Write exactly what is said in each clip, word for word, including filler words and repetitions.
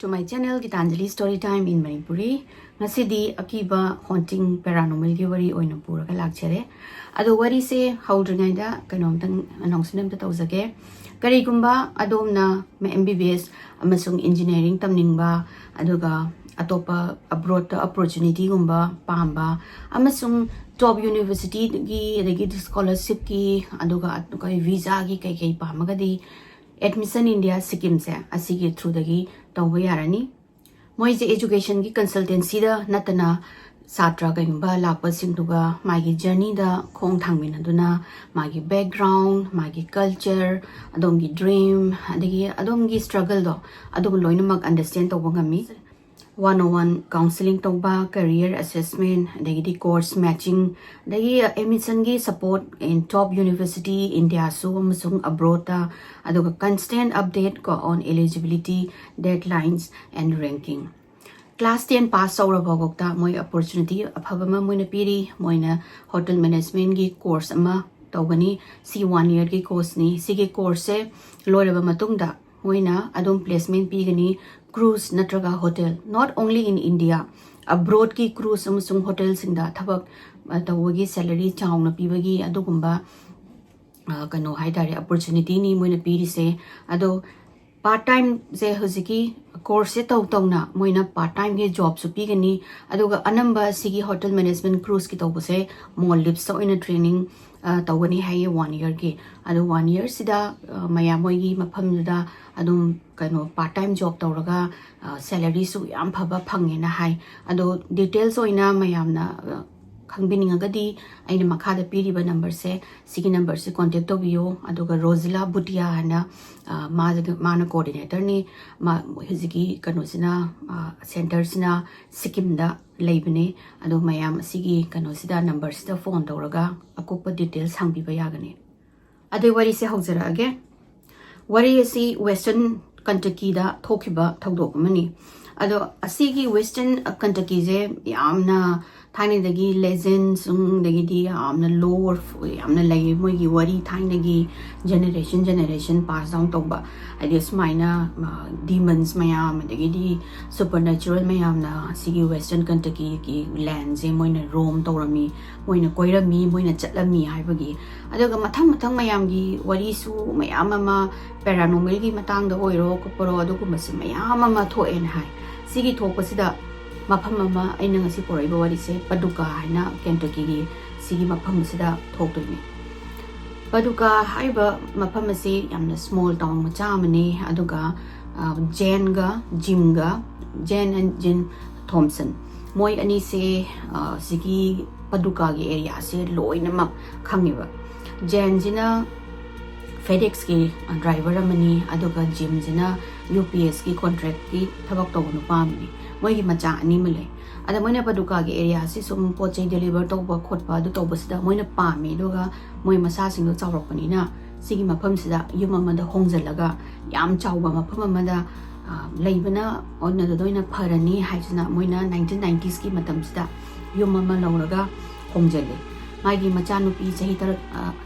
To my channel, Gitanjali Story Time in Manipuri. ꯉꯁꯤꯗꯤ ꯑꯀꯤꯕ haunting paranormalꯒꯤ ꯋꯥꯔꯤ ꯑꯣꯏꯅ ꯄꯨꯔꯒ ꯂꯥꯛꯆꯔꯦ꯫ ꯑꯗꯣ ꯋꯥꯔꯤꯁꯦ ꯍꯧꯗ꯭ꯔꯤꯉꯩꯗ ꯀꯩꯅꯣꯝꯇꯪ announcement ꯑꯝꯇ ꯇꯧꯖꯒꯦ꯫ ꯀꯔꯤꯒꯨꯝꯕ ꯑꯗꯣꯝꯅ M B B S ꯑꯃꯁꯨꯡ engineering ꯇꯝꯅꯤꯡꯕ, ꯑꯗꯨꯒ ꯑꯇꯣꯞꯄ abroadꯇ opportunityꯒꯨꯝꯕ ꯄꯥꯝꯕ, ꯑꯃꯁꯨꯡ top universityꯒꯤ, ꯑꯗꯒꯤ scholarshipꯀꯤ, ꯑꯗꯨꯒ ꯑꯩꯈꯣꯏ visaꯒꯤ ꯀꯩꯀꯩ ꯄꯥꯝꯃꯒꯗꯤ, Admission India Sikkimꯁꯦ ꯑꯁꯤꯒꯤ throughꯗꯒꯤ ꯇꯧꯕ ꯌꯥꯔꯅꯤ꯫ ꯃꯣꯏꯁꯦ educationꯒꯤ consultancyꯗ ꯅꯠꯇꯅ ꯁꯥꯇ꯭ꯔ ꯀꯩꯒꯨꯝꯕ ꯂꯥꯛꯄꯁꯤꯡꯗꯨꯒ ꯃꯥꯒꯤ journeyꯗ ꯈꯣꯡ ꯊꯥꯡꯃꯤꯟꯅꯗꯨꯅ ꯃꯥꯒꯤ background, ꯃꯥꯒꯤ culture, ꯑꯗꯣꯝꯒꯤ dream, ꯑꯗꯒꯤ ꯑꯗꯣꯝꯒꯤ struggleꯗꯣ ꯑꯗꯨꯒ ꯂꯣꯏꯅꯃꯛ understand ꯇꯧꯕ ꯉꯝꯃꯤ꯫ One on one counseling ꯇꯧꯕ, career assessment, ꯑꯗꯒꯤꯗꯤ course matching, ꯑꯗꯒꯤ admissionꯒꯤ support in top university Indiaꯁꯨ ꯑꯃꯁꯨꯡ abroadꯇ, ꯑꯗꯨꯒ constant update ꯀꯣ on eligibility, deadlines and ranking꯫ Class ten pass ꯇꯧꯔꯕ ꯐꯥꯎꯕ ꯃꯣꯏ opportunity ꯑꯐꯕ ꯑꯃ ꯃꯣꯏꯅ ꯄꯤꯔꯤ꯫ ꯃꯣꯏꯅ hotel managementꯒꯤ course ꯑꯃ ꯇꯧꯒꯅꯤ꯫ ꯁꯤ one yearꯒꯤ courseꯅꯤ꯫ ꯁꯤꯒꯤ courseꯁꯦ ꯂꯣꯏꯔꯕ ꯃꯇꯨꯡꯗ ꯃꯣꯏꯅ ꯑꯗꯨꯝ placement ꯄꯤꯒꯅꯤ꯫ Cruise ꯅꯠꯇ꯭ꯔꯒ hotel, not only in India, abroadꯀꯤ cruise ꯑꯃꯁꯨꯡ hotelꯁꯤꯡꯗ ꯊꯕꯛ, ꯑ, ꯇꯧꯕꯒꯤ salary ꯆꯥꯎꯅ ꯄꯤꯕꯒꯤ ꯑꯗꯨꯒꯨꯝꯕ, ꯑ, ꯀꯩꯅꯣ ꯍꯥꯏꯇꯥꯔꯦ, opportunityꯅꯤ ꯃꯣꯏꯅ ꯄꯤꯔꯤꯁꯦ꯫ ꯑꯗꯣ part timeꯁꯦ ꯍꯧꯖꯤꯛꯀꯤ courseꯁꯦ ꯇꯧ ꯇꯧꯅ ꯃꯣꯏꯅ part timeꯒꯤ jobꯁꯨ ꯄꯤꯒꯅꯤ꯫ ꯑꯗꯨꯒ ꯑꯅꯝꯕ ꯁꯤꯒꯤ hotel management cruiseꯀꯤ ꯇꯧꯕꯁꯦ Maldivesꯇ ꯑꯣꯏꯅ training, ꯑ, ꯇꯧꯒꯅꯤ ꯍꯥꯏꯌꯦ one yearꯒꯤ꯫ ꯑꯗꯣ one yearꯁꯤꯗ, ꯑ, ꯃꯌꯥꯝ ꯃꯣꯏꯒꯤ ꯃꯐꯝꯗꯨꯗ ꯑꯗꯨꯝ ꯀꯩꯅꯣ part time job ꯇꯧꯔꯒ, ꯑ, salaryꯁꯨ ꯌꯥꯝ ꯐꯕ ꯐꯪꯉꯦꯅ ꯍꯥꯏ꯫ ꯑꯗꯣ details ꯑꯣꯏꯅ ꯃꯌꯥꯝꯅ, ꯑ, ꯈꯪꯕꯤꯅꯤꯡꯉꯒꯗꯤ ꯑꯩꯅ ꯃꯈꯥꯗ ꯄꯤꯔꯤꯕ numberꯁꯦ, ꯁꯤꯒꯤ numberꯁꯦ contact ꯇꯧꯕꯤꯌꯣ꯫ ꯑꯗꯨꯒ ꯔꯣꯖꯤꯂꯥ ꯕꯨꯇꯤꯌꯥ ꯍꯥꯏꯅ, ꯑ, ꯃꯥꯁꯦ, ꯃꯥꯅ coordinatorꯅꯤ꯫ ꯃꯥ ꯍꯧꯖꯤꯛꯀꯤ ꯀꯩꯅꯣꯁꯤꯅ, ꯑ, centreꯁꯤꯅ ꯁꯤꯛꯀꯤꯝꯗ ꯂꯩꯕꯅꯦ꯫ ꯑꯗꯣ ꯃꯌꯥꯝ ꯑꯁꯤꯒꯤ ꯀꯩꯅꯣꯁꯤꯗ, numberꯁꯤꯗ phone ꯇꯧꯔꯒ ꯑꯀꯨꯞꯄ details ꯍꯪꯕꯤꯕ ꯌꯥꯒꯅꯤ꯫ ꯑꯗꯨꯏ ꯋꯥꯔꯤꯁꯦ ꯍꯧꯖꯔꯛꯑꯒꯦ꯫ ꯋꯥꯔꯤ ꯑꯁꯤ Western Kentuckyꯗ ꯊꯣꯛꯈꯤꯕ ꯊꯧꯗꯣꯛ ꯑꯃꯅꯤ꯫ ꯑꯗꯣ ꯑꯁꯤꯒꯤ Western Kentuckyꯁꯦ ꯌꯥꯝꯅ ꯊꯥꯏꯅꯗꯒꯤ ꯂꯦꯖꯦꯟꯁ ꯑꯗꯒꯤꯗꯤ ꯌꯥꯝꯅ ꯂꯣꯔ ꯌꯥꯝꯅ ꯂꯩ ꯃꯣꯏꯒꯤ ꯋꯥꯔꯤ, ꯊꯥꯏꯅꯒꯤ ꯖꯦꯅꯦꯔꯦꯁꯟ ꯖꯦꯅꯦꯔꯦꯁꯟ ꯄꯥꯁ ꯗꯥꯎꯟ ꯇꯧꯕ꯫ ꯍꯥꯏꯗꯤ ꯁꯨꯃꯥꯏꯅ ꯗꯤꯃꯟꯁ ꯃꯌꯥꯝ ꯑꯗꯒꯤꯗꯤ ꯁꯨꯄꯔ ꯅꯦꯆꯔꯦꯜ ꯃꯌꯥꯝꯅ ꯁꯤꯒꯤ ꯋꯦꯁꯇꯔꯟ ꯀꯦꯟꯇꯀꯤꯒꯤ ꯂꯦꯟꯁꯦ ꯃꯣꯏꯅ ꯔꯣꯝ ꯇꯧꯔꯝꯃꯤ, ꯃꯣꯏꯅ ꯀꯣꯏꯔꯝꯃꯤ, ꯃꯣꯏꯅ ꯆꯠꯂꯝꯃꯤ ꯍꯥꯏꯕꯒꯤ꯫ ꯑꯗꯨꯒ ꯃꯊꯪ ꯃꯊꯪ ꯃꯌꯥꯝꯒꯤ ꯋꯥꯔꯤꯁꯨ ꯃꯌꯥꯝ ꯑꯃ, ꯄꯦꯔꯥꯅꯣꯃꯦꯜꯒꯤ ꯃꯇꯥꯡꯗ ꯑꯣꯏꯔꯣ ꯈꯣꯠꯄꯔꯣ, ꯑꯗꯨꯒꯨꯝꯕꯁꯦ ꯃꯌꯥꯝ ꯑꯃ ꯊꯣꯛꯑꯦꯅ ꯍꯥꯏ꯫ ꯁꯤꯒꯤ ꯊꯣꯛꯄꯁꯤꯗ ꯃꯐꯝ ꯑꯃ, ꯑꯩꯅ ꯉꯁꯤ ꯄꯨꯔꯛꯏꯕ ꯋꯥꯔꯤꯁꯦ ꯄꯗꯨꯀꯥ ꯍꯥꯏꯅ ꯀꯦꯟꯇꯀꯤꯒꯤ ꯁꯤꯒꯤ ꯃꯐꯝ ꯑꯁꯤꯗ ꯊꯣꯛꯇꯣꯏꯅꯤ꯫ ꯄꯗꯨꯀꯥ ꯍꯥꯏꯔꯤꯕ ꯃꯐꯝ ꯑꯁꯤ ꯌꯥꯝꯅ ꯁ꯭ꯃꯣꯜ ꯇꯥꯎꯟ ꯃꯆꯥ ꯑꯃꯅꯤ, ꯑꯗꯨꯒ ꯖꯦꯟꯒ ꯖꯤꯝꯒ, ꯖꯦꯟ ꯑꯦꯟ ꯖꯤꯝ ꯊꯣꯝꯁꯟ, ꯃꯣꯏ ꯑꯅꯤꯁꯦ ꯁꯤꯒꯤ ꯄꯗꯨꯀꯥꯒꯤ ꯑꯦꯔꯤꯌꯥꯁꯦ ꯂꯣꯏꯅꯃꯛ ꯈꯪꯉꯦꯕ꯫ ꯖꯦꯟꯁꯤꯅ ꯐꯦꯗꯦꯛꯁꯀꯤ ꯗ꯭ꯔꯥꯏꯚꯔ ꯑꯃꯅꯤ, ꯑꯗꯨꯒ ꯖꯤꯝꯁꯤꯅ ꯌꯨ ꯄꯤ ꯑꯦꯁꯀꯤ ꯀꯣꯟꯇ꯭ꯔꯦꯛꯀꯤ ꯊꯕꯛ ꯇꯧꯕ ꯅꯨꯄꯥ ꯑꯃꯅꯤ꯫ ꯃꯣꯏꯒꯤ ꯃꯆꯥ ꯑꯅꯤ ꯑꯃ ꯂꯩ꯫ ꯑꯗ ꯃꯣꯏꯅ ꯄꯗꯨꯀꯥꯒꯤ ꯑꯦꯔꯤꯌꯥꯁꯤ ꯁꯨꯝ ꯄꯣꯠ ꯆꯩ ꯗꯦꯂꯤꯚꯔ ꯇꯧꯕ ꯈꯣꯠꯄ ꯑꯗꯨ ꯇꯧꯕꯁꯤꯗ ꯃꯣꯏꯅ ꯄꯥꯝꯃꯤ, ꯑꯗꯨꯒ ꯃꯣꯏ ꯃꯆꯥꯁꯤꯡꯗꯣ ꯆꯥꯎꯔꯛꯄꯅꯤꯅ ꯁꯤꯒꯤ ꯃꯐꯝꯁꯤꯗ ꯌꯨꯝ ꯑꯃꯗ ꯍꯣꯡꯖꯤꯜꯂꯒ ꯌꯥꯝ ꯆꯥꯎꯕ ꯃꯐꯝ ꯑꯃꯗ ꯂꯩꯕꯅ ꯑꯣꯏꯅꯗꯨꯗ ꯑꯣꯏꯅ ꯐꯔꯅꯤ ꯍꯥꯏꯗꯨꯅ ꯃꯣꯏꯅ ꯅꯥꯏꯟꯇꯤꯟ ꯅꯥꯏꯟꯇꯤꯁꯀꯤ ꯃꯇꯝꯁꯤꯗ ꯌꯨꯝ ꯑꯃ ꯂꯧꯔꯒ ꯍꯣꯡꯖꯤꯜꯂꯤ꯫ ꯃꯥꯒꯤ ꯃꯆꯥꯅꯨꯄꯤ ꯆꯍꯤ ꯇꯔꯥ,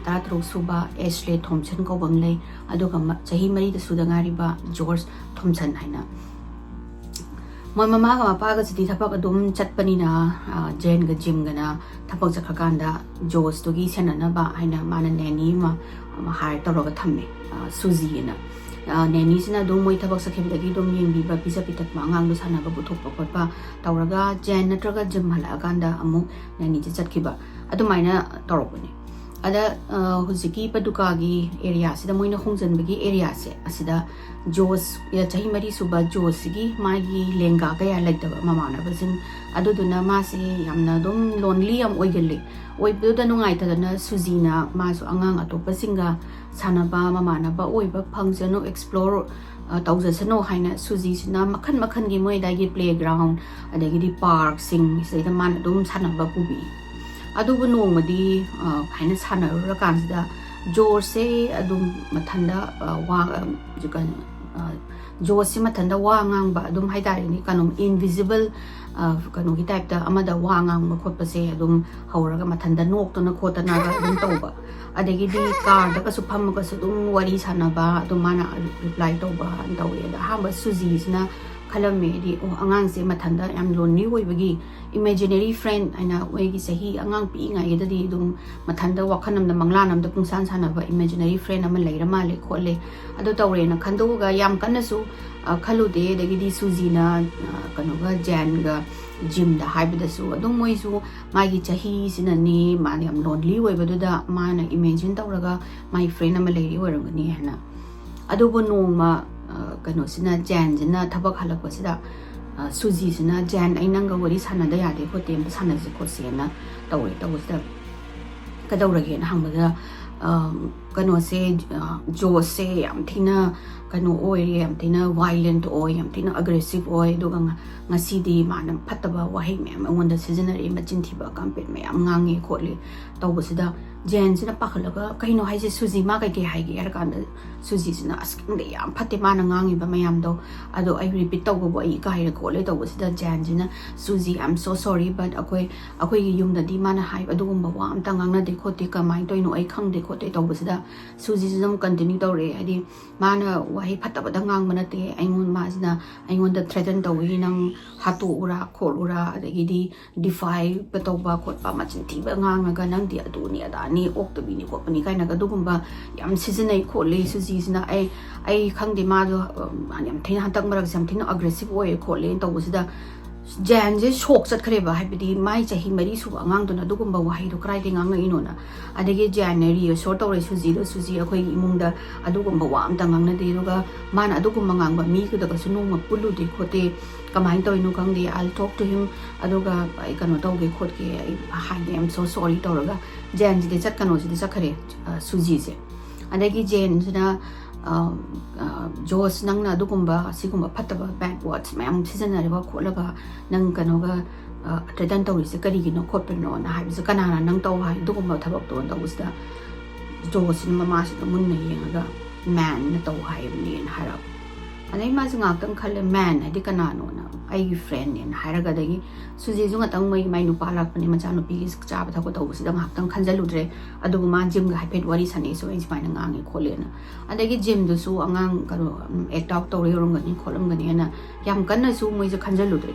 ꯇꯔꯥꯇꯔꯨꯛ ꯁꯨꯕ ꯑꯦꯁꯂꯦ ꯊꯣꯝꯁꯟ ꯀꯧꯕ ꯑꯃ ꯂꯩ, ꯑꯗꯨꯒ ꯆꯍꯤ ꯃꯔꯤꯗ ꯁꯨꯗ ꯉꯥꯏꯔꯤꯕ ꯖꯣꯔꯖ ꯊꯣꯝꯁꯟ ꯍꯥꯏꯅ꯫ ꯃꯣꯏ ꯃꯃꯥꯒ ꯃꯄꯥꯒꯁꯤꯗꯤ ꯊꯕꯛ ꯑꯗꯨꯝ ꯆꯠꯄꯅꯤꯅ ꯖꯦꯟꯒ ꯖꯤꯝꯒꯅ ꯊꯕꯛ ꯆꯠꯈ꯭ꯔꯀꯥꯟꯗ ꯖꯣꯔꯖꯇꯨꯒꯤ ꯁꯦꯟꯅꯅꯕ ꯍꯥꯏꯅ ꯃꯥꯅ ꯅꯦꯅꯤ ꯑꯃ ꯍꯥꯏꯔ ꯇꯧꯔꯒ ꯊꯝꯃꯦ, ꯁꯨꯖꯤꯑꯅ꯫ ꯅꯦꯅꯤꯁꯤꯅ ꯑꯗꯨꯝ ꯃꯣꯏ ꯊꯕꯛ ꯆꯠꯈꯤꯕꯗꯒꯤ ꯑꯗꯨꯝ ꯌꯦꯡꯕꯤꯕ, ꯄꯤꯖ ꯄꯤꯊꯛꯄ, ꯑꯉꯥꯡꯗꯣ ꯁꯥꯟꯅꯕ ꯄꯨꯊꯣꯛꯄ ꯈꯣꯠꯄ ꯇꯧꯔꯒ ꯖꯦꯟ ꯅꯠꯇ꯭ꯔꯒ ꯖꯤꯝ ꯍꯜꯂꯛꯑꯀꯥꯟꯗ ꯑꯃꯨꯛ ꯅꯦꯅꯤꯁꯦ ꯆꯠꯈꯤꯕ, ꯑꯗꯨꯃꯥꯏꯅ ꯇꯧꯔꯛꯄꯅꯦ꯫ ꯑꯗ ꯍꯧꯖꯤꯛꯀꯤ ꯄꯗꯨꯀꯥꯒꯤ ꯑꯦꯔꯤꯌꯥꯁꯤꯗ ꯃꯣꯏꯅ ꯍꯣꯡꯖꯤꯟꯕꯒꯤ ꯑꯦꯔꯤꯌꯥꯁꯦ ꯑꯁꯤꯗ ꯖꯣꯁ, ꯆꯍꯤ ꯃꯔꯤ ꯁꯨꯕ ꯖꯣꯁꯁꯤꯒꯤ ꯃꯥꯒꯤ ꯂꯦꯡꯒꯥ ꯀꯌꯥ ꯂꯩꯇꯕ ꯃꯃꯥꯟꯅꯕꯁꯤꯡ, ꯑꯗꯨꯗꯨꯅ ꯃꯥꯁꯦ ꯌꯥꯝꯅ ꯑꯗꯨꯝ ꯂꯣꯟꯂꯤ ꯌꯥꯝ ꯑꯣꯏꯒꯜꯂꯤ꯫ ꯑꯣꯏꯕꯗꯨꯗ ꯅꯨꯡꯉꯥꯏꯇꯗꯅ ꯁꯨꯖꯤꯅ ꯃꯥꯁꯨ ꯑꯉꯥꯡ ꯑꯇꯣꯞꯄꯁꯤꯡꯒ ꯁꯥꯟꯅꯕ, ꯃꯃꯥꯟꯅꯕ ꯑꯣꯏꯕ ꯐꯪꯁꯅꯨ, ꯑꯦꯛꯁꯄ꯭ꯂꯣꯔ ꯇꯧꯖꯁꯅꯨ ꯍꯥꯏꯅ ꯁꯨꯖꯤꯁꯤꯅ ꯃꯈꯜ ꯃꯈꯜꯒꯤ ꯃꯣꯏ ꯑꯗꯥꯏꯒꯤ ꯄ꯭ꯂꯦꯒ꯭ꯔꯥꯎꯟ ꯑꯗꯒꯤꯗꯤ ꯄꯥꯔꯛꯁꯤꯡ ꯁꯤꯗꯩꯗ ꯃꯥꯅ ꯑꯗꯨꯝ ꯁꯥꯟꯅꯕ ꯄꯨꯕꯤ꯫ ꯑꯗꯨꯕꯨ ꯅꯣꯡꯃꯗꯤ ꯍꯥꯏꯅ ꯁꯥꯟꯅꯔꯨꯔꯀꯥꯟꯁꯤꯗ ꯖꯣꯔꯖꯁꯦ ꯑꯗꯨꯝ ꯃꯊꯟꯗ ꯋꯥ, ꯀꯩꯅꯣ, ꯖꯣꯁꯁꯤ ꯃꯊꯟꯇ ꯋꯥ ꯉꯥꯡꯕ ꯑꯗꯨꯝ ꯍꯥꯏꯇꯥꯔꯦꯅꯦ, ꯀꯩꯅꯣ, ꯏꯟꯚꯤꯖꯤꯕꯜ ꯀꯩꯅꯣꯒꯤ ꯇꯥꯏꯞꯇ ꯑꯃꯗ ꯋꯥ ꯉꯥꯡꯕ ꯈꯣꯠꯄꯁꯦ ꯑꯗꯨꯝ ꯍꯧꯔꯒ ꯃꯊꯟꯇ ꯅꯣꯛꯇꯅ ꯈꯣꯠꯇꯅꯒ ꯑꯗꯨꯝ ꯇꯧꯕ꯫ ꯑꯗꯒꯤꯗꯤ ꯀꯥꯔꯗꯒꯁꯨ ꯐꯝꯃꯒꯁꯨ ꯑꯗꯨꯝ ꯋꯥꯔꯤ ꯁꯥꯟꯅꯕ, ꯑꯗꯨꯝ ꯃꯥꯅ ꯔꯤꯄ꯭ꯂꯥꯏ ꯇꯧꯕ ꯇꯧꯋꯦ꯫ ꯑꯗꯣ ꯑꯍꯥꯟꯕ ꯁꯨꯖꯤꯁꯤꯅ ꯈꯜꯂꯝꯃꯦ, ꯍꯥꯏꯗꯤ, ꯑꯣ, ꯑꯉꯥꯡꯁꯦ ꯃꯊꯟꯇ ꯌꯥꯝ ꯂꯣꯟꯂꯤ ꯑꯣꯏꯕꯒꯤ ꯏꯃꯦꯖꯤꯅꯔꯤ ꯐ꯭ꯔꯦꯟ ꯍꯥꯏꯅ, ꯃꯣꯏꯒꯤ ꯆꯍꯤ ꯑꯉꯥꯡ ꯄꯤꯛꯏꯉꯩꯗꯗꯤ ꯑꯗꯨꯝ ꯃꯊꯟꯇ ꯋꯥꯈꯜ ꯑꯃꯗ, ꯃꯪꯂꯥꯟ ꯑꯃꯗ ꯄꯨꯡꯁꯥꯟ ꯁꯥꯟꯅꯕ ꯏꯃꯦꯖꯤꯅꯔꯤ ꯐ꯭ꯔꯦꯟ ꯑꯃ ꯂꯩꯔ ꯃꯥꯜꯂꯦ ꯈꯣꯠꯂꯦ, ꯑꯗꯨ ꯇꯧꯔꯦꯅ ꯈꯟꯗꯣꯛꯑꯒ ꯌꯥꯝ ꯀꯟꯅꯁꯨ, ꯑ, ꯈꯜꯂꯨꯗꯦ꯫ ꯑꯗꯒꯤꯗꯤ ꯁꯨꯖꯤꯅ, ꯑ, ꯀꯩꯅꯣꯒ, ꯖꯦꯟꯒ ꯖꯤꯝꯗ ꯍꯥꯏꯕꯗꯁꯨ ꯑꯗꯨꯝ ꯃꯣꯏꯁꯨ ꯃꯥꯒꯤ ꯆꯍꯤꯁꯤꯅꯅꯤ, ꯃꯥꯅ ꯌꯥꯝ ꯂꯣꯟꯂꯤ ꯑꯣꯏꯕꯗꯨꯗ ꯃꯥꯅ ꯏꯃꯦꯖꯤꯟ ꯇꯧꯔꯒ ꯃꯥꯒꯤ ꯐ꯭ꯔꯦꯟ ꯑꯃ ꯂꯩꯔꯤ ꯑꯣꯏꯔꯝꯒꯅꯤ ꯍꯥꯏꯅ꯫ ꯑꯗꯨꯕꯨ ꯅꯣꯡꯃ, ꯑ, ꯀꯩꯅꯣꯁꯤꯅ, ꯖꯦꯟꯁꯤꯅ ꯊꯕꯛ ꯍꯜꯂꯛꯄꯁꯤꯗ, ꯑ, ꯁꯨꯖꯤꯁꯤꯅ, "ꯖꯦꯟ, ꯑꯩ ꯅꯪꯒ ꯋꯥꯔꯤ ꯁꯥꯟꯅꯗ ꯌꯥꯗꯦ ꯈꯣꯠꯇꯦ, ꯑꯝꯇ ꯁꯥꯟꯅꯁꯤ ꯈꯣꯠꯁꯦꯅ ꯇꯧꯔꯦ꯫ ꯇꯧꯕꯁꯤꯗ ꯀꯩꯗꯧꯔꯒꯦꯅ ꯍꯪꯕꯗ, ꯑ, ꯀꯩꯅꯣꯁꯦ, ꯑ, ꯖꯣꯁꯁꯦ ꯌꯥꯝ ꯊꯤꯅ ꯀꯩꯅꯣ ꯑꯣꯏꯔꯦ, ꯌꯥꯝ ꯊꯤꯅ ꯚꯥꯏꯂꯦꯟꯠ ꯑꯣꯏ, ꯌꯥꯝ ꯊꯤꯅ ꯑꯒ꯭ꯔꯦꯁꯤꯞ ꯑꯣꯏ, ꯑꯗꯨꯒ ꯉ-, ꯉꯁꯤꯗꯤ ꯃꯥꯅ ꯐꯠꯇꯕ ꯋꯥꯍꯩ ꯃꯌꯥꯝ ꯑꯩꯉꯣꯟꯗ ꯁꯤꯖꯤꯟꯅꯔꯛꯑꯦ, ꯃꯆꯤꯟ ꯊꯤꯕ, ꯀꯥꯝꯄꯦꯠ ꯃꯌꯥꯝ ꯉꯥꯡꯉꯦ ꯈꯣꯠꯂꯦ" ꯇꯧꯕꯁꯤꯗ, ꯖꯦꯟꯁꯤꯅ ꯄꯥꯈꯠꯂꯒ, "ꯀꯩꯅꯣ ꯍꯥꯏꯁꯦ ꯁꯨꯖꯤ, ꯃꯥ ꯀꯩꯀꯩ ꯍꯥꯏꯒꯦ?" ꯍꯥꯏꯔ ꯀꯥꯟꯗ, ꯁꯨꯖꯤꯁꯤꯅ, "ꯑꯁ, ꯈꯪꯗꯦ, ꯌꯥꯝ ꯐꯠꯇꯦ ꯃꯥꯅ ꯉꯥꯡꯉꯤꯕ ꯃꯌꯥꯝꯗꯣ, ꯑꯗꯣ ꯑꯩ ꯔꯤꯄꯤꯠ ꯇꯧꯕꯕꯨ ꯑꯩ ꯏꯀꯥꯏꯔꯦ ꯈꯣꯠꯂꯦ" ꯇꯧꯕꯁꯤꯗ, ꯖꯦꯟꯁꯤꯅ, "ꯁꯨꯖꯤ, I am so sorry, but ꯑꯩꯈꯣꯏ, ꯑꯩꯈꯣꯏꯒꯤ ꯌꯨꯝꯗꯗꯤ ꯃꯥꯅ ꯍꯥꯏꯕ ꯑꯗꯨꯒꯨꯝꯕ ꯋꯥ ꯑꯝꯇ ꯉꯥꯡꯅꯗꯦ ꯈꯣꯠꯇꯦ, ꯀꯃꯥꯏꯅ ꯇꯧꯔꯤꯅꯣ ꯑꯩ ꯈꯪꯗꯦ ꯈꯣꯠꯇꯦ" ꯇꯧꯕꯁꯤꯗ, ꯁꯨꯖꯤꯁꯤꯅ ꯑꯗꯨꯝ ꯀꯟꯇꯤꯅ꯭ꯌꯨ ꯇꯧꯔꯛꯑꯦ, ꯍꯥꯏꯗꯤ, ꯃꯥꯅ ꯋꯥꯍꯩ ꯐꯠꯇꯕꯗ ꯉꯥꯡꯕ ꯅꯠꯇꯦ, ꯑꯩꯉꯣꯟ-, ꯃꯥꯁꯤꯅ ꯑꯩꯉꯣꯟꯗ ꯊ꯭ꯔꯦꯇꯟ ꯇꯧꯏ, "ꯅꯪ ꯍꯥꯠꯇꯣꯛꯎꯔꯥ ꯈꯣꯠꯂꯨꯔꯥ", ꯑꯗꯒꯤꯗꯤ ꯗꯤꯐꯥꯏꯜ ꯇꯧꯕ ꯈꯣꯠꯄ, ꯃꯆꯤꯟ ꯊꯤꯕ ꯉꯥꯡꯉꯒ, "ꯅꯪꯗꯤ ꯑꯗꯨꯅꯤ ꯑꯗꯥꯅꯤ, ꯑꯣꯛꯇꯕꯤꯅꯤ ꯈꯣꯠꯄꯅꯤ" ꯀꯥꯏꯅꯒ ꯑꯗꯨꯒꯨꯝꯕ ꯌꯥꯝ ꯁꯤꯖꯤꯟꯅꯩ ꯈꯣꯠꯂꯤ ꯁꯨꯖꯤꯁꯤꯅ꯫ ꯑꯩ, ꯑꯩ ꯈꯪꯗꯦ, ꯃꯥꯗꯣ, ꯎꯝ, ꯌꯥꯝ ꯊꯤꯅ ꯍꯟꯗꯛ ꯃꯔꯛꯁꯦ ꯌꯥꯝ ꯊꯤꯅ ꯑꯒ꯭ꯔꯦꯁꯤꯞ ꯑꯣꯏꯌꯦ ꯈꯣꯠꯂꯦꯅ ꯇꯧꯕꯁꯤꯗ, ꯖꯦꯟꯁꯦ ꯁꯣꯛ ꯆꯠꯈ꯭ꯔꯦꯕ, ꯍꯥꯏꯕꯗꯤ ꯃꯥꯏ ꯆꯍꯤ ꯃꯔꯤ ꯁꯨꯕ ꯑꯉꯥꯡꯗꯨꯅ ꯑꯗꯨꯒꯨꯝꯕ ꯋꯥꯍꯩꯗꯣ ꯀꯗꯥꯏꯗꯒꯤ ꯉꯥꯡꯉꯛꯏꯅꯣꯅ꯫ ꯑꯗꯒꯤ ꯖꯦꯟꯅ ꯔꯤꯑꯦꯁꯣꯔ ꯇꯧꯔꯦ ꯁꯨꯖꯤꯗꯣ, "ꯁꯨꯖꯤ, ꯑꯩꯈꯣꯏꯒꯤ ꯏꯃꯨꯡꯗ ꯑꯗꯨꯒꯨꯝꯕ ꯋꯥ ꯑꯝꯇ ꯉꯥꯡꯅꯗꯦ, ꯑꯗꯨꯒ ꯃꯥꯅ ꯑꯗꯨꯒꯨꯝꯕ ꯉꯥꯡꯕ ꯃꯤꯗꯨꯗꯒꯁꯨ ꯅꯣꯡꯃ ꯄꯨꯜꯂꯨꯗꯦ ꯈꯣꯠꯇꯦ, ꯀꯃꯥꯏꯅ ꯇꯧꯔꯤꯅꯣ ꯈꯪꯗꯦ, I'll talk to him, ꯑꯗꯨꯒ ꯑꯩ ꯀꯩꯅꯣ ꯇꯧꯒꯦ ꯈꯣꯠꯀꯦ, ꯑꯩ ꯍꯥꯏꯒꯦ, I am so sorry" ꯇꯧꯔꯒ, ꯖꯦꯟꯁꯤꯗꯤ ꯆꯠꯀꯅꯣ ꯁꯤꯗꯤ ꯆꯠꯈꯔꯦ, ꯑ, ꯁꯨꯖꯤꯁꯦ꯫ ꯑꯗꯒꯤ ꯖꯦꯟꯁꯤꯅ, ꯑ, ꯑ, "ꯖꯣꯁ, ꯅꯪꯅ ꯑꯗꯨꯒꯨꯝꯕ, ꯑꯁꯤꯒꯨꯝꯕ ꯐꯠꯇꯕ ꯕꯦꯗ ꯋꯥꯔꯗꯁ ꯃꯌꯥꯝ ꯁꯤꯖꯤꯟꯅꯔꯒ ꯈꯣꯠꯂꯒ, ꯅꯪ ꯀꯩꯅꯣꯒ, ꯑ, ꯊ꯭ꯔꯦꯇꯟ ꯇꯧꯔꯤꯁꯦ ꯀꯔꯤꯒꯤꯅꯣ ꯈꯣꯠꯄꯅꯣꯅ ꯍꯥꯏꯕꯁꯦ, ꯀꯅꯥꯅ ꯅꯪ ꯇꯧ ꯍꯥꯏ ꯑꯗꯨꯒꯨꯝꯕ ꯊꯕꯛꯇꯣ?" ꯇꯧꯕꯁꯤꯗ, ꯖꯣꯁꯤꯅ ꯃꯃꯥꯁꯤꯗ ꯃꯨꯟꯅ ꯌꯦꯡꯉꯒ, "ꯃꯦꯟꯅ ꯇꯧ ꯍꯥꯏꯕꯅꯦꯅ" ꯍꯥꯏꯔꯛꯄ꯫ ꯑꯗꯩ ꯃꯥꯁꯦ ꯉꯥꯏꯍꯥꯛꯇꯪ ꯈꯜꯂꯦ, ꯃꯦꯟ ꯍꯥꯏꯗꯤ ꯀꯅꯥꯅꯣꯅ, ꯑꯩꯒꯤ ꯐ꯭ꯔꯦꯟꯅꯦꯅ ꯍꯥꯏꯔꯒ, ꯑꯗꯒꯤ ꯁꯨꯖꯤꯁꯨ ꯉꯥꯛꯇꯪ ꯃꯣꯏ ꯃꯥꯏ ꯅꯨꯄꯥ ꯂꯥꯛꯄꯅꯦ, ꯃꯆꯥꯅꯨꯄꯤꯒꯤ ꯆꯥꯕ ꯊꯛꯄ ꯇꯧꯕꯁꯤꯗ ꯉꯥꯏꯍꯥꯛꯇꯪ ꯈꯟꯖꯜꯂꯨꯗ꯭ꯔꯦ꯫ ꯑꯗꯨꯒ ꯃꯥ ꯖꯤꯝꯒ ꯍꯥꯏꯐꯦꯠ ꯋꯥꯔꯤ ꯁꯥꯟꯅꯩꯁꯨ, ꯑꯩ ꯁꯨꯃꯥꯏꯅ ꯉꯥꯡꯉꯦ ꯈꯣꯠꯂꯦꯅ꯫ ꯑꯗꯒꯤ ꯖꯤꯝꯗꯨꯁꯨ ꯑꯉꯥꯡ ꯀꯩꯅꯣ, ꯑꯦꯛ ꯑꯥꯎꯠ ꯇꯧꯔ ꯌꯧꯔꯝꯒꯅꯤ ꯈꯣꯠꯂꯝꯒꯅꯤꯅ ꯌꯥꯝ ꯀꯟꯅꯁꯨ ꯃꯣꯏꯁꯦ ꯈꯟꯖꯜꯂꯨꯗ꯭ꯔꯦ꯫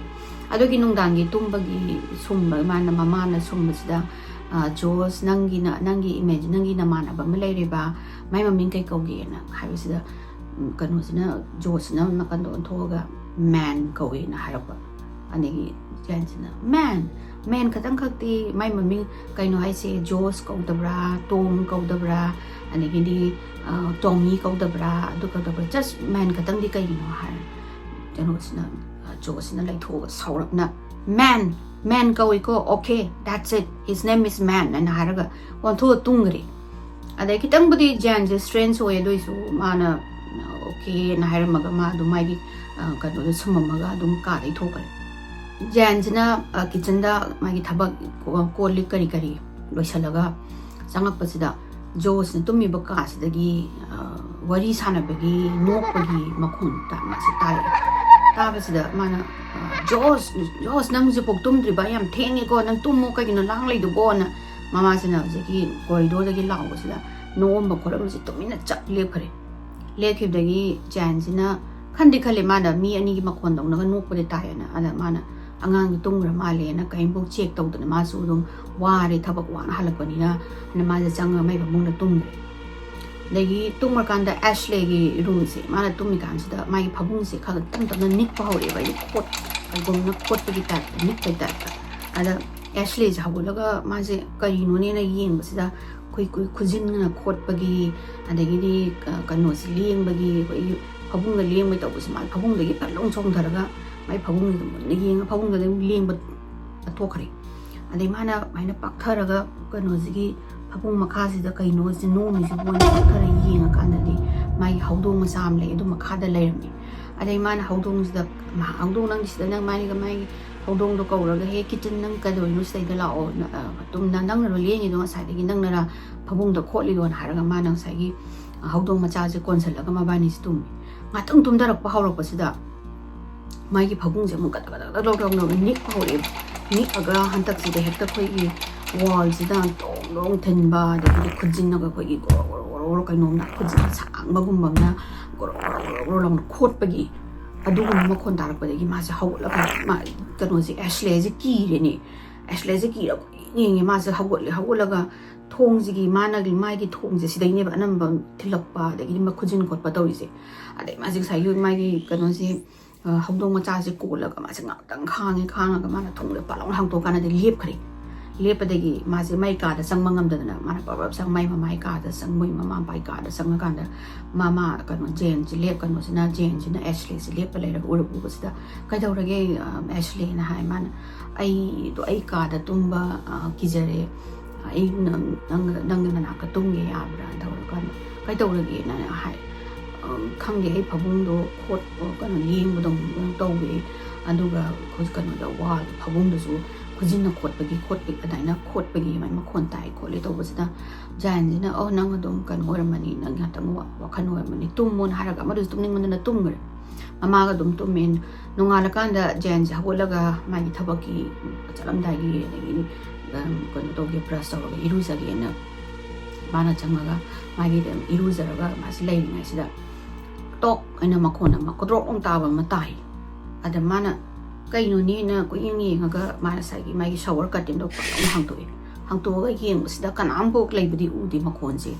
ꯑꯗꯨꯒꯤ ꯅꯨꯡꯗꯥꯡꯒꯤ ꯇꯨꯝꯕꯒꯤ ꯁꯨꯝꯕ, ꯃꯥꯅ, ꯃꯃꯥꯅ ꯁꯨꯝꯕꯁꯤꯗ, "ꯑ, ꯖꯣꯁ, ꯅꯪꯒꯤꯅ, ꯅꯪꯒꯤ ꯏꯃꯦꯖ, ꯅꯪꯒꯤ ꯅꯃꯥꯟꯅꯕ ꯑꯃ ꯂꯩꯔꯦꯕ, ꯃꯥꯏ ꯃꯃꯤꯡ ꯀꯩ ꯀꯧꯒꯦꯅ?" ꯍꯥꯏꯕꯁꯤꯗ, ꯎꯝ, ꯀꯩꯅꯣꯁꯤꯅ, ꯖꯣꯁꯁꯤꯅ ꯅꯥꯀꯟꯗ ꯑꯣꯟꯊꯣꯛꯑꯒ, "ꯃꯦꯟ ꯀꯧꯋꯦꯅ" ꯍꯥꯏꯔꯛꯄ꯫ ꯑꯗꯒꯤ ꯖꯦꯟꯁꯤꯅ, "ꯃꯦꯟ? ꯃꯦꯟ ꯈꯛꯇꯪ ꯈꯛꯇꯤ ꯃꯥꯏ ꯃꯃꯤꯡ ꯀꯩꯅꯣ ꯍꯥꯏꯁꯦ, ꯖꯣꯁ ꯀꯧꯗꯕ꯭ꯔꯥ, ꯇꯣꯝ ꯀꯧꯗꯕ꯭ꯔꯥ, ꯑꯗꯒꯤꯗꯤ, ꯑ, ꯇꯣꯃꯤ ꯀꯧꯗꯕ꯭ꯔꯥ, ꯑꯗꯨ ꯀꯧꯗꯕ꯭ꯔꯥ, ꯖꯁ ꯃꯦꯟ ꯈꯛꯇꯪꯗꯤ ꯀꯩꯒꯤꯅꯣ?" ꯍꯥꯏꯔꯦ꯫ ꯀꯩꯅꯣꯁꯤꯅ, ꯑ, ꯖꯣꯁꯁꯤꯅ ꯂꯩꯊꯣꯛꯑꯒ ꯁꯥꯎꯔꯞꯅ, "ꯃꯦꯟ, ꯃꯦꯟ ꯀꯧꯏꯀꯣ, okay, that's it, his name is ꯃꯦꯟ" ꯍꯥꯏꯅ ꯍꯥꯏꯔꯒ ꯑꯣꯟꯊꯣꯛꯑ ꯇꯨꯝꯈ꯭ꯔꯦ꯫ ꯑꯗꯩ ꯈꯤꯇꯪꯕꯨꯗꯤ ꯖꯦꯟꯁꯦ ꯁ꯭ꯇ꯭ꯔꯦꯟꯖ ꯑꯣꯏ, ꯑꯗꯨꯏꯁꯨ ꯃꯥꯅ, "ꯑꯣꯀꯦꯅ" ꯍꯥꯏꯔꯝꯃꯒ ꯃꯥ ꯑꯗꯨꯝ ꯃꯥꯒꯤ, ꯑ, ꯀꯩꯅꯣꯗꯣ ꯁꯨꯝꯃꯝꯃꯒ ꯑꯗꯨꯝ ꯀꯥꯗꯩ ꯊꯣꯛꯈ꯭ꯔꯦ꯫ ꯖꯦꯟꯁꯤꯅ, ꯑ, ꯀꯤꯠꯆꯟꯗ ꯃꯥꯒꯤ ꯊꯕꯛ, ꯀꯣ-, ꯀꯣꯜ ꯂꯤꯛ ꯀꯔꯤ ꯀꯔꯤ ꯂꯣꯏꯁꯤꯜꯂꯒ ꯆꯪꯉꯛꯄꯁꯤꯗ, ꯖꯣꯁꯅ ꯇꯨꯝꯃꯤꯕ ꯀꯥꯁꯤꯗꯒꯤ, ꯑ, ꯋꯥꯔꯤ ꯁꯥꯟꯅꯕꯒꯤ, ꯅꯣꯛꯄꯒꯤ ꯃꯈꯣꯟ ꯇꯥ-, ꯃꯥꯁꯦ ꯇꯥꯔꯛꯑꯦ꯫ ꯇꯥꯕꯁꯤꯗ ꯃꯥꯅ, ꯑ, "ꯖꯣꯁ, ꯖꯣꯁ, ꯅꯪ ꯍꯧꯖꯤꯛꯐꯥꯎ ꯇꯨꯝꯗ꯭ꯔꯤꯕ? ꯌꯥꯝ ꯊꯦꯡꯉꯦꯀꯣ, ꯅꯪ ꯇꯨꯝꯃꯣ, ꯀꯩꯒꯤꯅꯣ ꯂꯥꯡ ꯂꯩꯗꯨꯕꯣꯅ?" ꯃꯃꯥꯁꯤꯅ ꯍꯧꯖꯤꯛꯀꯤ ꯀꯣꯔꯤꯗꯣꯔꯗꯒꯤ ꯂꯥꯎꯕꯁꯤꯗ ꯅꯣꯛꯑꯝꯕ ꯈꯣꯠꯂꯝꯕꯁꯤ ꯇꯨꯃꯤꯟꯅ ꯆꯞ ꯂꯦꯞꯈ꯭ꯔꯦ꯫ ꯂꯦꯞꯈꯤꯕꯗꯒꯤ ꯖꯦꯟꯁꯤꯅ ꯈꯟꯗꯤ ꯈꯜꯂꯦ, ꯃꯥꯅ ꯃꯤ ꯑꯅꯤꯒꯤ ꯃꯈꯣꯟ ꯇꯧꯅꯒ ꯅꯣꯛꯄꯗꯤ ꯇꯥꯏꯌꯦꯅ꯫ ꯑꯗ ꯃꯥꯅ ꯑꯉꯥꯡꯗꯣ ꯇꯨꯝꯈ꯭ꯔ ꯃꯥꯜꯂꯦꯅ ꯀꯔꯤꯝꯐꯥꯎ ꯆꯦꯛ ꯇꯧꯗꯅ, ꯃꯥꯁꯨ ꯑꯗꯨꯝ ꯋꯥꯔꯦ, ꯊꯕꯛ ꯋꯥꯅ ꯍꯜꯂꯛꯄꯅꯤꯅ, ꯑꯗ ꯃꯥꯁꯦ ꯆꯪꯉꯒ ꯃꯥꯏ ꯐꯃꯨꯡꯗ ꯇꯨꯝꯈ꯭ꯔꯦ꯫ ꯑꯗꯒꯤ ꯇꯨꯝꯈ꯭ꯔꯀꯥꯟꯗ ꯑꯦꯁꯂꯦꯒꯤ ꯔꯨꯝꯁꯦ, ꯃꯥꯅ ꯇꯨꯝꯃꯤꯀꯥꯟꯁꯤꯗ ꯃꯥꯒꯤ ꯐꯃꯨꯡꯁꯦ ꯈꯔ ꯈꯔ ꯇꯞ ꯇꯞꯅ ꯅꯤꯛꯄ ꯍꯧꯔꯛꯑꯦꯕ, ꯍꯥꯏꯗꯤ ꯈꯣꯠ-, ꯀꯩꯒꯨꯝꯅ ꯈꯣꯠꯄꯒꯤ ꯇꯥꯏꯞꯇ, ꯅꯤꯛꯄꯒꯤ ꯇꯥꯏꯞꯇ꯫ ꯑꯗ ꯑꯦꯁꯂꯦꯁꯦ ꯍꯧꯒꯠꯂꯒ ꯃꯥꯁꯦ ꯀꯔꯤꯅꯣꯅꯦꯅ ꯌꯦꯡꯕꯁꯤꯗ, ꯑꯩꯈꯣꯏ ꯈꯨ-, ꯈꯨꯖꯤꯟꯅ ꯈꯣꯠꯄꯒꯤ, ꯑꯗꯒꯤꯗꯤ ꯀ-, ꯀꯩꯅꯣꯁꯦ ꯂꯦꯡꯕꯒꯤ, ꯑꯩꯈꯣꯏꯒꯤ ꯐꯃꯨꯡꯗ ꯂꯦꯡꯕꯩ ꯇꯧꯕꯁꯦ, ꯃꯥ ꯐꯃꯨꯡꯗꯒꯤ ꯐꯠ ꯂꯥꯎ ꯆꯣꯡꯊꯔꯒ ꯃꯥꯏ ꯐꯃꯨꯡꯁꯤꯗ ꯃꯨꯟꯅ ꯌꯦꯡꯉ ꯐꯃꯨꯡꯗ ꯑꯗꯨꯝ ꯂꯦꯡꯕ ꯊꯣꯛꯈ꯭ꯔꯦ꯫ ꯑꯗꯩ ꯃꯥꯅ ꯑꯗꯨꯃꯥꯏꯅ ꯄꯥꯛꯊꯔꯒ ꯀꯩꯅꯣꯁꯤꯒꯤ ꯐꯃꯨꯡ ꯃꯈꯥꯁꯤꯗ ꯀꯩꯅꯣꯁꯦ ꯅꯣꯝꯃꯤꯁꯤꯕꯨ ꯄꯥꯛꯊꯔ ꯌꯦꯡꯉꯀꯥꯟꯗꯗꯤ ꯃꯥꯒꯤ ꯍꯧꯗꯣꯡ ꯃꯆꯥ ꯑꯃ ꯂꯩ, ꯑꯗꯨ ꯃꯈꯥꯗ ꯂꯩꯔꯝꯃꯦ꯫ ꯑꯗꯩ ꯃꯥꯅ ꯍꯧꯗꯣꯡꯁꯤꯗ, "ꯃꯥ, ꯍꯧꯗꯣꯡ, ꯅꯪꯗꯤ ꯁꯤꯗ ꯅꯪ ꯃꯥꯒꯤ, ꯃꯥꯒꯤ ꯍꯧꯗꯣꯡꯗꯣ ꯀꯧꯔꯒ, 'ꯍꯦ ꯀꯤꯇꯟ, ꯅꯪ ꯀꯩꯗꯧꯔꯤꯅꯣ ꯁꯤꯗꯩꯗ ꯂꯥꯛꯑꯣ, ꯅ-, ꯑ, ꯇꯨꯝ-, ꯅ-, ꯅꯪꯅꯔꯣ ꯂꯦꯡꯉꯤꯗꯣ ꯉꯁꯥꯏꯗꯒꯤ, ꯅꯪꯅꯔ ꯐꯃꯨꯡꯗ ꯈꯣꯠꯂꯤꯗꯣꯅ?' ꯍꯥꯏꯔꯒ ꯃꯥꯅ ꯉꯁꯥꯏꯒꯤ, ꯑ, ꯍꯧꯗꯣꯡ ꯃꯆꯥꯁꯦ ꯀꯣꯟꯁꯤꯜꯂꯒ ꯃꯕꯥꯅꯤꯁꯦ ꯇꯨꯝꯃꯤ꯫ ꯉꯥꯛꯇꯪ ꯇꯨꯝꯊꯔꯛꯄ ꯍꯧꯔꯛꯄꯁꯤꯗ ꯃꯥꯒꯤ ꯐꯃꯨꯡꯁꯦ ꯑꯃꯨꯛ ꯒꯗ ꯒꯗ ꯒꯗ ꯒꯗ ꯅꯤꯛꯄ ꯍꯧꯔꯛꯑꯦ꯫ ꯅꯤꯛꯑꯒ ꯍꯟꯗꯛꯁꯤꯗ ꯍꯦꯛꯇ ꯑꯩꯈꯣꯏꯒꯤ wallꯁꯤꯗ ꯇꯣꯡ ꯇꯣꯡ ꯊꯤꯟꯕ, ꯑꯗꯒꯤꯗꯤ ꯈꯨꯠꯖꯤꯟꯅꯒ ꯑꯩꯈꯣꯏꯒꯤ ꯒꯣꯔꯣ ꯒꯣꯔꯣ ꯒꯣꯔꯣ ꯒꯣꯔꯣ ꯀꯩꯅꯣꯝꯅ ꯈꯨꯠꯖꯤꯟ ꯁꯥꯡꯕꯒꯨꯝꯕ ꯑꯃꯅ ꯒꯣꯔꯣ ꯒꯣꯔꯣ ꯒꯣꯔꯣ ꯒꯣꯔꯣ ꯂꯥꯎꯅ ꯈꯣꯠꯄꯒꯤ ꯑꯗꯨꯒꯨꯝꯕ ꯃꯈꯣꯟ ꯇꯥꯔꯛꯄꯗꯒꯤ ꯃꯥꯁꯦ ꯍꯧꯒꯠꯂꯒ ꯃꯥ ꯀꯩꯅꯣꯁꯦ ꯑꯦꯁꯂꯦꯁꯦ ꯀꯤꯔꯦꯅꯦ꯫ ꯑꯦꯁꯂꯦꯁꯦ ꯀꯤꯔꯒ ꯌꯦꯡꯉꯦ꯫ ꯃꯥꯁꯦ ꯍꯧꯒꯠꯂꯦ꯫ ꯍꯧꯒꯠꯂꯒ ꯊꯣꯡꯁꯤꯒꯤ ꯃꯥꯅꯒꯤ ꯃꯥꯒꯤ ꯊꯣꯡꯁꯦ ꯁꯤꯗꯩꯅꯦꯕ ꯑꯅꯝꯕ ꯊꯤꯜꯂꯛꯄ ꯑꯗꯒꯤꯗꯤ ꯃꯈꯨꯠꯖꯤꯟ ꯈꯣꯠꯄ ꯇꯧꯔꯤꯁꯦ꯫ ꯑꯗꯩ ꯃꯥꯁꯦ ꯉꯁꯥꯏꯒꯤ ꯃꯥꯒꯤ ꯀꯩꯅꯣꯁꯦ ꯑ, ꯍꯧꯗꯣꯡ ꯃꯆꯥꯁꯦ ꯀꯣꯜꯂꯒ ꯃꯥꯁꯦ ꯉꯥꯛꯇꯪ ꯈꯥꯡꯉꯦ꯫ ꯈꯥꯡꯉꯒ ꯃꯥꯅ ꯊꯣꯡꯗ ꯄꯥꯛ ꯂꯥꯎꯅ ꯍꯥꯡꯇꯣꯛꯑꯀꯥꯟꯗꯗꯤ ꯂꯦꯞꯈ꯭ꯔꯦ꯫ ꯂꯦꯞꯄꯗꯒꯤ ꯃꯥꯁꯦ ꯃꯥꯏ ꯀꯥꯗ ꯆꯪꯕ ꯉꯝꯗꯗꯅ ꯃꯥꯅ ꯄ꯭ꯔꯞ ꯄ꯭ꯔꯞ ꯆꯪ ꯃꯥꯏ ꯃꯃꯥꯏ ꯀꯥꯗ ꯆꯪ ꯃꯣꯏ ꯃꯃꯥ ꯃꯄꯥꯒꯤ ꯀꯥꯗ ꯆꯪꯉꯀꯥꯟꯗ ꯃꯃꯥ ꯀꯩꯅꯣ ꯖꯦꯟꯁꯤ ꯂꯦꯞ ꯀꯩꯅꯣꯁꯤꯅ ꯖꯦꯟꯁꯤꯅ ꯑꯦꯁꯂꯦꯁꯤ ꯂꯦꯞꯄ ꯂꯩꯔꯒ ꯎꯔꯛ ꯎꯕꯁꯤꯗ "ꯀꯩꯗꯧꯔꯒꯦ ꯑ, ꯑꯦꯁꯂꯦꯅ?" ꯍꯥꯏ꯫ ꯃꯥꯅ "ꯑꯩꯗꯣ ꯑꯩ ꯀꯥꯗ ꯇꯨꯝꯕ ꯑ, ꯀꯤꯖꯔꯦ꯫ ꯑꯩ ꯅꯪ- ꯅꯪ- ꯅꯪꯒꯤ ꯅꯅꯥꯛꯇ ꯇꯨꯝꯒꯦ ꯌꯥꯕ꯭ꯔꯥ?" ꯇꯧꯔꯀꯥꯟꯗ "ꯀꯩꯗꯧꯔꯒꯦꯅ?" ꯍꯥꯏ꯫ "ꯑꯝ, ꯈꯪꯗꯦ, ꯑꯩ ꯐꯃꯨꯡꯗꯣ ꯈꯣꯠ- ꯀꯩꯅꯣ ꯂꯦꯡꯕꯗꯧꯅ ꯇꯧꯋꯦ꯫ ꯑꯗꯨꯒ ꯑꯩꯈꯣꯏ ꯀꯩꯅꯣꯗ wall ꯐꯃꯨꯡꯗꯁꯨ ꯈꯨꯖꯤꯟꯅ ꯈꯣꯠꯄꯒꯤ ꯈꯣꯠꯄꯒꯤ ꯑꯗꯨꯃꯥꯏꯅ ꯈꯣꯠꯄꯒꯤ ꯑꯗꯨꯃꯥꯏꯅ ꯃꯈꯣꯟ ꯇꯥꯏ ꯈꯣꯠꯂꯦ ꯇꯧꯕꯁꯤꯗ ꯖꯥꯏꯟꯁꯤꯅ 'ꯑꯣ, ꯅꯪ ꯑꯗꯨꯝ ꯀꯩꯅꯣ ꯑꯣꯏꯔꯝꯃꯅꯤ, ꯅꯪ ꯉꯥꯛꯇꯪ ꯋꯥ- ꯋꯥꯈꯜ ꯑꯣꯏꯔꯝꯃꯅꯤ, ꯇꯨꯝꯃꯣꯅ' ꯍꯥꯏꯔꯒ ꯑꯃꯗꯨꯁꯨ ꯇꯨꯝꯅꯤꯡꯃꯟꯗꯅ ꯇꯨꯝꯈ꯭ꯔꯦ꯫ ꯃꯃꯥꯒ ꯑꯗꯨꯝ ꯇꯨꯝꯃꯦ꯫ ꯅꯣꯡꯉꯥꯜꯂꯀꯥꯟꯗ ꯖꯦꯟꯁꯦ ꯍꯧꯒꯠꯂꯒ ꯃꯥꯒꯤ ꯊꯕꯛꯀꯤ ꯆꯠꯂꯝꯗꯥꯏꯒꯤ ꯑꯗꯒꯤ, ꯎꯝ, ꯀꯩꯅꯣ ꯇꯧꯒꯦ, ꯕ꯭ꯔꯁ ꯇꯧꯔꯒ ꯏꯔꯨꯖꯒꯦꯅ ꯃꯥꯅ ꯆꯪꯉꯒ ꯃꯥꯒꯤ ꯏꯔꯨꯖꯔꯒ ꯃꯥꯁꯤ ꯂꯩꯔꯤꯉꯩꯁꯤꯗ ꯇꯣꯛ ꯑꯅ ꯃꯈꯣꯟ ꯑꯃ ꯀꯣꯗ꯭ꯔꯣꯛ ꯑꯃ ꯇꯥꯕ ꯑꯃ ꯇꯥꯏ꯫ ꯑꯗ ꯃꯥꯅ ꯀꯩꯅꯣꯅꯦꯅ ꯀꯣꯏꯌꯦꯡ ꯌꯦꯡꯉꯒ ꯃꯥ ꯉꯁꯥꯏꯒꯤ ꯃꯥꯒꯤ ꯁꯥꯋꯔ ꯀꯔꯇꯦꯟꯗꯣ ꯄꯥꯛ ꯂꯥꯎꯅ ꯍꯥꯡꯇꯣꯛꯑꯦ꯫ ꯍꯥꯡꯇꯣꯛꯑꯒ ꯌꯦꯡꯕꯁꯤꯗ ꯀꯅꯥꯝꯐꯥꯎ ꯂꯩꯕꯗꯤ ꯎꯗꯦ ꯃꯈꯣꯟꯁꯦ꯫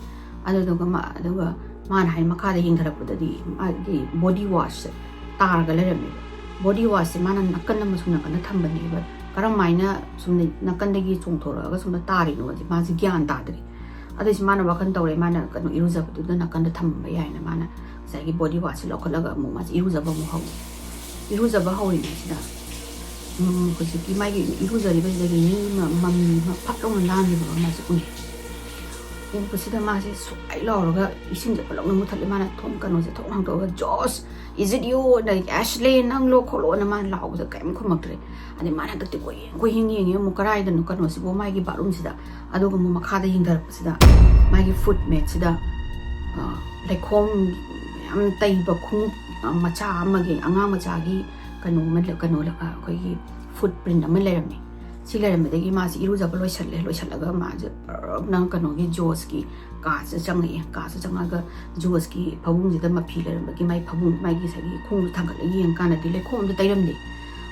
ꯑꯗꯨꯗꯨꯒ ꯃꯥ- ꯑꯗꯨꯒ ꯃꯥꯅ ꯍꯥꯏ ꯃꯈꯥꯗ ꯌꯦꯡꯊꯔꯛꯄꯗꯗꯤ ꯃꯥꯒꯤ ꯕꯣꯗꯤ ꯋꯥꯁꯁꯦ ꯇꯥꯔꯒ ꯂꯩꯔꯝꯃꯦꯕ꯫ ꯕꯣꯗꯤ ꯋꯥꯁꯁꯦ ꯃꯥꯅ ꯅꯥꯀꯟ ꯑꯃꯁꯨꯡ ꯅꯥꯀꯟꯗ ꯊꯝꯕꯅꯦꯕ꯫ ꯀꯔꯝ ꯍꯥꯏꯅ ꯁꯨꯝ ꯅꯥꯀꯟꯗꯒꯤ ꯆꯣꯡꯊꯣꯔꯛꯑꯒ ꯁꯨꯝꯗ ꯇꯥꯔꯤꯅꯣꯁꯦ ꯃꯥꯁꯦ ꯒ꯭ꯌꯥꯟ ꯇꯥꯗ꯭ꯔꯤ꯫ ꯑꯗꯨꯏꯁꯨ ꯃꯥꯅ ꯋꯥꯈꯜ ꯇꯧꯔꯦ, ꯃꯥꯅ ꯀꯩꯅꯣ ꯏꯔꯨꯖꯕꯗꯨꯗ ꯅꯥꯀꯟꯗ ꯊꯝꯃꯝꯕ ꯌꯥꯏꯅ ꯃꯥꯅ ꯉꯁꯥꯏꯒꯤ ꯕꯣꯗꯤ ꯋꯥꯁꯁꯦ ꯂꯧꯈꯠꯂꯒ ꯑꯃꯨꯛ ꯃꯥꯁꯦ ꯏꯔꯨꯖꯕ ꯑꯃꯨꯛ ꯍꯧꯔꯦ꯫ ꯏꯔꯨꯖꯕ ꯍꯧꯔꯤꯉꯩꯁꯤꯗ, ꯎꯝ, ꯍꯧꯖꯤꯛꯀꯤ ꯃꯥꯒꯤ ꯏꯔꯨꯖꯔꯤꯕꯁꯤꯗꯒꯤ ꯃꯤ ꯑꯃ ꯃꯃꯤ ꯑꯃ ꯐꯠ ꯂꯥꯎꯅ ꯂꯥꯡꯈꯤꯕ ꯑꯃ ꯃꯥꯁꯦ ꯎꯏ꯫ ꯎꯕꯁꯤꯗ ꯃꯥꯁꯦ ꯁ꯭ꯋꯥꯏ ꯂꯥꯎꯔꯒ ꯏꯁꯤꯡꯁꯦ ꯐꯠ ꯂꯥꯎꯅ ꯃꯨꯊꯠꯂꯦ꯫ ꯃꯥꯅ ꯊꯣꯡ ꯀꯩꯅꯣꯁꯦ ꯊꯣꯡ ꯍꯥꯡꯗꯣꯛꯑꯒ, "Josh, is it you?" ꯑꯗꯒꯤ, "Ashley, ꯅꯪꯂꯣ?" ꯈꯣꯠꯂꯣꯅ ꯃꯥꯅ ꯂꯥꯎꯕꯗ ꯀꯔꯤꯝ ꯈꯨꯝꯃꯛꯇ꯭ꯔꯦ꯫ ꯑꯗꯩ ꯃꯥꯅ ꯍꯟꯗꯛꯇꯤ ꯀꯣꯏꯌꯦꯡ ꯀꯣꯏꯌꯦꯡ ꯌꯦꯡꯉꯦ ꯑꯃꯨꯛ, ꯀꯔꯥꯏꯗꯅꯣ ꯀꯩꯅꯣꯁꯤꯕꯨ, ꯃꯥꯒꯤ ꯕꯥꯠꯔꯨꯝꯁꯤꯗ꯫ ꯑꯗꯨꯒ ꯑꯃꯨꯛ ꯃꯈꯥꯗ ꯌꯦꯡꯊꯔꯛꯄꯁꯤꯗ ꯃꯥꯒꯤ ꯐꯨꯠ ꯃꯦꯠꯁꯤꯗ, ꯑ, ꯂꯩꯈꯣꯝ ꯌꯥꯝ ꯇꯩꯕ ꯈꯣꯡꯎꯞ, ꯑ, ꯃꯆꯥ ꯑꯃꯒꯤ, ꯑꯉꯥꯡ ꯃꯆꯥꯒꯤ ꯀꯩꯅꯣ ꯑꯃ ꯂꯩ-, ꯀꯩꯅꯣ ꯂꯩ-, ꯑ, ꯑꯩꯈꯣꯏꯒꯤ ꯐꯨꯠ ꯄ꯭ꯔꯤꯟ ꯑꯃ ꯂꯩꯔꯝꯃꯤ꯫ ꯁꯤ ꯂꯩꯔꯝꯕꯗꯒꯤ ꯃꯥꯁꯦ ꯏꯔꯨꯖꯕ ꯂꯣꯏꯁꯜꯂꯦ꯫ ꯂꯣꯏꯁꯜꯂꯒ ꯃꯥꯁꯦ ꯄꯔꯞꯅ ꯀꯩꯅꯣꯒꯤ ꯖꯣꯁꯀꯤ ꯀꯥꯁꯤꯗ ꯆꯪꯉꯛꯑꯦ꯫ ꯀꯥꯁꯤꯗ ꯆꯪꯉꯛꯑꯒ ꯖꯣꯁꯀꯤ ꯐꯃꯨꯡꯁꯤꯗ ꯃꯐꯤ ꯂꯩꯔꯝꯕꯒꯤ ꯃꯥꯏ ꯐꯃꯨꯡ, ꯃꯥꯒꯤ ꯉꯁꯥꯏꯒꯤ ꯈꯣꯡꯗꯣ ꯊꯥꯡꯒꯠꯂꯒ ꯌꯦꯡꯀꯥꯟꯗꯗꯤ ꯂꯩꯈꯣꯝ ꯑꯝꯇ ꯇꯩꯔꯝꯗꯦ꯫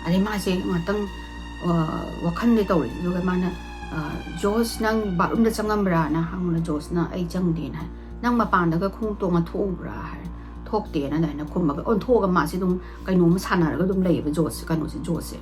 ꯑꯗꯩ ꯃꯥꯁꯦ ꯉꯥꯛꯇꯪ, ꯑ, ꯋꯥꯈꯜꯗ ꯇꯧꯔꯦ꯫ ꯑꯗꯨꯒ ꯃꯥꯅ, ꯑ, "ꯖꯣꯁ, ꯅꯪ ꯕꯥꯠꯔꯨꯝꯗ ꯆꯪꯉꯝꯕ꯭ꯔꯥꯅ?" ꯍꯪꯕꯗ ꯖꯣꯁꯅ, "ꯑꯩ ꯆꯪꯗꯦꯅ" ꯍꯥꯏ꯫ "ꯅꯪ ꯃꯄꯥꯟꯗꯒ ꯈꯣꯡꯎꯞ ꯇꯣꯡꯉ ꯊꯣꯛꯎꯕ꯭ꯔꯥ?" ꯍꯥꯏ꯫ "ꯊꯣꯛꯇꯦꯅ" ꯑꯗꯨꯃꯥꯏꯅ ꯈꯨꯝꯃꯒ ꯑꯣꯟꯊꯣꯛꯑꯒ ꯃꯥꯁꯦ ꯑꯗꯨꯝ ꯀꯩꯅꯣꯝꯃ ꯁꯥꯟꯅꯔꯒ ꯑꯗꯨꯝ ꯂꯩꯌꯦꯕ ꯖꯣꯁ, ꯀꯩꯅꯣꯁꯦ, ꯖꯣꯁꯁꯦ꯫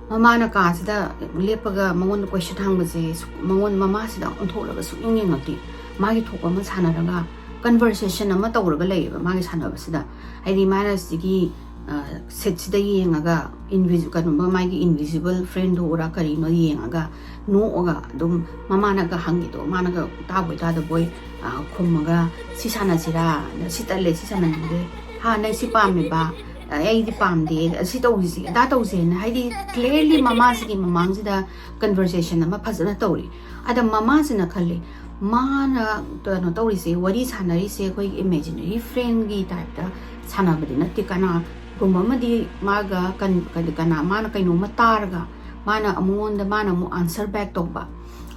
ꯃꯃꯥꯅ ꯀꯥꯁꯤꯗ ꯂꯦꯞꯄꯒ ꯃꯉꯣꯟꯗ ꯀꯣꯏꯁꯟ ꯍꯪꯕꯁꯦ, ꯁꯨ-, ꯃꯉꯣꯟ-, ꯃꯃꯥꯁꯤꯗ ꯑꯣꯟꯊꯣꯛꯂꯒ ꯁꯨꯛꯌꯦꯡ ꯌꯦꯡꯉꯛꯇꯦ꯫ ꯃꯥꯒꯤ ꯊꯣꯛꯄ ꯑꯃ ꯁꯥꯟꯅꯔꯒ, ꯀꯟꯚꯔꯁꯦꯁꯟ ꯑꯃ ꯇꯧꯔꯒ ꯂꯩꯌꯦꯕ ꯃꯥꯒꯤ ꯁꯥꯟꯅꯕꯁꯤꯗ꯫ ꯍꯥꯏꯗꯤ ꯃꯥꯅ ꯁꯤꯒꯤ, ꯑ, ꯁꯤꯠꯁꯤꯗ ꯌꯦꯡꯉꯒ, ꯏꯟꯚꯤꯖꯤ-, ꯀꯩꯅꯣꯝꯃ ꯃꯥꯒꯤ ꯏꯟꯚꯤꯖꯤꯕꯜ ꯐ꯭ꯔꯦꯟꯗꯣ ꯎꯔꯥ ꯀꯔꯤꯅꯣ ꯌꯦꯡꯉꯒ, ꯅꯣꯛꯑꯒ ꯑꯗꯨꯝ ꯃꯃꯥꯅꯒ ꯍꯪꯉꯤꯗꯣ, ꯃꯥꯅꯒ ꯇꯥꯕꯣꯏ ꯇꯥꯗꯕꯣꯏ, ꯑ, ꯈꯨꯝꯃꯒ, "ꯁꯤ ꯁꯥꯟꯅꯁꯤꯔꯥ? ꯁꯤ ꯇꯜꯂꯦ, ꯁꯤ ꯁꯥꯟꯅꯅꯤꯡꯗꯦ꯫ ꯍꯥ, ꯅꯪ ꯁꯤ ꯄꯥꯝꯃꯤꯕ? ꯑ, ꯑꯩꯗꯤ ꯄꯥꯝꯗꯦ꯫ ꯁꯤ ꯇꯧꯁꯤ, ꯑꯗꯥ ꯇꯧꯁꯦꯅ", ꯍꯥꯏꯗꯤ ꯀ꯭ꯂꯤꯌꯔꯂꯤ ꯃꯃꯥꯁꯤꯒꯤ ꯃꯃꯥꯡꯁꯤꯗ ꯀꯟꯚꯔꯁꯦꯁꯟ ꯑꯃ ꯐꯖꯅ ꯇꯧꯔꯤ꯫ ꯑꯗ ꯃꯃꯥꯁꯤꯅ ꯈꯜꯂꯤ, ꯃꯥꯅ ꯀꯩꯅꯣ ꯇꯧꯔꯤꯁꯦ, ꯋꯥꯔꯤ ꯁꯥꯟꯅꯔꯤꯁꯦ ꯑꯩꯈꯣꯏꯒꯤ ꯏꯃꯦꯖꯤꯅꯔꯤ ꯐ꯭ꯔꯦꯟꯒꯤ ꯇꯥꯏꯞꯇ ꯁꯥꯟꯅꯕꯗꯤ ꯅꯠꯇꯦ꯫ ꯀꯅꯥꯒꯨꯝꯕ ꯑꯃꯗꯤ ꯃꯥꯒ ꯀꯟ-, ꯀꯟ-, ꯀꯅꯥ, ꯃꯥꯅ ꯀꯩꯅꯣꯝꯃ ꯇꯥꯔꯒ ꯃꯥꯅ ꯑꯃꯉꯣꯟꯗ, ꯃꯥꯅ ꯑꯃꯨꯛ ꯑꯟꯁꯔ ꯕꯦꯛ ꯇꯧꯕ,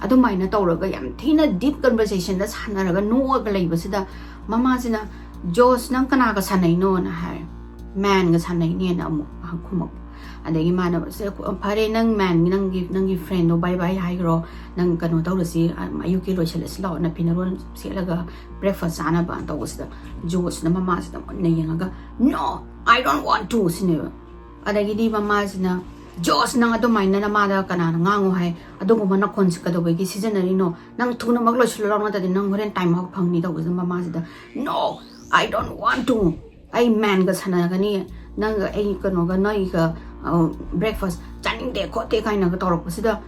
ꯑꯗꯨꯃꯥꯏꯅ ꯇꯧꯔꯒ ꯌꯥꯝ ꯊꯤꯅ ꯗꯤꯞ ꯀꯟꯚꯔꯁꯦꯁꯟꯗ ꯁꯥꯟꯅꯔꯒ ꯅꯣꯛꯑꯒ ꯂꯩꯕꯁꯤꯗ ꯃꯃꯥꯁꯤꯅ, "ꯖꯣꯁ, ꯅꯪ ꯀꯅꯥꯒ ꯁꯥꯟꯅꯩꯅꯣꯅ?" ꯍꯥꯏ꯫ "ꯃꯦꯟꯒ ꯁꯥꯟꯅꯩꯅꯦꯅ" ꯑꯃꯨꯛ ꯈꯨꯝꯃꯛꯄ꯫ ꯑꯗꯒꯤ ꯃꯥꯅ, "ꯁꯦ, ꯐꯔꯦ, ꯅꯪ ꯃꯦꯟ, ꯅꯪꯒꯤ, ꯅꯪꯒꯤ ꯐ꯭ꯔꯦꯟꯗꯣ ꯕꯥꯏ ꯕꯥꯏ ꯍꯥꯏꯈ꯭ꯔꯣ, ꯅꯪ ꯀꯩꯅꯣ ꯇꯧꯔꯁꯤ, ꯑ, ꯑꯌꯨꯛꯀꯤ ꯂꯣꯏꯁꯤꯜꯂꯁꯤ ꯂꯥꯛꯑꯣ, ꯅꯐꯤ ꯅꯔꯣꯜ ꯁꯦꯠꯂꯒ ꯕ꯭ꯔꯦꯛꯐꯥꯁ ꯆꯥꯅꯕ" ꯇꯧꯕꯁꯤꯗ ꯖꯣꯁꯅ ꯃꯃꯥꯁꯤꯗ ꯃꯨꯟꯅ ꯌꯦꯡꯉꯒ, "No, I don't want to" ꯁꯤꯅꯦꯕ꯫ ꯑꯗꯒꯤꯗꯤ ꯃꯃꯥꯁꯤꯅ, "ꯖꯣꯁ, ꯅꯪ ꯑꯗꯨꯃꯥꯏꯅ ꯅꯃꯥꯗ ꯀꯅꯥꯅ ꯉꯥꯡꯉꯣ ꯍꯥꯏ? ꯑꯗꯨꯒꯨꯝꯕ ꯅꯈꯣꯟꯁꯤ ꯀꯩꯗꯧꯕꯒꯤ ꯁꯤꯖꯤꯟꯅꯔꯤꯅꯣ? ꯅꯪ ꯊꯨꯅꯃꯛ ꯂꯣꯏꯁꯤꯜꯂꯨ ꯂꯥꯎ, ꯅꯠꯇ꯭ꯔꯗꯤ ꯅꯪ ꯍꯣꯔꯦꯟ ꯇꯥꯏꯝ ꯑꯥꯎꯠ ꯐꯪꯅꯤ" ꯇꯧꯕꯁꯤꯗ ꯃꯃꯥꯁꯤꯗ, "No, I don't want to꯫ ꯑꯩ ꯃꯦꯟꯒ ꯁꯥꯟꯅꯒꯅꯤ, ꯅꯪꯒ ꯑꯩ ꯀꯩꯅꯣꯒ ꯅꯣꯏꯒ, ꯑ, ꯕ꯭ꯔꯦꯛꯐꯥꯁ ꯆꯥꯅꯤꯡꯗꯦ ꯈꯣꯠꯇꯦ" ꯀꯥꯏꯅꯒ ꯇꯧꯔꯛꯄꯁꯤꯗ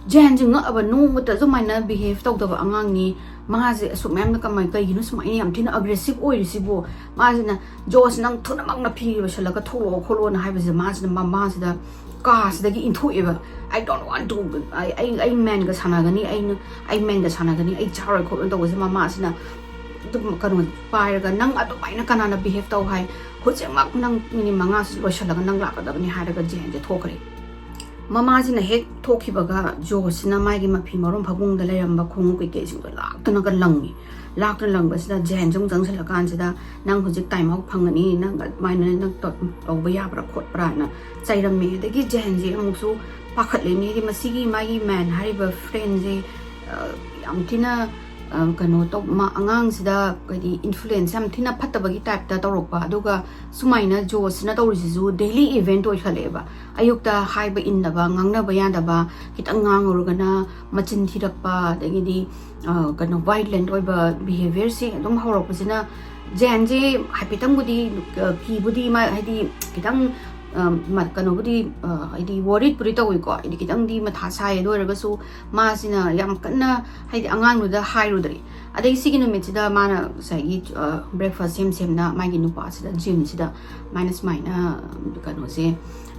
ꯖꯦꯟꯁꯦ ꯉꯛꯑꯕ, ꯅꯣꯡꯃꯇ ꯑꯗꯨꯃꯥꯏꯅ ꯕꯤꯍꯦꯕ ꯇꯧꯗꯕ ꯑꯉꯥꯡꯅꯤ꯫ ꯃꯥꯁꯦ ꯑꯁꯨꯛ ꯃꯌꯥꯝꯅ ꯀꯃꯥꯏ-, ꯀꯩꯒꯤꯅꯣ ꯁꯨꯃꯥꯏꯅ ꯌꯥꯝ ꯊꯤꯅ ꯑꯒ꯭ꯔꯦꯁꯤꯞ ꯑꯣꯏꯔꯤꯁꯤꯕꯣ? ꯃꯥꯁꯤꯅ, "ꯖꯣꯁ, ꯅꯪ ꯊꯨꯅꯃꯛ ꯅꯐꯤ ꯂꯣꯏꯁꯤꯜꯂꯒ ꯊꯣꯛꯂꯛꯑꯣ ꯈꯣꯠꯂꯣꯅ" ꯍꯥꯏꯕꯁꯦ ꯃꯥꯁꯤꯅ ꯃꯃꯥꯁꯤꯗ ꯀꯥꯁꯤꯗꯒꯤ ꯏꯟꯊꯣꯛꯑꯦꯕ꯫ "I don't want to, ꯑꯩ, ꯑꯩ, ꯑꯩ ꯃꯦꯟꯒ ꯁꯥꯟꯅꯒꯅꯤ, ꯑꯩꯅ, ꯑꯩ ꯃꯦꯟꯒ ꯁꯥꯟꯅꯒꯅꯤ, ꯑꯩ ꯆꯥꯔꯣꯏ ꯈꯣꯠꯂꯣꯏ" ꯇꯧꯕꯁꯦ ꯃꯃꯥꯁꯤꯅ ꯑꯗꯨꯒꯨꯝꯕ ꯀꯩꯅꯣ ꯄꯥꯏꯔꯒ, "ꯅꯪ ꯑꯗꯨꯃꯥꯏꯅ ꯀꯅꯥꯅ ꯕꯤꯍꯦꯕ ꯇꯧ ꯍꯥꯏ? ꯍꯧꯖꯤꯛꯃꯛ ꯅꯪ ꯃꯤꯅꯤꯠ ꯃꯉꯥꯁꯤ ꯂꯣꯏꯁꯤꯜꯂꯒ ꯅꯪ ꯂꯥꯛꯀꯗꯕꯅꯤ" ꯍꯥꯏꯔꯒ ꯖꯦꯟꯁꯦ ꯊꯣꯛꯈ꯭ꯔꯦ꯫ ꯃꯃꯥꯁꯤꯅ ꯍꯦꯛ ꯊꯣꯛꯈꯤꯕꯒ ꯖꯣꯁꯤꯅ ꯃꯥꯒꯤ ꯃꯐꯤ ꯃꯔꯣꯟ ꯐꯃꯨꯡꯗ ꯂꯩꯔꯝꯕ ꯈꯣꯡꯎꯞ ꯀꯩꯀꯩꯁꯤꯡꯗꯣ ꯂꯥꯛꯇꯅꯒ ꯂꯪꯉꯤ꯫ ꯂꯥꯛꯇꯅ ꯂꯪꯕꯁꯤꯗ ꯖꯦꯟꯁꯦ ꯑꯃꯨꯛ ꯆꯪꯁꯤꯜꯂꯀꯥꯟꯁꯤꯗ, "ꯅꯪ ꯍꯧꯖꯤꯛ ꯇꯥꯏꯝ ꯑꯥꯎꯠ ꯐꯪꯒꯅꯤ, ꯅꯪ ꯑꯗꯨꯃꯥꯏꯅ ꯅꯪ ꯇꯧ-, ꯇꯧꯕ ꯌꯥꯕ꯭ꯔꯥ ꯈꯣꯠꯄ꯭ꯔꯥꯅ ꯆꯩꯔꯝꯃꯦ꯫ ꯑꯗꯒꯤ ꯖꯦꯟꯁꯦ ꯑꯃꯨꯛꯁꯨ ꯄꯥꯈꯠꯂꯦꯅꯦ, ꯍꯥꯏꯗꯤ ꯃꯁꯤꯒꯤ ꯃꯥꯒꯤ ꯃꯦꯟ ꯍꯥꯏꯔꯤꯕ ꯐ꯭ꯔꯦꯟꯁꯦ, ꯑ, ꯌꯥꯝ ꯊꯤꯅ, ꯑ, ꯀꯩꯅꯣ ꯇꯧ-, ꯃꯥ ꯑꯉꯥꯡꯁꯤꯗ ꯍꯥꯏꯗꯤ ꯏꯟꯐ꯭ꯂꯨꯌꯦꯟꯁ ꯌꯥꯝ ꯊꯤꯅ ꯐꯠꯇꯕꯒꯤ ꯇꯥꯏꯞꯇ ꯇꯧꯔꯛꯄ꯫ ꯑꯗꯨꯒ ꯁꯨꯃꯥꯏꯅ ꯖꯣꯁꯤꯅ ꯇꯧꯔꯤꯁꯤꯁꯨ ꯗꯦꯂꯤ ꯏꯚꯦꯟꯠ ꯑꯣꯏꯈꯠꯂꯛꯑꯦꯕ꯫ ꯑꯌꯨꯛꯇ ꯍꯥꯏꯕ ꯏꯟꯗꯕ, ꯉꯥꯡꯅꯕ ꯌꯥꯗꯕ, ꯈꯤꯇꯪ ꯉꯥꯡꯉꯨꯔꯒꯅ ꯃꯆꯤꯟ ꯊꯤꯔꯛꯄ, ꯑꯗꯒꯤꯗꯤ, ꯑ, ꯀꯩꯅꯣ, ꯚꯥꯏꯂꯦꯟꯠ ꯑꯣꯏꯕ ꯕꯤꯍꯦꯕꯤꯌꯔꯁꯦ ꯑꯗꯨꯝ ꯍꯧꯔꯛꯄꯁꯤꯅ ꯖꯦꯟꯁꯦ ꯍꯥꯏꯐꯦꯠꯇꯪꯕꯨꯗꯤ, ꯑ, ꯀꯤꯕꯨꯗꯤ ꯃꯥ, ꯍꯥꯏꯗꯤ ꯈꯤꯇꯪ, ꯑ, ꯃ-, ꯀꯩꯅꯣꯕꯨꯗꯤ, ꯑ, ꯍꯥꯏꯗꯤ ꯋꯥꯔꯤꯗꯄꯨꯗꯤ ꯇꯧꯋꯤꯀꯣ, ꯍꯥꯏꯗꯤ ꯈꯤꯇꯪꯗꯤ ꯃꯊꯥ ꯁꯥꯏ꯫ ꯑꯗꯨ ꯑꯣꯏꯔꯒꯁꯨ ꯃꯥꯁꯤꯅ ꯌꯥꯝ ꯀꯟꯅ ꯍꯥꯏꯗꯤ ꯑꯉꯥꯡꯗꯨꯗ ꯍꯥꯏꯔꯨꯗ꯭ꯔꯦ꯫ ꯑꯗꯩ ꯁꯤꯒꯤ ꯅꯨꯃꯤꯠꯁꯤꯗ ꯃꯥꯅ ꯉꯁꯥꯏꯒꯤ, ꯑ, ꯕ꯭ꯔꯦꯛꯐꯥꯁ ꯁꯦꯝ ꯁꯦꯝꯅ ꯃꯥꯒꯤ ꯅꯨꯄꯥꯁꯤꯗ ꯖꯤꯝꯁꯤꯗ ꯃꯥꯅ ꯁꯨꯃꯥꯏꯅ, ꯀꯩꯅꯣꯁꯦ,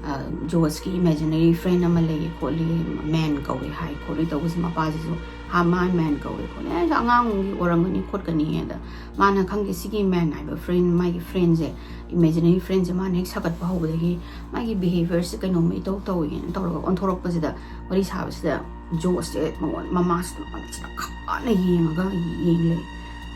ꯑ, ꯖꯣꯁꯀꯤ ꯏꯃꯦꯖꯤꯅꯔꯤ ꯐ꯭ꯔꯦꯟ ꯑꯃ ꯂꯩꯌꯦ ꯈꯣꯠꯂꯤ, ꯃꯦꯟ ꯀꯧꯋꯦ ꯍꯥꯏ ꯈꯣꯠꯂꯤ ꯇꯧꯕꯁꯦ, ꯃꯄꯥꯁꯤꯁꯨ, "ꯍꯥ, ꯃꯥ ꯃꯦꯟ ꯀꯧꯋꯦ ꯈꯣꯠꯂꯦ, ꯑꯩꯁꯨ ꯑꯉꯥꯡꯒꯤ ꯑꯣꯏꯔꯝꯒꯅꯤ ꯈꯣꯠꯀꯅꯤ", ꯑꯗ ꯃꯥꯅ ꯈꯪꯗꯦ, ꯁꯤꯒꯤ ꯃꯦꯟ ꯍꯥꯏꯕ ꯐ꯭ꯔꯦꯟ, ꯃꯥꯒꯤ ꯐ꯭ꯔꯦꯟꯁꯦ, ꯏꯃꯦꯖꯤꯅꯔꯤ ꯐ꯭ꯔꯦꯟꯁꯦ ꯃꯥꯅ ꯍꯦꯛ ꯁꯥꯒꯠꯄ ꯍꯧꯕꯗꯒꯤ ꯃꯥꯒꯤ ꯕꯤꯍꯦꯕꯤꯌꯔꯁꯦ ꯀꯩꯅꯣꯝꯃ ꯏꯇꯧ ꯇꯧꯋꯦꯅ ꯇꯧꯔꯒ ꯑꯣꯟꯊꯣꯔꯛꯄꯁꯤꯗ, ꯋꯥꯔꯤ ꯁꯥꯕꯁꯤꯗ ꯖꯣꯁꯁꯦ ꯃꯉꯣꯟ-, ꯃꯃꯥꯁꯤꯅ ꯃꯃꯤꯠꯁꯤꯅ ꯈꯞ ꯄꯥꯅ ꯌꯦꯡꯉꯒ ꯌꯦꯡ ꯂꯩ꯫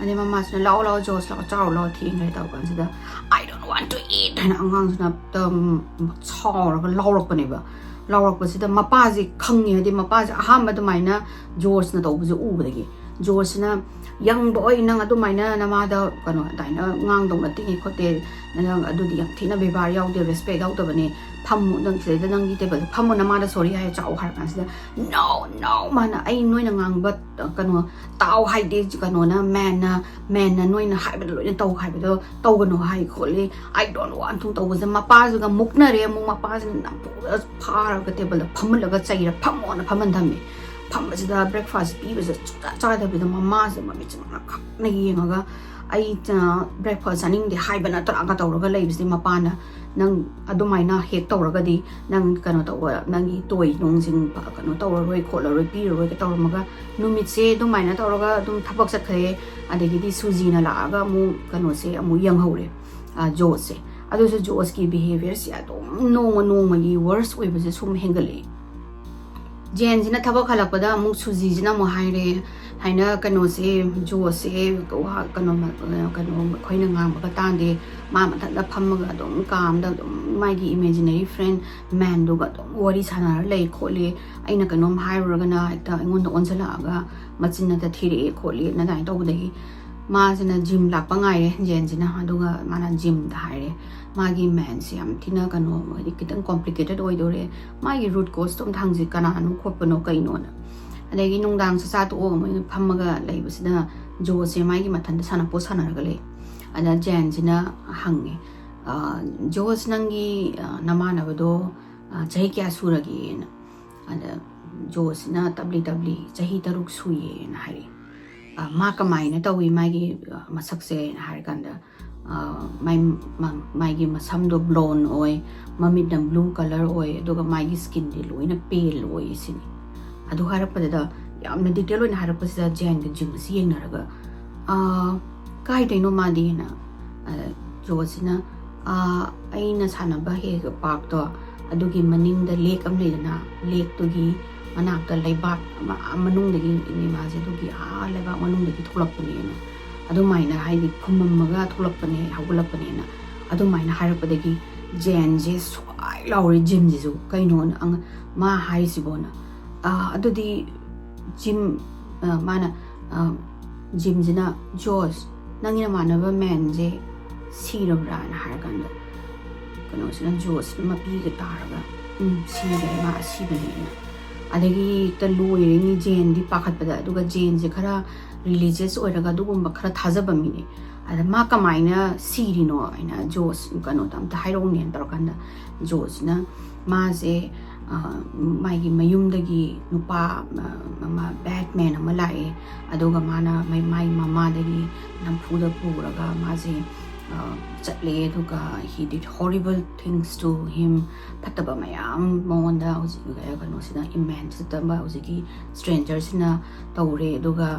ꯑꯗꯩ ꯃꯃꯥꯁꯤꯅ, "ꯂꯥꯛꯑꯣ, ꯂꯥꯛꯑꯣ, ꯖꯣꯁ, ꯂꯥꯛꯑꯣ, ꯆꯥꯔꯨ ꯂꯥꯛꯑꯣ, ꯊꯦꯡꯈ꯭ꯔꯦ" ꯇꯧꯔ ꯀꯥꯟꯁꯤꯗ, "I don't want to eat" ꯍꯥꯏꯅ ꯑꯉꯥꯡꯁꯤꯅ ꯇꯝ-, ꯁꯥꯎꯔꯒ ꯂꯥꯎꯔꯛꯄꯅꯦꯕ꯫ ꯂꯥꯎꯔꯛꯄꯁꯤꯗ ꯃꯄꯥꯁꯦ ꯈꯪꯉꯦ, ꯍꯥꯏꯗꯤ ꯃꯄꯥꯁꯦ ꯑꯍꯥꯟꯕ ꯑꯗꯨꯃꯥꯏꯅ ꯖꯣꯁꯅ ꯇꯧꯕꯁꯦ ꯎꯕꯗꯒꯤ꯫ ꯖꯣꯁꯁꯤꯅ, "ꯌꯪ ꯕꯣꯏ, ꯅꯪ ꯑꯗꯨꯃꯥꯏꯅ ꯅꯃꯥꯗ ꯀꯩꯅꯣ ꯑꯗꯨꯃꯥꯏꯅ ꯉꯥꯡꯗꯧ ꯅꯠꯇꯦ ꯈꯣꯠꯇꯦ, ꯅꯪ ꯑꯗꯨꯗꯤ ꯌꯥꯝ ꯊꯤꯅ ꯕꯦꯕꯥꯔ ꯌꯥꯎꯗꯦ, ꯔꯦꯁꯄꯦꯛ ꯌꯥꯎꯗꯕꯅꯦ, ꯐꯝꯃꯨ, ꯅꯪ ꯁꯤꯗꯩꯗ ꯅꯪꯒꯤ ꯇꯦꯕꯜꯗ ꯐꯝꯃꯨ, ꯅꯃꯥꯗ ꯁꯣꯔꯤ ꯍꯥꯏ ꯆꯥꯎ" ꯍꯥꯏꯔ ꯀꯥꯟꯁꯤꯗ, "No, no", ꯃꯥꯅ, "ꯑꯩ ꯅꯣꯏꯅ ꯉꯥꯡꯕ, ꯀꯩꯅꯣ, ꯇꯥꯎ ꯍꯥꯏꯗꯦ, ꯀꯩꯅꯣꯅ, ꯃꯦꯟꯅ, ꯃꯦꯟꯅ ꯅꯣꯏꯅ ꯍꯥꯏꯕꯗꯣ ꯂꯣꯏꯅ ꯇꯧ ꯍꯥꯏꯕꯗꯣ ꯇꯧꯒꯅꯨ ꯍꯥꯏ ꯈꯣꯠꯂꯤ, I don't want to" ꯇꯧꯕꯁꯦ ꯃꯄꯥꯁꯤꯒ ꯃꯨꯛꯅꯔꯦ꯫ ꯑꯃꯨꯛ ꯃꯄꯥꯁꯤꯅ ꯅꯝꯐꯨꯗ ꯐꯥꯔꯒ ꯇꯦꯕꯜꯗ ꯐꯝꯍꯜꯂꯒ ꯆꯩꯔ, "ꯐꯝꯃꯣꯅ" ꯐꯝꯍꯟ ꯊꯝꯃꯦ꯫ ꯐꯝꯕꯁꯤꯗ ꯕ꯭ꯔꯦꯛꯐꯥꯁ ꯄꯤꯕꯁꯦ ꯁꯨꯡꯆꯥ ꯆꯥꯗꯕꯤꯗ ꯃꯃꯥꯁꯦ ꯃꯃꯤꯠꯁꯦ ꯃꯥꯅ ꯈꯞꯅ ꯌꯦꯡꯉꯒ, "ꯑꯩ, ꯑ, ꯕ꯭ꯔꯦꯛꯐꯥꯁ ꯆꯥꯅꯤꯡꯗꯦ ꯍꯥꯏꯕ ꯅꯠꯇ꯭ꯔꯥꯒ" ꯇꯧꯔꯒ ꯂꯩꯕꯁꯦ ꯃꯄꯥꯅ, "ꯅꯪ ꯑꯗꯨꯃꯥꯏꯅ ꯍꯦꯛ ꯇꯧꯔꯒꯗꯤ ꯅꯪ ꯀꯩꯅꯣ ꯇꯧꯕ, ꯅꯪꯒꯤ ꯇꯣꯏ ꯅꯨꯡꯁꯤꯡ ꯀꯩꯅꯣ ꯇꯧꯔꯔꯣꯏ ꯈꯣꯠꯂꯔꯣꯏ, ꯄꯤꯔꯔꯣꯏꯒ" ꯇꯧꯔꯝꯃꯒ ꯅꯨꯃꯤꯠꯁꯦ ꯑꯗꯨꯃꯥꯏꯅ ꯇꯧꯔꯒ ꯑꯗꯨꯝ ꯊꯕꯛ ꯆꯠꯈ꯭ꯔꯦ꯫ ꯑꯗꯒꯤꯗꯤ ꯁꯨꯖꯤꯅ ꯂꯥꯛꯑꯒ ꯑꯃꯨꯛ ꯀꯩꯅꯣꯁꯦ ꯑꯃꯨꯛ ꯌꯦꯡꯍꯧꯔꯦ, ꯖꯣꯁꯁꯦ꯫ ꯑꯗꯨꯁꯨ ꯖꯣꯁꯀꯤ ꯕꯤꯍꯦꯕꯤꯌꯔꯁꯦ ꯑꯗꯨꯝ ꯅꯣꯡꯃ ꯅꯣꯡꯃꯒꯤ ꯋꯔꯁ ꯑꯣꯏꯕꯁꯦ ꯁꯨꯝ ꯍꯦꯟꯒꯠꯂꯛꯑꯦ꯫ ꯖꯦꯟꯁꯤꯅ ꯊꯕꯛ ꯍꯜꯂꯛꯄꯗ ꯑꯃꯨꯛ ꯁꯨꯖꯤꯁꯤꯅ ꯑꯃꯨꯛ ꯍꯥꯏꯔꯦ, ꯍꯥꯏꯅ ꯀꯩꯅꯣꯁꯦ, ꯖꯣꯁꯁꯦ ꯋꯥ ꯀꯩꯅꯣ ꯀꯩꯅꯣ ꯑꯩꯈꯣꯏꯅ ꯉꯥꯡꯕꯒ ꯇꯥꯗꯦ, ꯃꯥ ꯃꯊꯟꯇ ꯐꯝꯃꯒ ꯑꯗꯨꯝ ꯀꯥꯝꯗ ꯑꯗꯨꯝ ꯃꯥꯒꯤ ꯏꯃꯦꯖꯤꯅꯔꯤ ꯐ꯭ꯔꯦꯟ ꯃꯦꯟꯗꯨꯒ ꯑꯗꯨꯝ ꯋꯥꯔꯤ ꯁꯥꯟꯅꯔ ꯂꯩ ꯈꯣꯠꯂꯤ, ꯑꯩꯅ ꯀꯩꯅꯣꯝ ꯍꯥꯏꯔꯨꯔꯒꯅ ꯍꯦꯛꯇ ꯑꯩꯉꯣꯟꯗ ꯑꯣꯟꯁꯤꯜꯂꯛꯑꯒ ꯃꯆꯤꯟ ꯑꯗ ꯊꯤꯔꯛꯑꯦ ꯈꯣꯠꯂꯦꯅ ꯑꯗꯨꯃꯥꯏꯅ ꯇꯧꯕꯗꯒꯤ ꯃꯥꯁꯤꯅ ꯖꯤꯝ ꯂꯥꯛꯄ ꯉꯥꯏꯔꯦ ꯖꯦꯟꯁꯤꯅ꯫ ꯑꯗꯨꯒ ꯃꯥꯅ ꯖꯤꯝꯗ ꯍꯥꯏꯔꯦ, ꯃꯥꯒꯤ ꯃꯦꯟꯁꯦ ꯌꯥꯝ ꯊꯤꯅ ꯀꯩꯅꯣ, ꯍꯥꯏꯗꯤ ꯈꯤꯇꯪ ꯀꯣꯝꯄ꯭ꯂꯤꯀꯦꯇꯦꯠ ꯑꯣꯏꯗꯣꯔꯦ, ꯃꯥꯒꯤ ꯔꯨꯠ ꯀꯣꯁꯇꯣ ꯑꯝꯇ ꯍꯪꯁꯤ, ꯀꯅꯥꯅꯣ ꯈꯣꯠꯄꯅꯣ ꯀꯩꯅꯣꯅ꯫ ꯑꯗꯒꯤ ꯅꯨꯡꯗꯥꯡ ꯆꯥꯛꯆꯥ ꯇꯣꯛꯑꯒ ꯃꯣꯏꯅ ꯐꯝꯃꯒ ꯂꯩꯕꯁꯤꯗ ꯖꯣꯁꯦ ꯃꯥꯒꯤ ꯃꯊꯟꯇ ꯁꯥꯟꯅꯄꯣꯠ ꯁꯥꯟꯅꯔꯒ ꯂꯩ꯫ ꯑꯗ ꯖꯦꯟꯁꯤꯅ ꯍꯪꯉꯦ, "ꯖꯣꯁ, ꯅꯪꯒꯤ ꯅꯃꯥꯟꯅꯕꯗꯣ ꯆꯍꯤ ꯀꯌꯥ ꯁꯨꯔꯒꯦꯅ?" ꯑꯗ ꯖꯣꯁꯤꯅ ꯇꯞꯂꯤ ꯇꯞꯂꯤ, "ꯆꯍꯤ ꯇꯔꯨꯛ ꯁꯨꯏꯌꯦꯅ" ꯍꯥꯏꯔꯛꯑꯦ꯫ ꯃꯥ ꯀꯃꯥꯏꯅ ꯇꯧꯏ ꯃꯥꯒꯤ ꯃꯁꯛꯁꯦꯅ ꯍꯥꯏꯔꯀꯥꯟꯗ, ꯃꯥꯏ ꯃꯥꯒꯤ ꯃꯁꯝꯗꯣ ꯕ꯭ꯂꯣꯟ ꯑꯣꯏ, ꯃꯃꯤꯠꯅ ꯕ꯭ꯂꯨ ꯀꯂꯔ ꯑꯣꯏ, ꯑꯗꯨꯒ ꯃꯥꯒꯤ ꯁ꯭ꯀꯤꯟꯗꯤ ꯂꯣꯏꯅ ꯄꯦꯜ ꯑꯣꯏ ꯁꯤꯅꯤ꯫ ꯑꯗꯨ ꯍꯥꯏꯔꯛꯄꯗꯨꯗ, ꯌꯥꯝꯅ ꯗꯤꯇꯦꯜ ꯑꯣꯏꯅ ꯍꯥꯏꯔꯛꯄꯁꯤꯗ ꯖꯦꯟꯒ ꯖꯤꯝꯒꯁꯤ ꯌꯦꯡꯅꯔꯒ, "ꯀꯥꯏꯗꯩꯅꯣ ꯃꯥꯗꯤꯅ?" ꯑꯗ ꯖꯣꯁꯤꯅ, "ꯑꯩꯅ ꯁꯥꯟꯅꯕ ꯍꯦꯛ ꯄꯥꯔꯛꯇꯣ, ꯑꯗꯨꯒꯤ ꯃꯅꯤꯡꯗ ꯂꯦꯛ ꯑꯃ ꯂꯩꯗꯅ, ꯂꯦꯛꯇꯨꯒꯤ ꯃꯅꯥꯛꯇ ꯂꯩꯕꯥꯛ ꯑꯃ, ꯑꯥ ꯃꯅꯨꯡꯗꯒꯤ ꯃꯥꯁꯦ, ꯑꯗꯨꯒꯤ ꯑꯥ ꯂꯩꯕꯥꯛ ꯃꯅꯨꯡꯗꯒꯤ ꯊꯣꯛꯂꯛꯄꯅꯦꯅ, ꯑꯗꯨꯃꯥꯏꯅ ꯍꯥꯏꯗꯤ ꯐꯨꯝꯃꯝꯃꯒ ꯊꯣꯛꯂꯛꯄꯅꯦ, ꯍꯧꯒꯠꯂꯛꯄꯅꯦꯅ" ꯑꯗꯨꯃꯥꯏꯅ ꯍꯥꯏꯔꯛꯄꯗꯒꯤ ꯖꯦꯟꯁꯦ ꯁ꯭ꯋꯥꯏ ꯂꯥꯎꯔꯦ꯫ ꯖꯤꯝꯁꯤꯁꯨ, "ꯀꯩꯅꯣꯅ ꯑꯉ-, ꯃꯥ ꯍꯥꯏꯁꯤꯕꯣꯅ?" ꯑꯗꯨꯗꯤ ꯖꯤꯝ, ꯃꯥꯅ, ꯖꯤꯝꯁꯤꯅ, "ꯖꯣꯁ, ꯅꯪꯒꯤ ꯅꯃꯥꯟꯅꯕ ꯃꯦꯟꯁꯦ ꯁꯤꯔꯕ꯭ꯔꯥꯅ?" ꯍꯥꯏꯔꯀꯥꯟꯗ ꯀꯩꯅꯣꯁꯤꯅ, ꯖꯣꯁꯁꯤꯅ ꯃꯄꯤꯒ ꯇꯥꯔꯒ, "ꯎꯝ, ꯁꯤꯔꯦ, ꯃꯥ ꯑꯁꯤꯕꯅꯦꯅ"꯫ ꯑꯗꯒꯤ ꯍꯦꯛꯇ ꯂꯣꯏꯔꯦꯅꯤ ꯖꯦꯟꯗꯤ ꯄꯥꯈꯠꯄꯗ꯫ ꯑꯗꯨꯒ ꯖꯦꯟꯁꯦ ꯈꯔ ꯔꯤꯂꯤꯖꯤꯌꯁ ꯑꯣꯏꯔꯒ ꯑꯗꯨꯒꯨꯝꯕ ꯈꯔ ꯊꯥꯖꯕ ꯃꯤꯅꯦ꯫ ꯑꯗ ꯃꯥ ꯀꯃꯥꯏꯅ ꯁꯤꯔꯤꯅꯣ ꯍꯥꯏꯅ ꯖꯣꯁ ꯀꯩꯅꯣꯗ ꯑꯝꯇ ꯍꯥꯏꯔꯛꯎꯅꯦꯅ ꯇꯧꯔꯀꯥꯟꯗ ꯖꯣꯁꯁꯤꯅ ꯃꯥꯁꯦ, ꯃꯥꯒꯤ ꯃꯌꯨꯝꯗꯒꯤ ꯅꯨꯄꯥ ꯑꯃ, ꯕꯦꯠꯃꯦꯟ ꯑꯃ ꯂꯥꯛꯑꯦ꯫ ꯑꯗꯨꯒ ꯃꯥꯅ ꯃꯥꯏ ꯃꯃꯥꯗꯒꯤ ꯅꯝꯐꯨꯗ ꯄꯨꯔꯒ ꯃꯥꯁꯦ ꯆꯠꯂꯦ꯫ ꯑꯗꯨꯒ he did horrible things to him, ꯐꯠꯇꯕ ꯃꯌꯥꯝ ꯃꯉꯣꯟꯗ ꯍꯧꯖꯤꯛ ꯀꯩꯅꯣꯁꯤꯅ, ꯏꯃꯦꯟꯁꯤꯗ ꯍꯧꯖꯤꯛꯀꯤ ꯁ꯭ꯇ꯭ꯔꯦꯟꯖꯔꯁꯤꯅ ꯇꯧꯔꯦ꯫ ꯑꯗꯨꯒ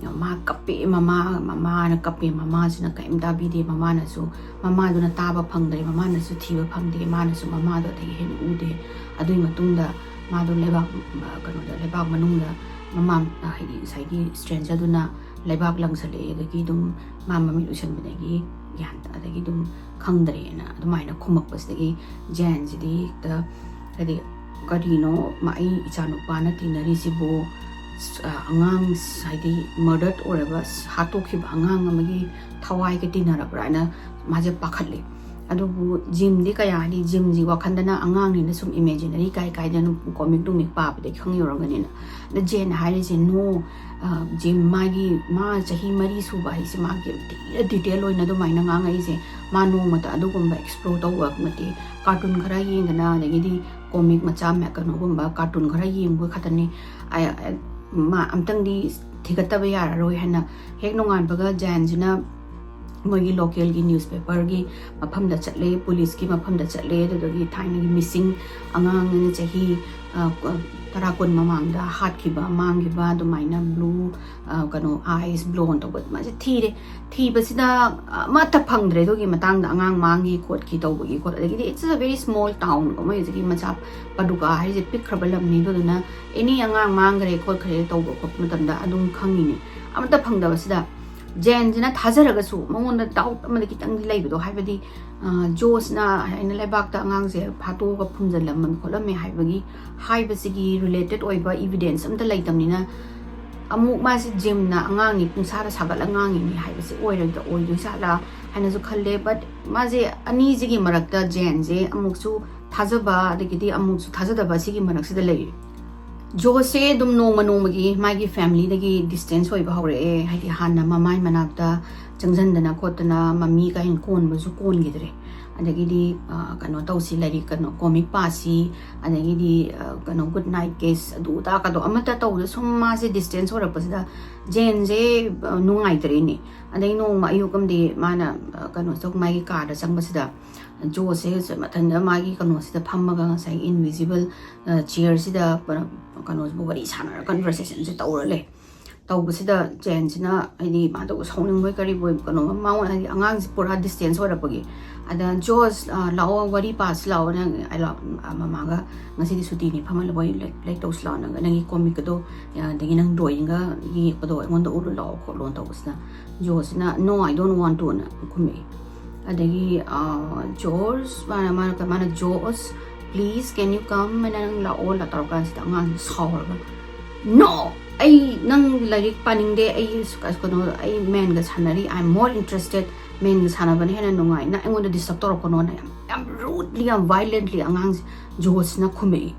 ꯃꯥ ꯀꯞꯄꯦ, ꯃꯃꯥ, ꯃꯃꯥꯅ ꯀꯞꯄꯦ, ꯃꯃꯥꯁꯤꯅ ꯀꯔꯤꯝ ꯇꯥꯕꯤꯗꯦ, ꯃꯃꯥꯅꯁꯨ, ꯃꯃꯥꯗꯨꯅ ꯇꯥꯕ ꯐꯪꯗ꯭ꯔꯦ, ꯃꯃꯥꯅꯁꯨ ꯊꯤꯕ ꯐꯪꯗꯦ, ꯃꯥꯅꯁꯨ ꯃꯃꯥꯗꯣ ꯑꯗꯒꯤ ꯍꯦꯟꯅ ꯎꯗꯦ꯫ ꯑꯗꯨꯒꯤ ꯃꯇꯨꯡꯗ ꯃꯥꯗꯣ ꯂꯩꯕꯥꯛ, ꯀꯩꯅꯣꯗ, ꯂꯩꯕꯥꯛ ꯃꯅꯨꯡꯗ ꯃꯃꯥ, ꯍꯥꯏꯗꯤ ꯉꯁꯥꯏꯒꯤ ꯏꯁꯇ꯭ꯔꯦꯟꯖꯔꯗꯨꯅ ꯂꯩꯕꯥꯛ ꯂꯪꯁꯜꯂꯛꯑꯦ, ꯑꯗꯒꯤ ꯑꯗꯨꯝ ꯃꯥ ꯃꯃꯤꯠ ꯎꯏꯁꯟꯕꯗꯒꯤ ꯒ꯭ꯌꯥꯟ, ꯑꯗꯒꯤ ꯑꯗꯨꯝ ꯈꯪꯗ꯭ꯔꯦꯅ ꯑꯗꯨꯃꯥꯏꯅ ꯈꯨꯝꯃꯛꯄꯁꯤꯗꯒꯤ ꯖꯦꯟꯁꯤꯗꯤ ꯍꯦꯛꯇ, ꯍꯥꯏꯗꯤ, "ꯀꯔꯤꯅꯣ ꯃꯥ, ꯑꯩ ꯏꯆꯥꯅꯨꯄꯥꯅ ꯇꯤꯟꯅꯔꯤꯁꯤꯕꯨ, ꯑ, ꯑꯉꯥꯡ, ꯍꯥꯏꯗꯤ ꯃꯔꯗꯔ ꯑꯣꯏꯔꯕ, ꯍꯥꯠꯇꯣꯛꯈꯤꯕ ꯑꯉꯥꯡ ꯑꯃꯒꯤ ꯊꯋꯥꯏꯒ ꯇꯤꯟꯅꯔꯕ꯭ꯔꯥ?" ꯍꯥꯏꯅ ꯃꯥꯁꯦ ꯄꯥꯈꯠꯂꯦ꯫ ꯑꯗꯨꯕꯨ ꯖꯤꯝꯗꯤ ꯀꯌꯥ, ꯍꯥꯏꯗꯤ ꯖꯤꯝꯁꯤ ꯋꯥꯈꯟꯗꯅ ꯑꯉꯥꯡꯅꯤꯅ ꯁꯨꯝ ꯏꯃꯦꯖꯤꯅꯔꯤ ꯀꯥꯏ ꯀꯥꯏꯗꯅ ꯀꯣꯃꯤꯛ ꯅꯨꯃꯤꯛ ꯄꯥꯕꯗꯒꯤ ꯈꯪ ꯌꯧꯔꯝꯒꯅꯤꯅ꯫ ꯑꯗ ꯖꯦꯟ ꯍꯥꯏꯔꯤꯁꯦ, "No, ꯑ, ꯖꯤꯝ ꯃꯥꯒꯤ, ꯃꯥ ꯆꯍꯤ ꯃꯔꯤ ꯁꯨꯕ ꯍꯥꯏꯁꯦ ꯃꯥꯒꯤ ꯌꯥꯝ ꯊꯤꯅ ꯗꯤꯇꯦꯜ ꯑꯣꯏꯅ ꯑꯗꯨꯃꯥꯏꯅ ꯉꯥꯡꯉꯛꯏꯁꯦ꯫ ꯃꯥ ꯅꯣꯡꯃꯇ ꯑꯗꯨꯒꯨꯝꯕ ꯑꯦꯛꯁꯄ꯭ꯂꯣꯔ ꯇꯧꯕ ꯅꯠꯇꯦ꯫ ꯀꯥꯔꯇꯨꯟ ꯈꯔ ꯌꯦꯡꯗꯅ, ꯑꯗꯒꯤꯗꯤ ꯀꯣꯃꯤꯛ ꯃꯆꯥ ꯃꯌꯥꯝ, ꯀꯩꯅꯣꯒꯨꯝꯕ ꯀꯥꯔꯇꯨꯟ ꯈꯔ ꯌꯦꯡꯕ ꯈꯛꯇꯅꯤ꯫ ꯑ, ꯑ, ꯃꯥ ꯑꯝꯇꯪꯗꯤ ꯊꯤꯒꯠꯇꯕ ꯌꯥꯔꯔꯣꯏ" ꯍꯥꯏꯅ ꯍꯦꯛ ꯅꯣꯡꯉꯥꯟꯕꯒ ꯖꯦꯟꯁꯤꯅ ꯃꯣꯏꯒꯤ ꯂꯣꯀꯦꯜꯒꯤ ꯅ꯭ꯌꯨꯁꯄꯦꯄꯔꯒꯤ ꯃꯐꯝꯗ ꯆꯠꯂꯦ, ꯄꯨꯂꯤꯁꯀꯤ ꯃꯐꯝꯗ ꯆꯠꯂꯦ꯫ ꯑꯗꯨꯗꯒꯤ ꯊꯥꯏꯅꯒꯤ ꯃꯤꯁꯤꯡ ꯑꯉꯥꯡ ꯑꯅꯤ ꯆꯍꯤ, ꯑ, ꯀ-, ꯇꯔꯥ ꯀꯨꯟ ꯃꯃꯥꯡꯗ ꯍꯥꯠꯈꯤꯕ, ꯃꯥꯡꯈꯤꯕ, ꯑꯗꯨꯃꯥꯏꯅ ꯕ꯭ꯂꯨ, ꯑ, ꯀꯩꯅꯣ, ꯑꯥꯏꯁ ꯕ꯭ꯂꯣꯟ ꯇꯧꯕ, ꯑꯗꯨꯃꯥꯏꯅ ꯊꯤꯔꯦ꯫ ꯊꯤꯕꯁꯤꯗ ꯑꯃꯠꯇ ꯐꯪꯗ꯭ꯔꯦ ꯑꯗꯨꯒꯤ ꯃꯇꯥꯡꯗ, ꯑꯉꯥꯡ ꯃꯥꯡꯈꯤ ꯈꯣꯠꯈꯤ ꯇꯧꯕꯒꯤ ꯈꯣꯠ-, ꯑꯗꯒꯤꯗꯤ it's a very small town ꯀꯣ, ꯃꯣꯏ ꯍꯧꯖꯤꯛꯀꯤ ꯃꯆꯥ ꯄꯗꯨꯀꯥ ꯍꯥꯏꯁꯦ ꯄꯤꯛꯈ꯭ꯔꯕ ꯂꯝꯅꯤ꯫ ꯑꯗꯨꯗꯨꯅ ꯑꯦꯅꯤ ꯑꯉꯥꯡ ꯃꯥꯡꯈ꯭ꯔꯦ ꯈꯣꯠꯈ꯭ꯔꯦ ꯇꯧꯕ ꯈꯣꯠꯄ ꯃꯇꯝꯗ ꯑꯗꯨꯝ ꯈꯪꯉꯤꯅꯦ꯫ ꯑꯃꯠꯇ ꯐꯪꯗꯕꯁꯤꯗ ꯖꯦꯟꯁꯤꯅ ꯊꯥꯖꯔꯒꯁꯨ ꯃꯉꯣꯟꯗ ꯗꯥꯎꯠ ꯑꯃꯗꯤ ꯈꯤꯇꯪꯗꯤ ꯂꯩꯕꯗꯣ, ꯍꯥꯏꯕꯗꯤ, ꯑ, ꯖꯣꯁꯅ ꯍꯥꯏꯅ ꯂꯩꯕꯥꯛꯇ ꯑꯉꯥꯡꯁꯦ ꯐꯥꯠꯇꯣꯛꯑꯒ ꯐꯨꯝꯖꯤꯜꯂꯝꯃꯤ ꯈꯣꯠꯂꯝꯃꯤ ꯍꯥꯏꯕꯒꯤ, ꯍꯥꯏꯕꯁꯤꯒꯤ ꯔꯤꯂꯦꯇꯦꯠ ꯑꯣꯏꯕ ꯏꯕꯤꯗꯦꯟꯁ ꯑꯝꯇ ꯂꯩꯇꯕꯅꯤꯅ, ꯑꯃꯨꯛ ꯃꯥꯁꯦ ꯖꯤꯝꯅ ꯑꯉꯥꯡꯅꯤ, ꯄꯨꯡꯁꯥꯗ ꯁꯥꯒꯠꯂ ꯉꯥꯡꯉꯤꯅꯤ ꯍꯥꯏꯕꯁꯦ ꯑꯣꯏꯔꯣꯏꯗ-, ꯑꯣꯏꯗꯣꯏ ꯖꯥꯠꯂꯥ ꯍꯥꯏꯅꯁꯨ ꯈꯜꯂꯦ꯫ But ꯃꯥꯁꯦ ꯑꯅꯤꯁꯤꯒꯤ ꯃꯔꯛꯇ ꯖꯦꯟꯁꯦ ꯑꯃꯨꯛꯁꯨ ꯊꯥꯖꯕ, ꯑꯗꯒꯤꯗꯤ ꯑꯃꯨꯛꯁꯨ ꯊꯥꯖꯗꯕ, ꯁꯤꯒꯤ ꯃꯔꯛꯁꯤꯗ ꯂꯩꯔꯤ꯫ ꯖꯣꯁꯁꯦ ꯑꯗꯨꯝ ꯅꯣꯡꯃ ꯅꯣꯡꯃꯒꯤ ꯃꯥꯒꯤ ꯐꯦꯃꯤꯂꯤꯗꯒꯤ ꯗꯤꯁꯇꯦꯟꯁ ꯑꯣꯏꯕ ꯍꯧꯔꯛꯑꯦ꯫ ꯍꯥꯏꯗꯤ ꯍꯥꯟꯅ ꯃꯃꯥꯏ ꯃꯅꯥꯛꯇ ꯆꯪꯁꯤꯟꯗꯅ ꯈꯣꯠꯇꯅ ꯃꯃꯤ ꯀꯥꯏꯅ ꯀꯣꯟꯕꯁꯨ ꯀꯣꯟꯈꯤꯗ꯭ꯔꯦ꯫ ꯑꯗꯒꯤꯗꯤ, ꯑ, ꯀꯩꯅꯣ ꯇꯧꯁꯤ, ꯂꯥꯏꯔꯤꯛ, ꯀꯩꯅꯣ, ꯀꯣꯃꯤꯛ ꯄꯥꯁꯤ, ꯑꯗꯒꯤꯗꯤ, ꯑ, ꯀꯩꯅꯣ, ꯒꯨꯗ ꯅꯥꯏꯠ ꯀꯤꯁ, ꯑꯗꯨ ꯑꯗꯥ ꯀꯗꯣ ꯑꯃꯠꯇ ꯇꯧꯗ ꯁꯨꯝ ꯃꯥꯁꯦ ꯗꯤꯁꯇꯦꯟꯁ ꯑꯣꯏꯔꯛꯄꯁꯤꯗ ꯖꯦꯟꯁꯦ, ꯑ, ꯅꯨꯡꯉꯥꯏꯇ꯭ꯔꯦꯅꯦ꯫ ꯑꯗꯩ ꯅꯣꯡꯃ ꯑꯌꯨꯛ ꯑꯃꯗꯤ ꯃꯥꯅ, ꯑ, ꯀꯩꯅꯣ ꯇꯧ-, ꯃꯥꯒꯤ ꯀꯥꯗ ꯆꯪꯕꯁꯤꯗ ꯖꯣꯁꯦ ꯃꯊꯟꯇ ꯃꯥꯒꯤ ꯀꯩꯅꯣꯁꯤꯗ ꯐꯝꯃꯒ ꯉꯁꯥꯏ ꯏꯟꯚꯤꯖꯤꯕꯜ, ꯑ, ꯆꯤꯌꯔꯁꯤꯗ ꯀꯩꯅꯣ, ꯀꯩꯅꯣꯁꯤꯕꯨ ꯋꯥꯔꯤ ꯁꯥꯟꯅꯔ ꯀꯟꯚꯔꯁꯦꯁꯟꯁꯦ ꯇꯧꯔ ꯂꯩ꯫ ꯇꯧꯕꯁꯤꯗ ꯖꯦꯟꯁꯤꯅ ꯍꯥꯏꯗꯤ ꯃꯥꯗꯣ ꯁꯥꯎꯅꯤꯡꯕꯣꯏ ꯀꯔꯤꯕꯣꯏ ꯀꯩꯅꯣꯝꯃ ꯃꯉꯣꯟꯗ ꯍꯥꯏꯗꯤ ꯑꯉꯥꯡꯁꯦ ꯄꯨꯔꯥ distance ꯑꯣꯏꯔꯛꯄꯒꯤ, ꯑꯗ "ꯖꯣꯁ, ꯑ, ꯂꯥꯛꯑꯣ, ꯋꯥꯔꯤ ꯄꯥꯁꯤ ꯂꯥꯛꯑꯣ, ꯅꯪ ꯑꯩ ꯂꯥꯛ-, ꯑ, ꯃꯃꯥꯒ ꯉꯁꯤꯗꯤ ꯁꯨꯇꯤꯅꯤ, ꯐꯝꯍꯜꯂꯕ ꯑꯩ ꯂꯥꯏꯔꯤꯛ ꯇꯧꯁꯤ ꯂꯥꯛꯑꯣ, ꯅꯪ ꯅꯪꯒꯤ ꯀꯣꯃꯤꯛꯀꯗꯣ, ꯑ, ꯑꯗꯒꯤ ꯅꯪ drawing ꯌꯦꯛꯄꯗꯣ ꯑꯩꯉꯣꯟꯗ ꯎꯠꯂꯨ ꯂꯥꯛꯑꯣ" ꯈꯣꯠꯂꯣꯅ ꯇꯧꯕꯁꯤꯅ ꯖꯣꯁꯤꯅ "No, I don't want to" ꯑꯅ ꯈꯨꯝꯃꯛꯏ꯫ ꯑꯗꯒꯤ, ꯑ, "ꯖꯣꯁ", ꯃꯥꯅ, ꯃꯥꯅ, ꯃꯥꯅ "José, please, can you come?" ꯑꯅ "ꯅꯪ ꯂꯥꯛꯑꯣ" ꯂꯥꯛ ꯇꯧꯔꯀꯥꯟꯁꯤꯗ ꯑꯉꯥꯡꯁꯦ ꯁꯥꯎꯔꯒ "No, ꯑꯩ ꯅꯪ ꯂꯥꯏꯔꯤꯛ ꯄꯥꯅꯤꯡꯗꯦ, ꯑꯩ ꯁ-, ꯀꯩꯅꯣ, ꯑꯩ ꯃꯦꯟꯒ ꯁꯥꯟꯅꯔꯤ, I am more interested, ꯃꯦꯟꯒ ꯁꯥꯟꯅꯕꯅ ꯍꯦꯟꯅ ꯅꯨꯡꯉꯥꯏ, ꯅꯪ ꯑꯩꯉꯣꯟꯗ disturb ꯇꯧꯔꯛꯀꯅꯣꯅ" ꯌꯥꯝ, ꯌꯥꯝ rudely, ꯌꯥꯝ violently ꯑꯉꯥꯡꯁꯦ ꯖꯣꯁꯅ ꯈꯨꯝꯃꯛꯏ꯫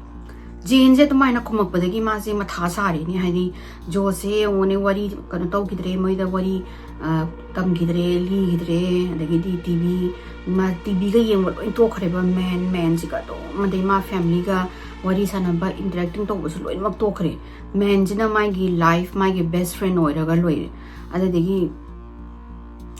ꯖꯦꯟꯁꯦ ꯑꯗꯨꯃꯥꯏꯅ ꯈꯨꯝꯃꯛꯄꯗꯒꯤ ꯃꯥꯁꯦ ꯃꯊꯥ ꯁꯥꯔꯦꯅꯦ, ꯍꯥꯏꯗꯤ ꯖꯣꯁꯁꯦ ꯌꯦꯡꯉꯨꯅꯦ, ꯋꯥꯔꯤ ꯀꯩꯅꯣ ꯇꯧꯈꯤꯗ꯭ꯔꯦ, ꯃꯣꯏꯗ ꯋꯥꯔꯤ, ꯑ, ꯇꯝꯈꯤꯗ꯭ꯔꯦ, ꯂꯤꯈꯤꯗ꯭ꯔꯦ, ꯑꯗꯒꯤꯗꯤ ꯇꯤ ꯚꯤ, ꯃꯥ ꯇꯤ ꯚꯤꯒ ꯌꯦꯡꯕ ꯂꯣꯏ ꯇꯣꯛꯈ꯭ꯔꯦꯕ, ꯃꯦꯟ, ꯃꯦꯟꯁꯤꯒ ꯑꯗꯨꯝ, ꯑꯗꯩ ꯃꯥ familyꯒ ꯋꯥꯔꯤ ꯁꯥꯟꯅꯕ, interacting ꯇꯧꯕꯁꯨ ꯂꯣꯏꯅꯃꯛ ꯇꯣꯛꯈ꯭ꯔꯦ꯫ ꯃꯦꯟꯁꯤꯅ ꯃꯥꯒꯤ life, ꯃꯥꯒꯤ best friend ꯑꯣꯏꯔꯒ ꯂꯣꯏꯔꯦ꯫ ꯑꯗꯨꯗꯒꯤ,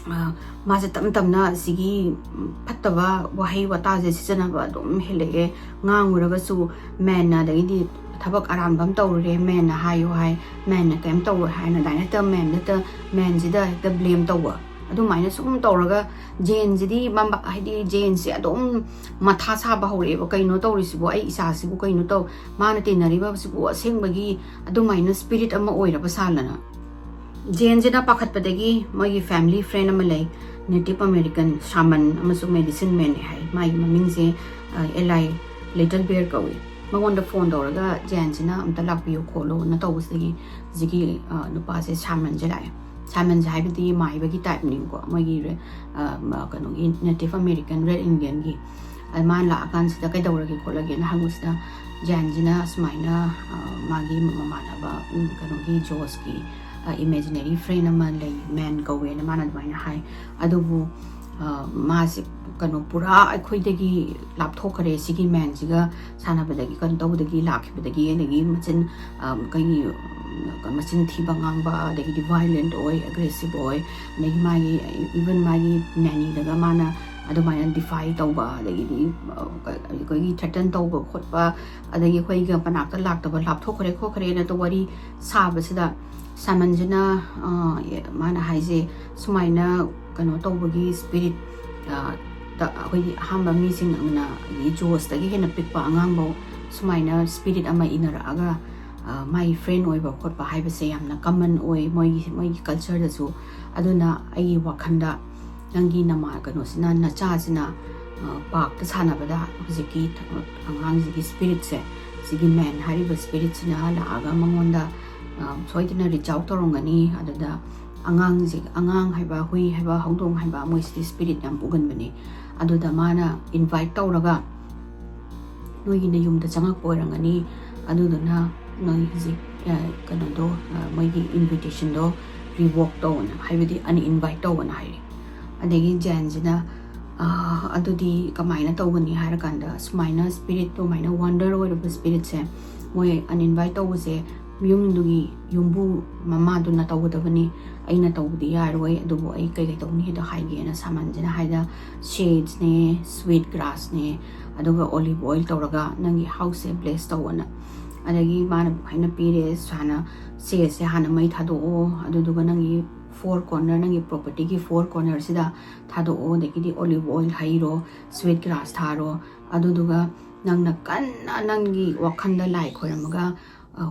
ꯑ, ꯃꯥꯁꯦ ꯇꯞ ꯇꯞꯅ ꯑꯁꯤꯒꯤ, ꯎꯝ, ꯐꯠꯇꯕ ꯋꯥꯍꯩ ꯋꯥꯇꯥꯁꯦ ꯁꯤꯖꯤꯟꯅꯕ ꯑꯗꯨꯝ ꯍꯦꯜꯂꯛꯑꯦ꯫ ꯉꯥꯡꯉꯨꯔꯒꯁꯨ ꯃꯦꯟꯅ, ꯑꯗꯒꯤꯗꯤ ꯊꯕꯛ ꯑꯔꯥꯟꯕ ꯑꯃ ꯇꯧꯔꯨꯔꯦ, ꯃꯦꯟꯅ ꯍꯥꯏꯌꯨ ꯍꯥꯏ, ꯃꯦꯟꯅ ꯀꯩꯝ ꯇꯧꯔꯣꯏ ꯍꯥꯏꯅ ꯑꯗꯨꯃꯥꯏꯅ ꯍꯦꯛꯇ ꯃꯦꯟꯗ ꯍꯦꯛꯇ, ꯃꯦꯟꯁꯤꯗ ꯍꯦꯛꯇ blame ꯇꯧꯕ꯫ ꯑꯗꯨꯃꯥꯏꯅ ꯁꯨꯝ ꯇꯧꯔꯒ ꯖꯦꯟꯁꯤꯗꯤ ꯃꯝꯕ-, ꯍꯥꯏꯗꯤ ꯖꯦꯟꯁꯦ ꯑꯗꯨꯝ ꯃꯊꯥ ꯁꯥꯕ ꯍꯧꯔꯛꯑꯦꯕ, "ꯀꯩꯅꯣ ꯇꯧꯔꯤꯁꯤꯕꯨ? ꯑꯩ ꯏꯆꯥꯁꯤꯕꯨ ꯀꯩꯅꯣ ꯇꯧ-, ꯃꯥꯅ ꯇꯤꯟꯅꯔꯤꯕꯁꯤꯕꯨ ꯑꯁꯦꯡꯕꯒꯤ ꯑꯗꯨꯃꯥꯏꯅ spirit ꯑꯃ ꯑꯣꯏꯔꯕ ꯁꯥꯜꯂꯅ?" ꯖꯦꯟꯁꯤꯅ ꯄꯥꯈꯠꯄꯗꯒꯤ ꯃꯣꯏꯒꯤ family friend ꯑꯃ ꯂꯩ, Native American shaman ꯑꯃꯁꯨꯡ medicine manꯅꯦ ꯍꯥꯏ꯫ ꯃꯥꯒꯤ ꯃꯃꯤꯡꯁꯦ, ꯑ, ꯑꯦꯂꯥꯏ ꯂꯤꯇꯜ ꯕꯤꯌꯔ ꯀꯧꯏ꯫ ꯃꯉꯣꯟꯗ phone ꯇꯧꯔꯒ ꯖꯦꯟꯁꯤꯅ "ꯑꯝꯇ ꯂꯥꯛꯄꯤꯌꯨ" ꯈꯣꯠꯂꯣꯅ ꯇꯧꯕꯁꯤꯗꯒꯤ ꯍꯧꯖꯤꯛꯀꯤ, ꯑ, ꯅꯨꯄꯥꯁꯦ shamanꯁꯦ ꯂꯥꯛꯑꯦ꯫ Shamanꯁꯦ ꯍꯥꯏꯕꯗꯤ ꯃꯥꯏꯕꯒꯤ typeꯅꯦꯕꯀꯣ, ꯃꯣꯏꯒꯤ ꯔꯦ-, ꯑ, ꯃ-, ꯀꯩꯅꯣꯒꯤ Native American Red Indianꯒꯤ꯫ ꯑꯗ ꯃꯥꯅ ꯂꯥꯛꯑꯀꯥꯟꯁꯤꯗ "ꯀꯩꯗꯧꯔꯒꯦ ꯈꯣꯠꯂꯒꯦꯅ?" ꯍꯪꯕꯁꯤꯗ ꯖꯦꯟꯁꯤꯅ ꯁꯨꯃꯥꯏꯅ, ꯑ, ꯃꯥꯒꯤ ꯃꯃꯥꯟꯅꯕ, ꯎꯝ, ꯀꯩꯅꯣꯒꯤ ꯖꯣꯁꯀꯤ, ꯑ, imaginary friend ꯑꯃ ꯂꯩ, ꯃꯦꯟ ꯀꯧꯋꯦꯅ ꯃꯥꯅ ꯑꯗꯨꯃꯥꯏꯅ ꯍꯥꯏ꯫ ꯑꯗꯨꯕꯨ, ꯑ, ꯃꯥꯁꯦ ꯀꯩꯅꯣ ꯄꯨꯔꯥ ꯑꯩꯈꯣꯏꯗꯒꯤ ꯂꯥꯞꯊꯣꯛꯈ꯭ꯔꯦ, ꯁꯤꯒꯤ ꯃꯦꯟꯁꯤꯒ ꯁꯥꯟꯅꯕꯗꯒꯤ, ꯀꯩꯅꯣ ꯇꯧꯕꯗꯒꯤ, ꯂꯥꯛꯈꯤꯕꯗꯒꯤ, ꯑꯗꯒꯤ ꯃꯆꯤꯟ, ꯑ, ꯑꯩꯈꯣꯏꯒꯤ, ꯎꯝ, ꯃꯆꯤꯟ ꯊꯤꯕ ꯉꯥꯡꯕ, ꯑꯗꯒꯤꯗꯤ violent ꯑꯣꯏ, aggressive ꯑꯣꯏ, ꯑꯗꯒꯤ ꯃꯥꯒꯤ, even ꯃꯥꯒꯤ nannyꯗꯒ ꯃꯥꯅ ꯑꯗꯨꯃꯥꯏꯅ defy ꯇꯧꯕ, ꯑꯗꯒꯤꯗꯤ, ꯑ, ꯑꯩꯈꯣꯏꯒꯤ threaten ꯇꯧꯕ ꯈꯣꯠꯄ, ꯑꯗꯒꯤ ꯑꯩꯈꯣꯏꯒ ꯃꯅꯥꯛꯇ ꯂꯥꯛꯇꯕ, ꯂꯥꯞꯊꯣꯛꯈ꯭ꯔꯦ ꯈꯣꯠꯈ꯭ꯔꯦꯅ ꯋꯥꯔꯤ ꯁꯥꯕꯁꯤꯗ ꯁꯥꯃꯟꯁꯤꯅ ꯃꯥꯅ ꯍꯥꯏꯁꯦ, ꯁꯨꯃꯥꯏꯅ ꯀꯩꯅꯣ ꯇꯧꯕꯒꯤ ꯁ꯭ꯄꯤꯔꯤꯠ, ꯑꯩꯈꯣꯏꯒꯤ ꯑꯍꯥꯟꯕ ꯃꯤꯁꯤꯡꯅ ꯖꯣꯁꯇꯒꯤ ꯍꯦꯟꯅ ꯄꯤꯛꯄ ꯑꯉꯥꯡꯐꯧ ꯁꯨꯃꯥꯏꯅ ꯁ꯭ꯄꯤꯔꯤꯠ ꯑꯃ ꯏꯟꯅꯔꯛꯑꯒ ꯃꯥꯒꯤ ꯐ꯭ꯔꯦꯟ ꯑꯣꯏꯕ ꯈꯣꯠꯄ ꯍꯥꯏꯕꯁꯦ ꯌꯥꯝꯅ ꯀꯃꯟ ꯑꯣꯏ ꯃꯣꯏꯒꯤ ꯃꯣꯏꯒꯤ ꯀꯜꯆꯔꯗꯁꯨ꯫ ꯑꯗꯨꯅ ꯑꯩꯒꯤ ꯋꯥꯈꯜꯗ ꯅꯪꯒꯤ ꯅꯃꯥ ꯀꯩꯅꯣꯁꯤꯅ, ꯅꯆꯥꯁꯤꯅ ꯄꯥꯔꯛꯇ ꯁꯥꯟꯅꯕꯗ ꯍꯧꯖꯤꯛꯀꯤ ꯑꯉꯥꯡꯁꯤꯒꯤ ꯁ꯭ꯄꯤꯔꯤꯠꯁꯦ, ꯁꯤꯒꯤ ꯃꯦꯟ ꯍꯥꯏꯔꯤꯕ ꯁ꯭ꯄꯤꯔꯤꯠꯁꯤꯅ ꯂꯥꯛꯑꯒ ꯃꯉꯣꯟꯗ ꯁꯣꯏꯗꯅ ꯔꯤꯆ ꯑꯥꯎꯠ ꯇꯧꯔꯝꯒꯅꯤ꯫ ꯑꯗꯨꯗ ꯑꯉꯥꯡꯁꯦ, ꯑꯉꯥꯡ ꯍꯥꯏꯕ, ꯍꯨꯏ ꯍꯥꯏꯕ, ꯍꯧꯗꯣꯡ ꯍꯥꯏꯕ, ꯃꯣꯏꯁꯤꯗꯤ ꯁ꯭ꯄꯤꯔꯤꯠ ꯌꯥꯝ ꯄꯨꯒꯟꯕꯅꯤ꯫ ꯑꯗꯨꯗ ꯃꯥꯅ ꯏꯟꯚꯥꯏꯠ ꯇꯧꯔꯒ ꯅꯣꯏꯒꯤ ꯅꯌꯨꯝꯗ ꯆꯪꯉꯛꯄ ꯑꯣꯏꯔꯝꯒꯅꯤ꯫ ꯑꯗꯨꯗꯨꯅ ꯅꯣꯏ ꯍꯧꯖꯤꯛ ꯀꯩꯅꯣꯗꯣ, ꯃꯣꯏꯒꯤ ꯏꯟꯚꯤꯇꯦꯁꯟꯗꯣ ꯔꯤꯚꯣꯛ ꯇꯧꯑꯣꯅ, ꯍꯥꯏꯕꯗꯤ ꯑꯟꯏꯟꯚꯥꯏꯠ ꯇꯧꯑꯣꯅ ꯍꯥꯏꯔꯦ꯫ ꯑꯗꯒꯤ ꯖꯦꯟꯁꯤꯅ ꯑꯗꯨꯗꯤ ꯀꯃꯥꯏꯅ ꯇꯧꯒꯅꯤ ꯍꯥꯏꯔꯀꯥꯟꯗ, ꯁꯨꯃꯥꯏꯅ ꯁ꯭ꯄꯤꯔꯤꯠ, ꯑꯗꯨꯃꯥꯏꯅ ꯋꯥꯟꯗꯔ ꯑꯣꯏꯔꯕ ꯁ꯭ꯄꯤꯔꯤꯠꯁꯦ ꯃꯣꯏ ꯑꯟꯏꯟꯚꯥꯏꯠ ꯇꯧꯕꯁꯦ ꯌꯨꯝꯗꯨꯒꯤ ꯌꯨꯝꯕꯨ ꯃꯃꯥꯗꯨꯅ ꯇꯧꯒꯗꯕꯅꯤ, ꯑꯩꯅ ꯇꯧꯕꯗꯤ ꯌꯥꯔꯣꯏ꯫ ꯑꯗꯨꯕꯨ ꯑꯩ ꯀꯩꯀꯩ ꯇꯧꯅꯤ ꯍꯥꯏꯗꯣ ꯍꯥꯏꯒꯦꯅ ꯁꯥꯃꯟꯁꯤꯅ ꯍꯥꯏꯗ, ꯁꯦꯖꯅꯦ, ꯁ꯭ꯋꯤꯠ ꯒ꯭ꯔꯥꯁꯅꯦ, ꯑꯗꯨꯒ ꯑꯣꯂꯤꯚ ꯑꯣꯏꯜ ꯇꯧꯔꯒ ꯅꯪꯒꯤ ꯍꯥꯎꯁꯁꯦ ꯕ꯭ꯂꯦꯁ ꯇꯧꯑꯣꯅ꯫ ꯑꯗꯒꯤ ꯃꯥꯅ ꯍꯥꯏꯅ ꯄꯤꯔꯦ, ꯍꯥꯟꯅ ꯁꯦꯖꯁꯦ ꯍꯥꯟꯅ ꯃꯩ ꯊꯥꯗꯣꯛꯑꯣ, ꯑꯗꯨꯗꯨꯒ ꯅꯪꯒꯤ ꯐꯣꯔ ꯀꯣꯔꯅꯔ, ꯅꯪꯒꯤ ꯄ꯭ꯔꯣꯄꯔꯇꯤꯒꯤ ꯐꯣꯔ ꯀꯣꯔꯅꯔꯁꯤꯗ ꯊꯥꯗꯣꯛꯑꯣ, ꯑꯗꯒꯤꯗꯤ ꯑꯣꯂꯤꯚ ꯑꯣꯏꯜ ꯍꯩꯔꯣ, ꯁ꯭ꯋꯤꯠ ꯒ꯭ꯔꯥꯁ ꯊꯥꯔꯣ, ꯑꯗꯨꯗꯨꯒ ꯅꯪꯅ ꯀꯟꯅ ꯅꯪꯒꯤ ꯋꯥꯈꯜꯗ ꯂꯥꯏ ꯈꯣꯏꯔꯝꯃꯒ,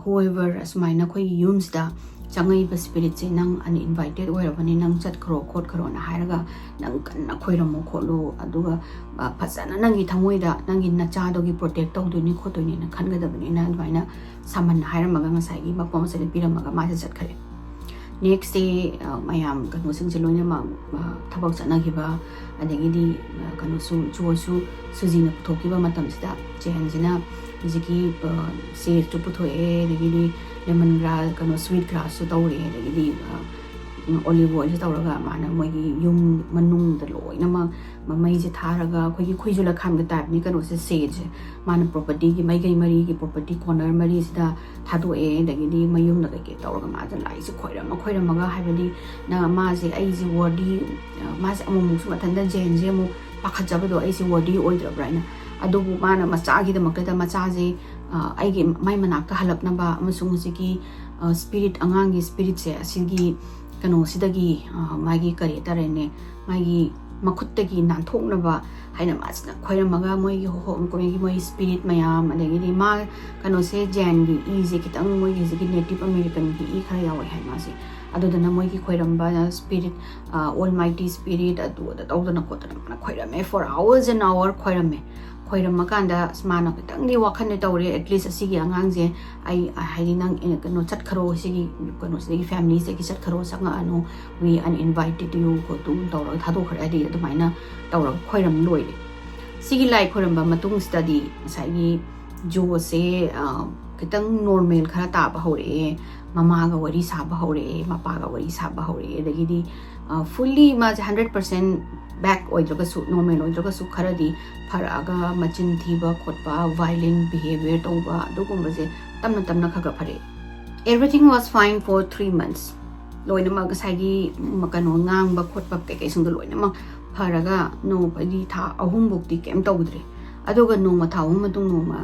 ꯍꯨꯑꯦꯚꯔ ꯑꯁꯨꯃꯥꯏꯅ ꯑꯩꯈꯣꯏꯒꯤ ꯌꯨꯝꯁꯤꯗ ꯆꯪꯉꯛꯏꯕ ꯁ꯭ꯄꯤꯔꯤꯠꯁꯦ ꯅꯪ ꯑꯟꯏꯟꯚꯥꯏꯇꯦꯠ ꯑꯣꯏꯔꯕꯅꯤ, ꯅꯪ ꯆꯠꯈ꯭ꯔꯣ ꯈꯣꯠꯈ꯭ꯔꯣꯅ ꯍꯥꯏꯔꯒ ꯅꯪ ꯀꯟꯅ ꯈꯣꯏꯔꯝꯃꯣ ꯈꯣꯠꯂꯣ꯫ ꯑꯗꯨꯒ ꯐꯖꯅ ꯅꯪꯒꯤ ꯊꯃꯣꯏꯗ ꯅꯪꯒꯤ ꯅꯆꯥꯗꯨꯒꯤ ꯄ꯭ꯔꯣꯇꯦꯛ ꯇꯧꯗꯣꯏꯅꯤ ꯈꯣꯠꯇꯣꯏꯅꯤꯅ ꯈꯟꯒꯗꯕꯅꯤꯅ ꯑꯗꯨꯃꯥꯏꯅ ꯁꯥꯃꯟ ꯍꯥꯏꯔꯝꯃꯒ ꯉꯁꯥꯏꯒꯤ ꯃꯄꯣ ꯑꯃꯁꯤꯗ ꯄꯤꯔꯝꯃꯒ ꯃꯥꯁꯦ ꯆꯠꯈ꯭ꯔꯦ꯫ ꯅꯦꯛꯁ ꯗꯦ ꯃꯌꯥꯝ ꯀꯩꯅꯣꯁꯤꯡꯁꯦ ꯂꯣꯏꯅꯃꯛ ꯊꯕꯛ ꯆꯠꯅꯈꯤꯕ, ꯑꯗꯒꯤꯗꯤ ꯀꯩꯅꯣꯁꯨ, ꯖꯣꯁꯁꯨ ꯁꯨꯖꯤꯅ ꯄꯨꯊꯣꯛꯈꯤꯕ ꯃꯇꯝꯁꯤꯗ ꯖꯦꯟꯁꯤꯅ ꯍꯧꯖꯤꯛꯀꯤ ꯁꯦꯖꯇꯨ ꯄꯨꯊꯣꯛꯑꯦ, ꯑꯗꯒꯤꯗꯤ ꯂꯦꯃꯟ ꯒ꯭ꯔꯥꯁ, ꯀꯩꯅꯣ, ꯁ꯭ꯋꯤꯠ ꯒ꯭ꯔꯥꯁꯁꯨ ꯇꯧꯔꯦ, ꯑꯗꯒꯤꯗꯤ ꯑꯣꯂꯤꯚ ꯑꯣꯏꯜꯁꯨ ꯇꯧꯔꯒ ꯃꯥꯅ ꯃꯣꯏꯒꯤ ꯌꯨꯝ ꯃꯅꯨꯡꯗ ꯂꯣꯏꯅꯃꯛ ꯃꯃꯩꯁꯦ ꯊꯥꯔꯒ ꯑꯩꯈꯣꯏꯒꯤ ꯈꯨꯏꯖꯨ ꯂꯩꯈꯥꯝꯒꯤ ꯇꯥꯏꯞꯅꯤ ꯀꯩꯅꯣꯁꯦ, ꯁꯦꯖꯁꯦ꯫ ꯃꯥꯅ ꯄ꯭ꯔꯣꯄꯔꯇꯤꯒꯤ ꯃꯥꯏꯀꯩ ꯃꯔꯤꯒꯤ ꯄ꯭ꯔꯣꯄꯔꯇꯤ ꯀꯣꯔꯅꯔ ꯃꯔꯤꯁꯤꯗ ꯊꯥꯗꯣꯛꯑꯦ, ꯑꯗꯒꯤꯗꯤ ꯃꯌꯨꯝꯗ ꯀꯩꯀꯩ ꯇꯧꯔꯒ ꯃꯥꯁꯦ ꯂꯥꯏꯁꯦ ꯈꯣꯏꯔꯝꯃ ꯈꯣꯏꯔꯝꯃꯒ, ꯍꯥꯏꯕꯗꯤ ꯅ ꯃꯥꯁꯦ ꯑꯩꯁꯦ ꯋꯥꯔꯗꯤ, ꯃꯥꯁꯦ ꯑꯃꯨꯛꯃꯨꯛꯁꯨ ꯃꯊꯟꯇ ꯖꯦꯟꯁꯦ ꯑꯃꯨꯛ ꯄꯥꯈꯠꯆꯕꯗꯣ, ꯑꯩꯁꯦ ꯋꯥꯔꯗꯤ ꯑꯣꯏꯗ꯭ꯔꯕ꯭ꯔꯥ ꯍꯥꯏꯅ꯫ ꯑꯗꯨꯕꯨ ꯃꯥꯅ ꯃꯆꯥꯒꯤꯗꯃꯛꯇꯗ ꯃꯆꯥꯁꯦ ꯑꯩꯒꯤ ꯃꯥꯏ ꯃꯅꯥꯛꯇ ꯍꯜꯂꯛꯅꯕ ꯑꯃꯁꯨꯡ ꯍꯧꯖꯤꯛꯀꯤ ꯁ꯭ꯄꯤꯔꯤꯠ, ꯑꯉꯥꯡꯒꯤ ꯁ꯭ꯄꯤꯔꯤꯠꯁꯦ ꯑꯁꯤꯒꯤ ꯀꯩꯅꯣꯁꯤꯗꯒꯤ, ꯃꯥꯒꯤ ꯀꯔꯤ ꯍꯥꯏꯇꯥꯔꯦꯅꯦ, ꯃꯥꯒꯤ ꯃꯈꯨꯠꯇꯒꯤ ꯅꯥꯟꯊꯣꯛꯅꯕ ꯍꯥꯏꯅ ꯃꯥꯁꯤꯅ ꯈꯣꯏꯔꯝꯃꯒ, ꯃꯣꯏꯒꯤ ꯃꯣꯏꯒꯤ ꯃꯣꯏ ꯁ꯭ꯄꯤꯔꯤꯠ ꯃꯌꯥꯝ, ꯑꯗꯒꯤꯗꯤ ꯃꯥ ꯀꯩꯅꯣꯁꯦ, ꯖꯦꯟꯒꯤ ꯏꯁꯦ ꯈꯤꯇꯪ, ꯃꯣꯏꯒꯤ ꯍꯧꯖꯤꯛꯀꯤ ꯅꯦꯇꯤꯞ ꯑꯃꯦꯔꯤꯀꯟꯒꯤ ꯏ ꯈꯔ ꯌꯥꯎꯋꯦ ꯍꯥꯏ ꯃꯥꯁꯦ꯫ ꯑꯗꯨꯗꯨꯅ ꯃꯣꯏꯒꯤ ꯈꯣꯏꯔꯝꯕ ꯁ꯭ꯄꯤꯔꯤꯠ, ꯑꯣꯜꯃꯥꯏꯇꯤ ꯁ꯭ꯄꯤꯔꯤꯠ ꯑꯗꯨ ꯑꯗ ꯇꯧꯗꯅ ꯈꯣꯠꯇꯅ ꯃꯥꯅ ꯈꯣꯏꯔꯝꯃꯦ, for hours and hour ꯈꯣꯏꯔꯝꯃꯦ꯫ ꯈꯣꯏꯔꯝꯃꯀꯥꯟꯗ ꯑꯁ ꯃꯥꯅ ꯈꯤꯇꯪꯗꯤ ꯋꯥꯈꯜꯗꯤ ꯇꯧꯔꯦ, at least ꯑꯁꯤꯒꯤ ꯑꯉꯥꯡꯁꯦ ꯑꯩ, ꯍꯥꯏꯗꯤ, ꯅꯪ ꯀꯩꯅꯣ ꯆꯠꯈ꯭ꯔꯣ, ꯁꯤꯒꯤ ꯀꯩꯅꯣꯁꯤꯗꯒꯤ, ꯐꯦꯃꯤꯂꯤꯁꯤꯗꯒꯤ ꯆꯠꯈ꯭ꯔꯣ, ꯆꯪꯉꯛꯑꯅꯨ, we uninvited you ꯈꯣꯠꯇꯨ ꯇꯧꯔꯒ ꯊꯥꯗꯣꯛꯈ꯭ꯔꯦ, ꯍꯥꯏꯗꯤ ꯑꯗꯨꯃꯥꯏꯅ ꯇꯧꯔꯒ ꯈꯣꯏꯔꯝ ꯂꯣꯏꯔꯦ꯫ ꯁꯤꯒꯤ ꯂꯥꯏ ꯈꯣꯏꯔꯝꯕ ꯃꯇꯨꯡꯁꯤꯗꯗꯤ ꯉꯁꯥꯏꯒꯤ ꯖꯣꯁꯦ ꯈꯤꯇꯪ ꯅꯣꯔꯃꯦꯜ ꯈꯔ ꯇꯥꯕ ꯍꯧꯔꯛꯑꯦ, ꯃꯃꯥꯒ ꯋꯥꯔꯤ ꯁꯥꯕ ꯍꯧꯔꯛꯑꯦ, ꯃꯄꯥꯒ ꯋꯥꯔꯤ ꯁꯥꯕ ꯍꯧꯔꯛꯑꯦ, ꯑꯗꯒꯤꯗꯤ ꯐꯨꯜꯂꯤ ꯃꯥꯁꯦ ꯍꯟꯗ꯭ꯔꯦꯠ ꯄꯥꯔꯁꯦꯟ ꯕꯦꯛ ꯑꯣꯏꯗ꯭ꯔꯒꯁꯨ, ꯅꯣꯔꯃꯦꯜ ꯑꯣꯏꯗ꯭ꯔꯒꯁꯨ, ꯈꯔꯗꯤ ꯐꯔꯛꯑꯒ ꯃꯆꯤꯟ ꯊꯤꯕ ꯈꯣꯠꯄ, ꯚꯥꯏꯂꯦꯟ ꯕꯤꯍꯦꯕꯤꯌꯔ ꯇꯧꯕ, ꯑꯗꯨꯒꯨꯝꯕꯁꯦ ꯇꯞꯅ ꯇꯞꯅ ꯈꯔ ꯈꯔ ꯐꯔꯛꯑꯦ꯫ Everything was fine for three months. ꯂꯣꯏꯅꯃꯛ ꯉꯁꯥꯏꯒꯤ ꯀꯩꯅꯣ ꯉꯥꯡꯕ ꯈꯣꯠꯄ ꯀꯩꯀꯩꯁꯤꯡꯗꯣ ꯂꯣꯏꯅꯃꯛ ꯐꯔꯒ ꯅꯣꯡ ꯍꯥꯏꯗꯤ ꯊꯥ ꯑꯍꯨꯝꯐꯧꯗꯤ ꯀꯩꯝ ꯇꯧꯗ꯭ꯔꯦ꯫ ꯑꯗꯨꯒ ꯅꯣꯡꯃ ꯊꯥ ꯑꯍꯨꯝ ꯃꯇꯨꯡ ꯅꯣꯡꯃ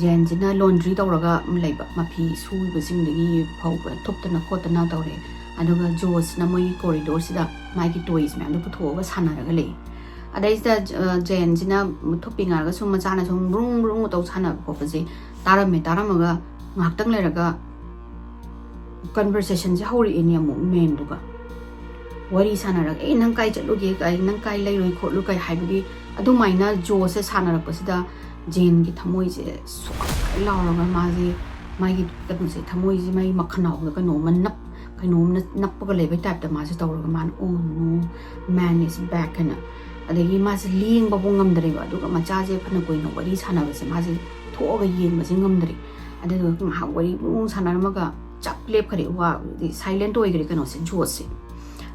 ꯖꯦꯟꯁꯤꯅ ꯂꯣꯟꯗ꯭ꯔꯤ ꯇꯧꯔꯒ ꯂꯩꯕ, ꯃꯐꯤ ꯁꯨꯕꯁꯤꯡꯗꯒꯤ ꯐꯧꯕ ꯊꯨꯞꯇꯅ ꯈꯣꯠꯇꯅ ꯇꯧꯔꯦ꯫ ꯑꯗꯨꯒ ꯖꯣꯁꯅ ꯃꯣꯏꯒꯤ ꯀꯣꯔꯤꯗꯣꯔꯁꯤꯗ ꯃꯥꯒꯤ ꯇꯣꯏꯁ ꯃꯌꯥꯝꯗꯣ ꯄꯨꯊꯣꯛꯑꯒ ꯁꯥꯟꯅꯔꯒ ꯂꯩ꯫ ꯑꯗꯩꯁꯤꯗ ꯖꯦꯟꯁꯤꯅ ꯊꯨꯞꯄꯤꯉꯥꯏꯒ ꯁꯨꯝ ꯃꯆꯥꯅ ꯁꯨꯝ ꯕ꯭ꯔꯨꯡ ꯕ꯭ꯔꯨꯡ ꯇꯧ ꯁꯥꯟꯅꯕ ꯈꯣꯠꯄꯁꯦ ꯇꯥꯔꯝꯃꯦ꯫ ꯇꯥꯔꯝꯃꯒ ꯉꯥꯏꯍꯥꯛꯇꯪ ꯂꯩꯔꯒ ꯀꯟꯚꯔꯁꯦꯁꯟꯁꯦ ꯍꯧꯔꯛꯑꯦꯅꯦ ꯑꯃꯨꯛ ꯃꯦꯟꯗꯨꯒ꯫ ꯋꯥꯔꯤ ꯁꯥꯟꯅꯔꯒ, "ꯑꯦ, ꯅꯪ ꯀꯥꯏ ꯆꯠꯂꯨꯒꯦ? ꯀꯥꯏ, ꯅꯪ ꯀꯥꯏ ꯂꯩꯔꯨꯏ ꯈꯣꯠꯂꯨ?" ꯀꯥꯏ ꯍꯥꯏꯕꯒꯤ ꯑꯗꯨꯃꯥꯏꯅ ꯖꯣꯁꯦ ꯁꯥꯟꯅꯔꯛꯄꯁꯤꯗ ꯖꯦꯟꯒꯤ ꯊꯃꯣꯏꯁꯦ ꯁ꯭ꯋꯥꯏ ꯂꯥꯎꯔꯒ ꯃꯥꯁꯦ, ꯃꯥꯒꯤ ꯀꯩꯅꯣꯁꯦ, ꯊꯃꯣꯏꯁꯦ, ꯃꯥꯒꯤ ꯃꯈꯅꯥꯎꯗ ꯀꯩꯅꯣꯝꯃ ꯅꯞ-, ꯀꯩꯅꯣꯝꯅ ꯅꯞꯄꯒ ꯂꯩꯕꯩ ꯇꯥꯏꯞꯇ ꯃꯥꯁꯦ ꯇꯧꯔꯒ ꯃꯥꯅ, "Oh no, man is back" ꯍꯥꯏꯅ꯫ ꯑꯗꯒꯤ ꯃꯥꯁꯦ ꯂꯦꯡꯕꯐꯥꯎ ꯉꯝꯗ꯭ꯔꯦꯕ꯫ ꯑꯗꯨꯒ ꯃꯆꯥꯁꯦ ꯐꯅ ꯀꯨꯏꯅ ꯋꯥꯔꯤ ꯁꯥꯟꯅꯕꯁꯦ ꯃꯥꯁꯦ ꯊꯣꯛꯑꯒ ꯌꯦꯡꯕꯁꯦ ꯉꯝꯗ꯭ꯔꯦ꯫ ꯑꯗꯨꯗꯨꯒ ꯉꯥꯏꯍꯥꯛ ꯋꯥꯔꯤ ꯄꯨꯡ ꯁꯥꯟꯅꯔꯝꯃꯒ ꯆꯞ ꯂꯦꯞꯈ꯭ꯔꯦ, ꯋꯥ ꯁꯥꯏꯂꯦꯟ ꯑꯣꯏꯈ꯭ꯔꯦ ꯀꯩꯅꯣꯁꯦ, ꯖꯣꯁꯁꯦ꯫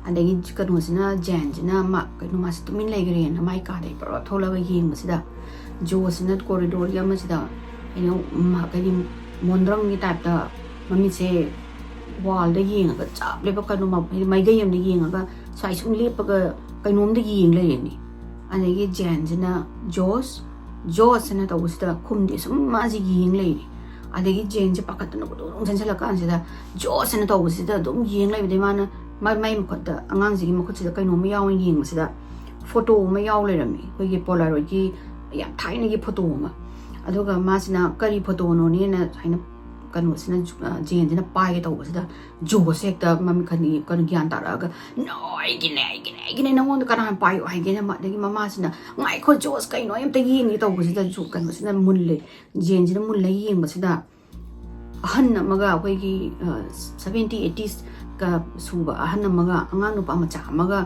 ꯑꯗꯒꯤ ꯀꯩꯅꯣꯁꯤꯅ, ꯖꯦꯟꯁꯤꯅ ꯃꯥ, ꯀꯩꯅꯣ, ꯃꯥꯁꯦ ꯇꯨꯃꯤꯟ ꯂꯩꯈ꯭ꯔꯦꯅ ꯃꯥꯏ ꯀꯥꯗꯒꯤ ꯄꯨꯔꯥ ꯊꯣꯛꯂꯒ ꯌꯦꯡꯕꯁꯤꯗ ꯖꯣꯁꯤꯅ ꯀꯣꯔꯤꯗꯣꯔꯒꯤ ꯑꯃꯁꯤꯗ ꯀꯩꯅꯣ, ꯃ-, ꯀꯩꯅꯣ, ꯃꯣꯟꯗ꯭ꯔꯪꯒꯤ ꯇꯥꯏꯞꯇ ꯃꯃꯤꯠꯁꯦ ꯋꯥꯜꯗ ꯌꯦꯡꯉꯒ ꯆꯞ ꯂꯦꯞꯄ, ꯀꯩꯅꯣ, ꯃ-, ꯍꯥꯏꯗꯤ ꯃꯥꯏꯀꯩ ꯑꯃꯗ ꯌꯦꯡꯉꯒ ꯁ꯭ꯋꯥꯏ ꯁꯨꯝ ꯂꯦꯞꯄꯒ ꯀꯩꯅꯣꯝꯗ ꯌꯦꯡ ꯂꯩꯔꯦꯅꯦ꯫ ꯑꯗꯒꯤ ꯖꯦꯟꯁꯤꯅ, "ꯖꯣꯁ, ꯖꯣꯁ" ꯍꯥꯏꯅ ꯇꯧꯕꯁꯤꯗ ꯈꯨꯝꯗꯦ, ꯁꯨꯝ ꯃꯥꯁꯦ ꯌꯦꯡ ꯂꯩꯔꯦ꯫ ꯑꯗꯒꯤ ꯖꯦꯟꯁꯦ ꯄꯥꯈꯠꯇꯅ ꯈꯨꯗꯣꯡ ꯆꯦꯟꯁꯤꯜꯂꯀꯥꯟꯁꯤꯗ ꯖꯣꯁ ꯑꯅ ꯇꯧꯕꯁꯤꯗ ꯑꯗꯨꯝ ꯌꯦꯡ ꯂꯩꯕꯗꯩ ꯃꯥꯅ ꯃꯥꯏ ꯃꯥꯏ ꯃꯈꯨꯠꯇ, ꯑꯉꯥꯡꯁꯤꯒꯤ ꯃꯈꯨꯠꯁꯤꯗ ꯀꯩꯅꯣꯝꯃ ꯌꯥꯎꯅ ꯌꯦꯡꯕꯁꯤꯗ ꯐꯣꯇꯣ ꯑꯃ ꯌꯥꯎ ꯂꯩꯔꯝꯃꯤ, ꯑꯩꯈꯣꯏꯒꯤ ꯄꯣꯂꯥꯔꯣꯏꯗꯀꯤ ꯌꯥꯝ ꯊꯥꯏꯅꯒꯤ ꯐꯣꯇꯣ ꯑꯃ꯫ ꯑꯗꯨꯒ ꯃꯥꯁꯤꯅ ꯀꯔꯤ ꯐꯣꯇꯣꯅꯣꯅꯦꯅ ꯁꯨꯃꯥꯏꯅ ꯀꯩꯅꯣꯁꯤꯅ ꯖꯦꯟꯁꯤꯅ ꯄꯥꯏꯒꯦ ꯇꯧꯕꯁꯤꯗ ꯖꯣꯁꯦ ꯍꯦꯛꯇ ꯃꯃꯤꯠ ꯈꯟ ꯀꯩꯅꯣ ꯒ꯭ꯌꯥꯟ ꯇꯥꯔꯛꯑꯒ "No, ꯑꯩꯒꯤꯅꯦ, ꯑꯩꯒꯤꯅꯦ, ꯑꯩꯒꯤꯅꯦ, ꯅꯪꯉꯣꯟꯗ ꯀꯅꯥꯅ ꯄꯥꯏꯌꯣ ꯍꯥꯏꯒꯦꯅꯦ?" ꯑꯗꯒꯤ ꯃꯃꯥꯁꯤꯅ "ꯉꯥꯏꯈꯣ ꯖꯣꯁ, ꯀꯩꯅꯣ ꯑꯩ ꯑꯝꯇ ꯌꯦꯡꯒꯦ" ꯇꯧꯕꯁꯤꯗ ꯖꯣ ꯀꯩꯅꯣꯁꯤꯅ ꯃꯨꯜꯂꯦ, ꯖꯦꯟꯁꯤꯅ ꯃꯨꯜꯂ ꯌꯦꯡꯕꯁꯤꯗ ꯑꯍꯟ ꯑꯃꯒ, ꯑꯩꯈꯣꯏꯒꯤ ꯁꯚꯦꯟꯇꯤ ꯑꯩꯠꯇꯤꯁꯀ ꯁꯨꯕ ꯑꯍꯟ ꯑꯃꯒ ꯑꯉꯥꯡ ꯅꯨꯄꯥ ꯃꯆꯥ ꯑꯃꯒ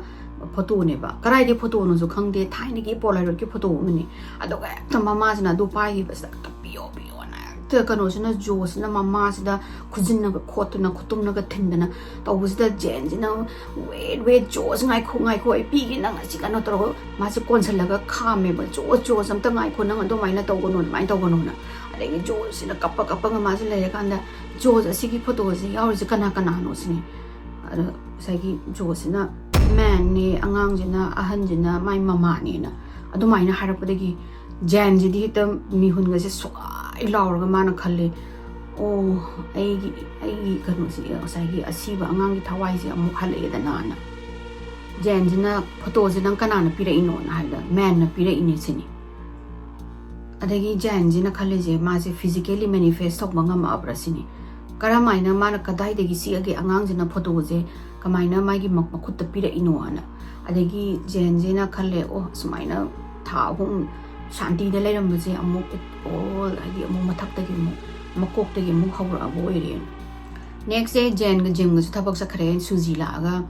ꯐꯣꯇꯣꯅꯦꯕ꯫ ꯀꯗꯥꯏꯗꯩ ꯐꯣꯇꯣꯅꯣꯁꯨ ꯈꯪꯗꯦ, ꯊꯥꯏꯅꯒꯤ ꯄꯣꯂꯥꯔꯣꯏꯗꯀꯤ ꯐꯣꯇꯣ ꯑꯃꯅꯤ꯫ ꯑꯗꯨꯒ ꯍꯦꯛꯇ ꯃꯃꯥꯁꯤꯅ ꯑꯗꯨ ꯄꯥꯏꯈꯤꯕꯁꯤꯗ ꯍꯦꯛꯇ "ꯄꯤꯌꯣ, ꯄꯤꯌꯣꯅ" ꯍꯦꯛꯇ ꯀꯩꯅꯣꯁꯤꯅ, ꯖꯣꯁꯤꯅ ꯃꯃꯥꯁꯤꯗ ꯈꯨꯖꯤꯟꯅꯒ ꯈꯣꯠꯇꯅ ꯈꯨꯇꯨꯝꯅꯒ ꯊꯤꯟꯗꯅ ꯇꯧꯕꯁꯤꯗ ꯖꯦꯟꯁꯤꯅ "Wait, wait, ꯖꯣꯁ, ꯉꯥꯏꯈꯣ, ꯉꯥꯏꯈꯣ, ꯑꯩ ꯄꯤꯒꯦ, ꯅꯪ ꯑꯁꯤ ꯀꯩꯅꯣ ꯇꯧꯔꯒ", ꯃꯥꯁꯦ ꯀꯣꯟꯁꯤꯜꯂꯒ ꯈꯥꯝꯃꯦꯕ꯫ "ꯖꯣꯁ, ꯖꯣꯁ, ꯑꯝꯇ ꯉꯥꯏꯈꯣ, ꯅꯪ ꯑꯗꯨꯃꯥꯏꯅ ꯇꯧꯒꯅꯨ, ꯑꯗꯨꯃꯥꯏꯅ ꯇꯧꯒꯅꯨꯅ"꯫ ꯑꯗꯒꯤ ꯖꯣꯁꯤꯅ ꯀꯞꯄ ꯀꯞꯄꯒ ꯃꯥꯁꯦ ꯂꯩꯔꯀꯥꯟꯗ "ꯖꯣꯁ, ꯑꯁꯤꯒꯤ ꯐꯣꯇꯣꯁꯦ ꯌꯥꯎꯔꯤꯁꯦ ꯀꯅꯥ ꯀꯅꯥꯅꯣ?" ꯁꯤꯅꯤ꯫ ꯑꯗꯣ ꯉꯁꯥꯏꯒꯤ ꯖꯣꯁꯤꯅ ꯃꯦꯟꯅꯦ, ꯑꯉꯥꯡꯁꯤꯅ, ꯑꯍꯟꯁꯤꯅ ꯃꯥꯏ ꯃꯃꯥꯅꯦꯅ ꯑꯗꯨꯃꯥꯏꯅ ꯍꯥꯏꯔꯛꯄꯗꯒꯤ ꯖꯦꯟꯁꯤꯗꯤ ꯍꯦꯛꯇ ꯃꯤꯍꯨꯟꯒꯁꯦ ꯁꯨꯛꯂꯥꯎ ꯂꯥꯎꯔꯒ ꯃꯥꯅ ꯈꯜꯂꯦ, "ꯑꯣ, ꯑꯩꯒꯤ, ꯑꯩꯒꯤ ꯀꯩꯅꯣꯁꯤ, ꯉꯁꯥꯏꯒꯤ ꯑꯁꯤꯕ ꯑꯉꯥꯡꯒꯤ ꯊꯋꯥꯏꯁꯦ ꯑꯃꯨꯛ ꯍꯜꯂꯛꯑꯦꯗꯅꯥꯅ"꯫ ꯖꯦꯟꯁꯤꯅ "ꯐꯣꯇꯣꯁꯦ ꯅꯪ ꯀꯅꯥꯅ ꯄꯤꯔꯛꯏꯅꯣꯅ?" ꯍꯥꯏꯕꯗ "ꯃꯦꯟꯅ ꯄꯤꯔꯛꯏꯅꯦ" ꯁꯤꯅꯤ꯫ ꯑꯗꯒꯤ ꯖꯦꯟꯁꯤꯅ ꯈꯜꯂꯤꯁꯦ, ꯃꯥꯁꯦ physically manifest ꯇꯧꯕ ꯉꯝꯃꯛꯑꯕ꯭ꯔꯥ ꯁꯤꯅꯤ꯫ ꯀꯔꯝꯍꯥꯏꯅ, ꯃꯥꯅ ꯀꯗꯥꯏꯗꯒꯤ ꯆꯤꯛꯑꯒꯦ ꯑꯉꯥꯡꯁꯤꯅ ꯐꯣꯇꯣꯁꯦ ꯀꯃꯥꯏꯅ ꯃꯥꯒꯤ ꯃ-, ꯃꯈꯨꯠꯇ ꯄꯤꯔꯛꯏꯅꯣꯅ? ꯑꯗꯒꯤ ꯖꯦꯟꯁꯤꯅ ꯈꯜꯂꯦ, "ꯑꯣ, ꯁꯨꯃꯥꯏꯅ ꯊꯥ ꯑꯍꯨꯝ ꯁꯥꯟꯇꯤꯗ ꯂꯩꯔꯝꯕꯁꯦ ꯑꯃꯨꯛ it all, ꯍꯥꯏꯗꯤ ꯑꯃꯨꯛ ꯃꯊꯛꯇꯒꯤ ꯑꯃꯨꯛ, ꯃꯀꯣꯛꯇꯒꯤ ꯑꯃꯨꯛ ꯍꯧꯔꯛꯑꯕ ꯑꯣꯏꯔꯦꯅ"꯫ Next day ꯖꯦꯟꯒ ꯖꯤꯝꯒꯁꯨ ꯊꯕꯛ ꯆꯠꯈ꯭ꯔꯦ꯫ ꯁꯨꯖꯤ ꯂꯥꯛꯑꯒ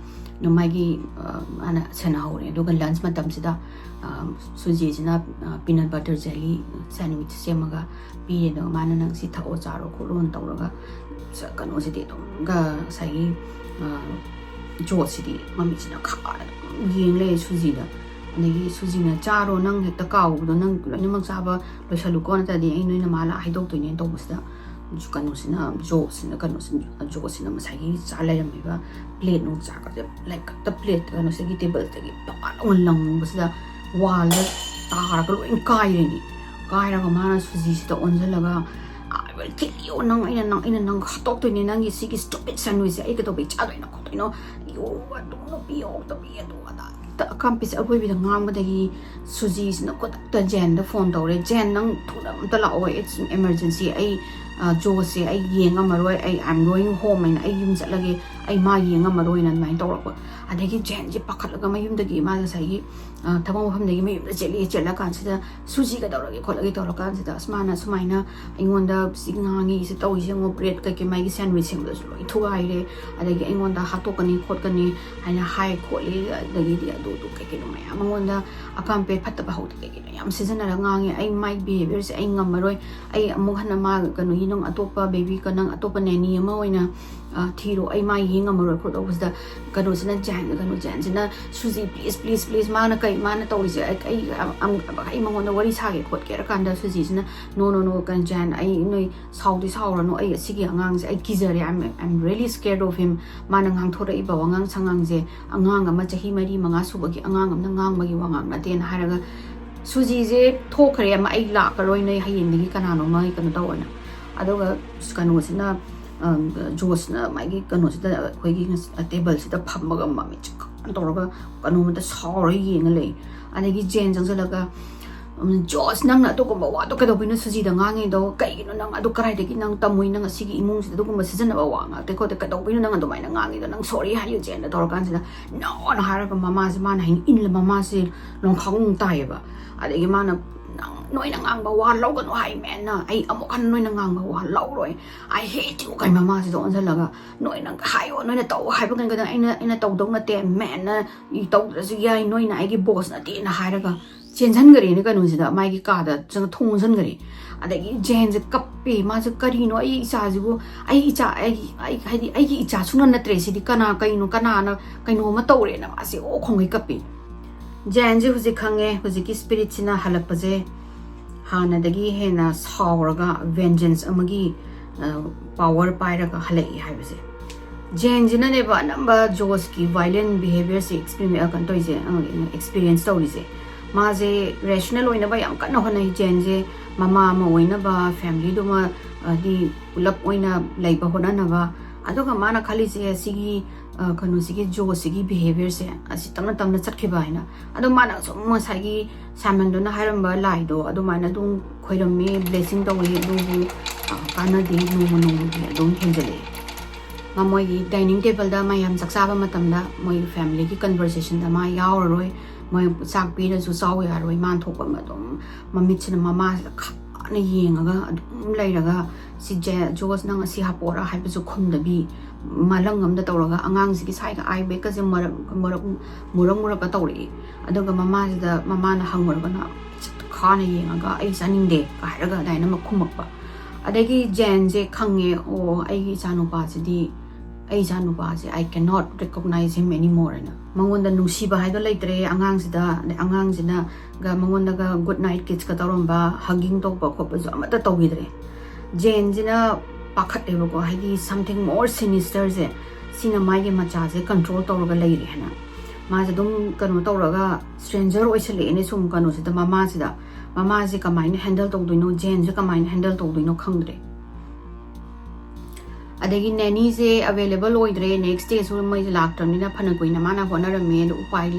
ꯃꯥꯒꯤ, ꯑ, ꯃꯥꯅ ꯁꯦꯟꯅꯍꯧꯔꯦ꯫ ꯑꯗꯨꯒ lunch ꯃꯇꯝꯁꯤꯗ, ꯑ, ꯁꯨꯖꯤꯁꯤꯅ, ꯑ, peanut butter jelly sandwich ꯁꯦꯝꯃꯒ ꯄꯤꯔꯦ꯫ ꯑꯗꯨꯒ ꯃꯥꯅ "ꯅꯪ ꯁꯤ ꯊꯛꯑꯣ, ꯆꯥꯔꯣ" ꯈꯣꯠꯂꯣꯅ ꯇꯧꯔꯒ ꯁ-, ꯀꯩꯅꯣꯁꯤꯗꯤ ꯑꯗꯨꯝꯒ ꯉꯁꯥꯏꯒꯤ, ꯑ, ꯖꯣꯁꯁꯤꯗꯤ ꯃꯃꯤꯠꯁꯤꯅ ꯈꯥꯔꯒ ꯑꯗꯨꯝ ꯌꯦꯡ ꯂꯩꯔꯦ ꯁꯨꯖꯤꯗ꯫ ꯑꯗꯒꯤ ꯁꯨꯖꯤꯅ "ꯆꯥꯔꯣ, ꯅꯪ ꯍꯦꯛꯇ ꯀꯥꯎꯕꯗꯣ, ꯅꯪ ꯂꯣꯏꯅꯃꯛ ꯆꯥꯕ ꯂꯣꯏꯁꯜꯂꯨꯀꯣ, ꯅꯠꯇ꯭ꯔꯗꯤ ꯑꯩ ꯅꯣꯏ ꯅꯃꯥ ꯂꯥꯛꯑ ꯍꯥꯏꯗꯣꯛꯇꯣꯏꯅꯦ" ꯇꯧꯕꯁꯤꯗ ꯀꯩꯅꯣꯁꯤꯅ, ꯖꯣꯁꯤꯅ, ꯀꯩꯅꯣꯁꯤꯅ, ꯖꯣꯁꯤꯅ ꯉꯁꯥꯏꯒꯤ ꯆꯥ ꯂꯩꯔꯝꯃꯤꯕ plate ꯅꯨꯡ ꯆꯥꯒꯁꯦ ꯂꯥꯏꯛ ꯈꯛꯇ plate ꯀꯩꯅꯣꯁꯤꯗꯒꯤ, tableꯗꯒꯤ ꯄꯪꯂꯪ ꯂꯪꯕꯁꯤꯗ wallꯗ ꯇꯥꯔꯒ ꯂꯣꯏ ꯀꯥꯏꯔꯦꯅꯦ꯫ ꯀꯥꯏꯔꯒ ꯃꯥꯅ ꯁꯨꯖꯤꯁꯤꯗ ꯑꯣꯟꯁꯤꯜꯂꯒ, "ꯑꯥ, "Will kill you, ꯅꯪ ꯑꯩꯅ ꯅꯪ ꯑꯩꯅ ꯅꯪ ꯍꯥꯠꯇꯣꯛꯇꯣꯏꯅꯦ, ꯅꯪꯒꯤ ꯁꯤꯒꯤ stupid sandwich ꯁꯦ ꯑꯩ ꯀꯩꯗꯧꯕꯩ ꯆꯥꯗꯣꯏꯅꯣ ꯈꯣꯠꯇꯣꯏꯅꯣ, you ꯑꯗꯨ ꯅꯨꯄꯤ ꯑꯣꯛꯇꯕꯤ ꯑꯗꯨ ꯑꯗꯥ." ꯍꯦꯛꯇ ꯑꯀꯥꯝꯄꯤꯁꯦ ꯑꯔꯣꯏꯕꯤꯗ ꯉꯥꯡꯕꯗꯒꯤ ꯁꯨꯖꯤꯁꯤꯅ ꯈꯨꯗꯛꯇ ꯖꯦꯟꯗ ꯐꯣꯟ ꯇꯧꯔꯦ, "ꯖꯦꯟ, ꯅꯪ ꯊꯨꯅ ꯑꯝꯇ ꯂꯥꯛꯑꯣ, it's emergency, ꯑꯩ ꯑ, ꯖꯣꯁꯁꯦ ꯑꯩ ꯌꯦꯡ ꯉꯝꯃꯔꯣꯏ, ꯑꯩ, I am going home ꯍꯥꯏꯅ, ꯑꯩ ꯌꯨꯝ ꯆꯠꯂꯒꯦ, ꯑꯩ ꯃꯥ ꯌꯦꯡ ꯉꯝꯃꯔꯣꯏꯅ" ꯑꯗꯨꯃꯥꯏꯅ ꯇꯧꯔꯛꯄ꯫ ꯑꯗꯒꯤ ꯖꯦꯟꯁꯦ ꯄꯥꯈꯠꯂꯒ ꯃꯌꯨꯝꯗꯒꯤ ꯃꯥ ꯉꯁꯥꯏꯒꯤ, ꯑ, ꯊꯕꯛ ꯃꯐꯝꯗꯒꯤ ꯃꯌꯨꯝꯗ ꯆꯦꯜꯂꯛꯑꯦ꯫ ꯆꯦꯜꯂꯀꯥꯟꯁꯤꯗ ꯁꯨꯖꯤ ꯀꯩꯗꯧꯔꯒꯦ ꯈꯣꯠꯂꯒꯦ ꯇꯧꯔꯀꯥꯟꯁꯤꯗ ꯑꯁ ꯃꯥꯅ ꯁꯨꯃꯥꯏꯅ ꯑꯩꯉꯣꯟꯗ ꯁꯤ ꯉꯥꯡꯉꯤ, ꯁꯤ ꯇꯧꯔꯤꯁꯦ ꯌꯦꯡꯉꯣ, ꯕ꯭ꯔꯦꯗ ꯀꯩꯀꯩ ꯃꯥꯒꯤ ꯁꯦꯟꯋꯤꯁ ꯁꯦꯝꯕꯗꯁꯨ ꯂꯣꯏ ꯊꯨꯒꯥꯏꯔꯦ, ꯑꯗꯒꯤ ꯑꯩꯉꯣꯟꯗ ꯍꯥꯠꯇꯣꯛꯀꯅꯤ ꯈꯣꯠꯀꯅꯤ ꯍꯥꯏꯅ ꯍꯥꯏ ꯈꯣꯠꯂꯤ, ꯑꯗꯒꯤꯗꯤ ꯑꯗꯨꯗꯨ ꯀꯩ ꯀꯩꯅꯣ ꯃꯌꯥꯝ ꯃꯉꯣꯟꯗ ꯑꯀꯥꯝꯄꯦ ꯐꯠꯇꯕ ꯍꯧꯗ ꯀꯩ ꯀꯩꯅꯣ ꯌꯥꯝ ꯁꯤꯖꯤꯟꯅꯔꯒ ꯉꯥꯡꯉꯦ꯫ ꯑꯩ ꯃꯥꯏ behaviour ꯁꯦ ꯑꯩ ꯉꯝꯃꯔꯣꯏ, ꯑꯩ ꯑꯃꯨꯛ ꯍꯟꯅ ꯃꯥ ꯀꯩꯅꯣꯒꯤ ꯅꯪ ꯑꯇꯣꯞꯄ ꯕꯦꯕꯤ ꯀ-, ꯅꯪ ꯑꯇꯣꯞꯄ ꯅꯦꯅꯤ ꯑꯃ ꯑꯣꯏꯅ, ꯑ, ꯊꯤꯔꯣ, ꯑꯩ ꯃꯥ ꯌꯦꯡ ꯉꯝꯃꯔꯣꯏ ꯈꯣꯠꯂꯣ ꯇꯧꯕꯁꯤꯗ ꯀꯩꯅꯣꯁꯤꯅ ꯖꯦꯟ, ꯀꯩꯅꯣ ꯖꯦꯟꯁꯤꯅ, "ꯁꯨꯖꯤ, please, please, please, ꯃꯥꯅ ꯀꯩ, ꯃꯥꯅ ꯇꯧꯔꯤꯁꯦ ꯑꯩ, ꯑꯩ, ꯑꯝ, ꯑꯝ, ꯑꯩ ꯃꯉꯣꯟꯗ ꯋꯥꯔꯤ ꯁꯥꯒꯦ ꯈꯣꯠꯀꯦ" ꯍꯥꯏꯔ ꯀꯥꯟꯗ ꯁꯨꯖꯤꯁꯤꯅ, "No, no, no, ꯀꯩꯅꯣ ꯖꯦꯟ, ꯑꯩ ꯅꯣꯏ ꯁꯥꯎꯗꯤ ꯁꯥꯎꯔꯅꯨ, ꯑꯩ ꯑꯁꯤꯒꯤ ꯑꯉꯥꯡꯁꯦ ꯑꯩ ꯀꯤꯖꯔꯦ, I'm, I'm really scared of him, ꯃꯥꯅ ꯉꯥꯡꯊꯣꯔꯛꯏꯕ ꯋꯥꯉꯥꯡ ꯁꯉꯥꯡꯁꯦ ꯑꯉꯥꯡ ꯑꯃ ꯆꯍꯤ ꯃꯔꯤ ꯃꯉꯥ ꯁꯨꯕꯒꯤ ꯑꯉꯥꯡ ꯑꯃꯅ ꯉꯥꯡꯕꯒꯤ ꯋꯥꯉꯥꯡ ꯅꯠꯇꯦꯅ" ꯍꯥꯏꯔꯒ ꯁꯨꯖꯤꯁꯦ ꯊꯣꯛꯈ꯭ꯔꯦ, "ꯑꯃ ꯑꯩ ꯂꯥꯛꯑꯔꯣꯏ, ꯅꯣꯏ ꯍꯌꯦꯡꯗꯒꯤ ꯀꯅꯥꯅꯣꯝꯃ ꯀꯩꯅꯣ ꯇꯧꯔꯣꯅ"꯫ ꯑꯗꯨꯒ ꯀꯩꯅꯣꯁꯤꯅ, ꯑ, ꯖꯣꯁꯅ ꯃꯥꯒꯤ ꯀꯩꯅꯣꯁꯤꯗ, ꯑꯩꯈꯣꯏꯒꯤ ꯇꯦꯕꯜꯁꯤꯗ ꯐꯝꯃꯒ ꯃꯃꯤꯠꯁꯦ ꯀꯥꯟ ꯇꯧꯔꯒ ꯀꯩꯅꯣꯝꯗ ꯁꯥꯎꯔ ꯌꯦꯡꯉ ꯂꯩ꯫ ꯑꯗꯒꯤ ꯖꯦꯟ ꯆꯪꯁꯤꯜꯂꯒ, "ꯎꯝ, ꯖꯣꯁ, ꯅꯪꯅ ꯑꯗꯨꯒꯨꯝꯕ ꯋꯥꯗꯣ ꯀꯩꯗꯧꯕꯩꯅꯣ ꯁꯨꯖꯤꯗ ꯉꯥꯡꯉꯤꯗꯣ? ꯀꯩꯒꯤꯅꯣ ꯅꯪ ꯑꯗꯨ ꯀꯗꯥꯏꯗꯒꯤ ꯅꯪ ꯇꯝꯃꯨꯏ? ꯅꯪ ꯑꯁꯤꯒꯤ ꯏꯃꯨꯡꯁꯤꯗ ꯑꯗꯨꯒꯨꯝꯕ ꯁꯤꯖꯤꯟꯅꯕ ꯋꯥ ꯉꯥꯛꯇꯦ ꯈꯣꯠꯇꯦ, ꯀꯩꯗꯧꯕꯩꯅꯣ ꯅꯪ ꯑꯗꯨꯃꯥꯏꯅ ꯉꯥꯡꯉꯤꯗꯣ? ꯅꯪ ꯁꯣꯔꯤ ꯍꯥꯏꯌꯨ ꯖꯦꯟꯗ" ꯇꯧꯔꯀꯥꯟꯁꯤꯗ, "ꯅꯣꯅ" ꯍꯥꯏꯔꯒ ꯃꯃꯥꯁꯦ ꯃꯥꯅ ꯍꯦꯟꯅ ꯏꯜꯂ, ꯃꯃꯥꯁꯦ ꯂꯣꯡꯈꯥꯎ ꯑꯃꯨꯛ ꯇꯥꯏꯌꯦꯕ꯫ ꯑꯗꯒꯤ ꯃꯥꯅ, "ꯅꯪ, ꯅꯣꯏꯅ ꯉꯥꯡꯕ ꯋꯥ ꯂꯧꯒꯅꯨ ꯍꯥꯏ ꯃꯦꯟꯅ, ꯑꯩ ꯑꯃꯨꯛ ꯍꯟꯅ ꯅꯣꯏꯅ ꯉꯥꯡꯕ ꯋꯥ ꯂꯧꯔꯣꯏ, I hate you" ꯀꯥꯏ ꯃꯃꯥꯁꯤꯗ ꯑꯣꯟꯁꯤꯜꯂꯒ, "ꯅꯣꯏꯅ ꯍꯥꯏꯌꯣ, ꯅꯣꯏꯅ ꯇꯧ ꯍꯥꯏꯕ ꯀꯩꯅꯣ ꯑꯩꯅ, ꯑꯩꯅ ꯇꯧꯗꯧ ꯅꯠꯇꯦ, ꯃꯦꯟꯅ ꯇꯧꯗ꯭ꯔꯁꯨ ꯌꯥꯏ, ꯅꯣꯏꯅ ꯑꯩꯒꯤ ꯕꯣꯁ ꯅꯠꯇꯦꯅ" ꯍꯥꯏꯔꯒ ꯆꯦꯟꯁꯤꯟꯈꯔꯦꯅꯦ ꯀꯩꯅꯣꯁꯤꯗ, ꯃꯥꯒꯤ ꯀꯥꯗ ꯆꯪꯉ ꯊꯣꯡ ꯂꯣꯟꯁꯤꯟꯈꯔꯦ꯫ ꯑꯗꯒꯤ ꯖꯦꯟꯁꯦ ꯀꯞꯄꯦ, ꯃꯥꯁꯦ, "ꯀꯔꯤꯅꯣ ꯑꯩ ꯏꯆꯥꯁꯤꯕꯨ, ꯑꯩ ꯏꯆꯥ, ꯑꯩ, ꯑꯩ, ꯍꯥꯏꯗꯤ ꯑꯩꯒꯤ ꯏꯆꯥ ꯁꯨꯡꯅ ꯅꯠꯇ꯭ꯔꯦ ꯁꯤꯗꯤ, ꯀꯅꯥ, ꯀꯩꯅꯣ, ꯀꯅꯥꯅ ꯀꯩꯅꯣꯝꯃ ꯇꯧꯔꯦꯅ" ꯃꯥꯁꯦ ꯑꯣ ꯈꯣꯡꯒꯩ ꯀꯞꯄꯤ꯫ ꯖꯦꯟꯁꯦ ꯍꯧꯖꯤꯛ ꯈꯪꯉꯦ, ꯍꯧꯖꯤꯛꯀꯤ ꯁ꯭ꯄꯤꯔꯤꯠꯁꯤꯅ ꯍꯜꯂꯛꯄꯁꯦ ꯍꯥꯟꯅꯗꯒꯤ ꯍꯦꯟꯅ ꯁꯥꯎꯔꯒ vengeance ꯑꯃꯒꯤ, ꯑ, power ꯄꯥꯏꯔꯒ ꯍꯜꯂꯛꯏ ꯍꯥꯏꯕꯁꯦ꯫ ꯖꯦꯟꯁꯤꯅꯅꯦꯕ ꯑꯅꯝꯕ ꯖꯣꯁꯀꯤ violent behaviourꯁꯦ experiment, ꯑ, ꯀꯩꯅꯣ ꯇꯧꯔꯤꯁꯦ, ꯑ, experience ꯇꯧꯔꯤꯁꯦ꯫ ꯃꯥꯁꯦ rational ꯑꯣꯏꯅꯕ ꯌꯥꯝ ꯀꯟꯅ ꯍꯣꯠꯅꯩ ꯖꯦꯟꯁꯦ, ꯃꯃꯥ ꯑꯃ ꯑꯣꯏꯅꯕ, familyꯗꯨꯃ ꯍꯥꯏꯗꯤ ꯄꯨꯂꯞ ꯑꯣꯏꯅ ꯂꯩꯕ ꯍꯣꯠꯅꯅꯕ꯫ ꯑꯗꯨꯒ ꯃꯥꯅ ꯈꯜꯂꯤꯁꯦ ꯁꯤꯒꯤ ꯀꯩꯅꯣꯁꯤꯒꯤ ꯖꯣꯁꯤꯒꯤ ꯕꯤꯍꯦꯕꯤꯌꯔꯁꯦ ꯑꯁꯤ ꯇꯞꯅ ꯇꯞꯅ ꯆꯠꯈꯤꯕ ꯍꯥꯏꯅ꯫ ꯑꯗꯣ ꯃꯥꯅ ꯁꯨꯝ ꯉꯁꯥꯏꯒꯤ ꯁꯥꯏꯃꯟꯗꯨꯅ ꯍꯥꯏꯔꯝꯕ ꯂꯥꯏꯗꯣ ꯑꯗꯨꯃꯥꯏꯅ ꯑꯗꯨꯝ ꯈꯣꯏꯔꯝꯃꯤ, ꯕ꯭ꯂꯦꯁꯤꯡ ꯇꯧꯋꯤ, ꯑꯗꯨꯕꯨ ꯀꯥꯟꯅꯗꯦ, ꯅꯣꯡꯃ ꯅꯣꯡꯃꯒꯤ ꯑꯗꯨꯝ ꯍꯦꯟꯖꯜꯂꯛꯑꯦ꯫ ꯃꯣꯏꯒꯤ ꯗꯥꯏꯅꯤꯡ ꯇꯦꯕꯜꯗ ꯃꯌꯥꯝ ꯆꯥꯛ ꯆꯥꯕ ꯃꯇꯝꯗ ꯃꯣꯏꯒꯤ ꯐꯦꯃꯤꯂꯤꯒꯤ ꯀꯟꯚꯔꯁꯦꯁꯟꯗ ꯃꯥ ꯌꯥꯎꯔꯔꯣꯏ꯫ ꯃꯣꯏ ꯆꯥꯛ ꯄꯤꯔꯁꯨ ꯆꯥꯎ ꯌꯥꯔꯣꯏ꯫ ꯃꯥꯟ ꯊꯣꯛꯄ ꯑꯃ ꯑꯗꯨꯝ ꯃꯃꯤꯠꯁꯤꯅ ꯃꯃꯥꯁꯤꯗ ꯈꯥꯅ ꯌꯦꯡꯉꯒ ꯑꯗꯨꯝ ꯂꯩꯔꯒ, "ꯁꯤ ꯖꯦ-, ꯖꯣꯁ, ꯅꯪ ꯑꯁꯤ ꯍꯥꯄꯛꯑꯣꯔꯥ?" ꯍꯥꯏꯕꯁꯨ ꯈꯨꯝꯗꯕꯤ, ꯃꯥꯂꯪ ꯑꯝꯗ ꯇꯧꯔꯒ ꯑꯉꯥꯡꯁꯤꯒꯤ ꯁꯥꯏꯒ ꯑꯥꯏ ꯕꯦꯒꯀꯁꯦ ꯃꯔꯛ, ꯃꯔꯛ, ꯃꯨꯔꯛ ꯃꯨꯔꯛꯀ ꯇꯧꯔꯛꯏ꯫ ꯑꯗꯨꯒ ꯃꯃꯥꯁꯤꯗ, ꯃꯃꯥꯅ ꯍꯪꯉꯨꯔꯒꯅ ꯈꯥꯅ ꯌꯦꯡꯉꯒ, "ꯑꯩ ꯆꯥꯅꯤꯡꯗꯦ" ꯀ ꯍꯥꯏꯔꯒ ꯑꯗꯨꯃꯥꯏꯅ ꯑꯃ ꯈꯨꯝꯃꯛꯄ꯫ ꯑꯗꯒꯤ ꯖꯦꯟꯁꯦ ꯈꯪꯉꯦ, "ꯑꯣ, ꯑꯩꯒꯤ ꯏꯆꯥꯅꯨꯄꯥꯁꯤꯗꯤ, ꯑꯩ ꯏꯆꯥꯅꯨꯄꯥꯁꯦ I cannot recognize him anymore" ꯍꯥꯏꯅ꯫ ꯃꯉꯣꯟꯗ ꯅꯨꯡꯁꯤꯕ ꯍꯥꯏꯗꯣ ꯂꯩꯇ꯭ꯔꯦ ꯑꯉꯥꯡꯁꯤꯗ꯫ ꯑꯗꯩ ꯑꯉꯥꯡꯁꯤꯅꯒ ꯃꯉꯣꯟꯗꯒ ꯒꯨꯗ ꯅꯥꯏꯠ ꯀꯤꯁꯀ ꯇꯧꯔꯝꯕ, ꯍꯒꯤꯡ ꯇꯧꯕ ꯈꯣꯠꯄꯁꯨ ꯑꯃꯠꯇ ꯇꯧꯈꯤꯗ꯭ꯔꯦ꯫ ꯖꯦꯟꯁꯤꯅ ꯄꯥꯈꯠꯂꯦꯕꯀꯣ, ꯍꯥꯏꯗꯤ something more sinisterꯁꯦ, ꯁꯤꯅ ꯃꯥꯒꯤ ꯃꯆꯥꯁꯦ ꯀꯟꯇ꯭ꯔꯣꯜ ꯇꯧꯔꯒ ꯂꯩꯔꯦ ꯍꯥꯏꯅ꯫ ꯃꯥꯁꯦ ꯑꯗꯨꯝ ꯀꯩꯅꯣ ꯇꯧꯔꯒ ꯁ꯭ꯇ꯭ꯔꯦꯟꯖꯔ ꯑꯣꯏꯁꯜꯂꯛꯑꯦꯅꯦ ꯁꯨꯝ ꯀꯩꯅꯣꯁꯤꯗ, ꯃꯃꯥꯁꯤꯗ꯫ ꯃꯃꯥꯁꯦ ꯀꯃꯥꯏꯅ ꯍꯦꯟꯗꯜ ꯇꯧꯗꯣꯏꯅꯣ, ꯖꯦꯟꯁꯦ ꯀꯃꯥꯏꯅ ꯍꯦꯟꯗꯜ ꯇꯧꯗꯣꯏꯅꯣ ꯈꯪꯗ꯭ꯔꯦ꯫ ꯑꯗꯒꯤ ꯅꯦꯅꯤꯁꯦ ꯑꯦꯕꯥꯏꯂꯦꯕꯜ ꯑꯣꯏꯗ꯭ꯔꯦ꯫ ꯅꯦꯛꯁ ꯗꯦꯁꯨ ꯃꯣꯏꯁꯦ ꯂꯥꯛꯇ꯭ꯔꯕꯅꯤꯅ ꯐꯅ ꯀꯨꯏꯅ ꯃꯥꯅ ꯍꯣꯠꯅꯔꯝꯃꯦ, ꯑꯗꯣ ꯎꯄꯥꯏ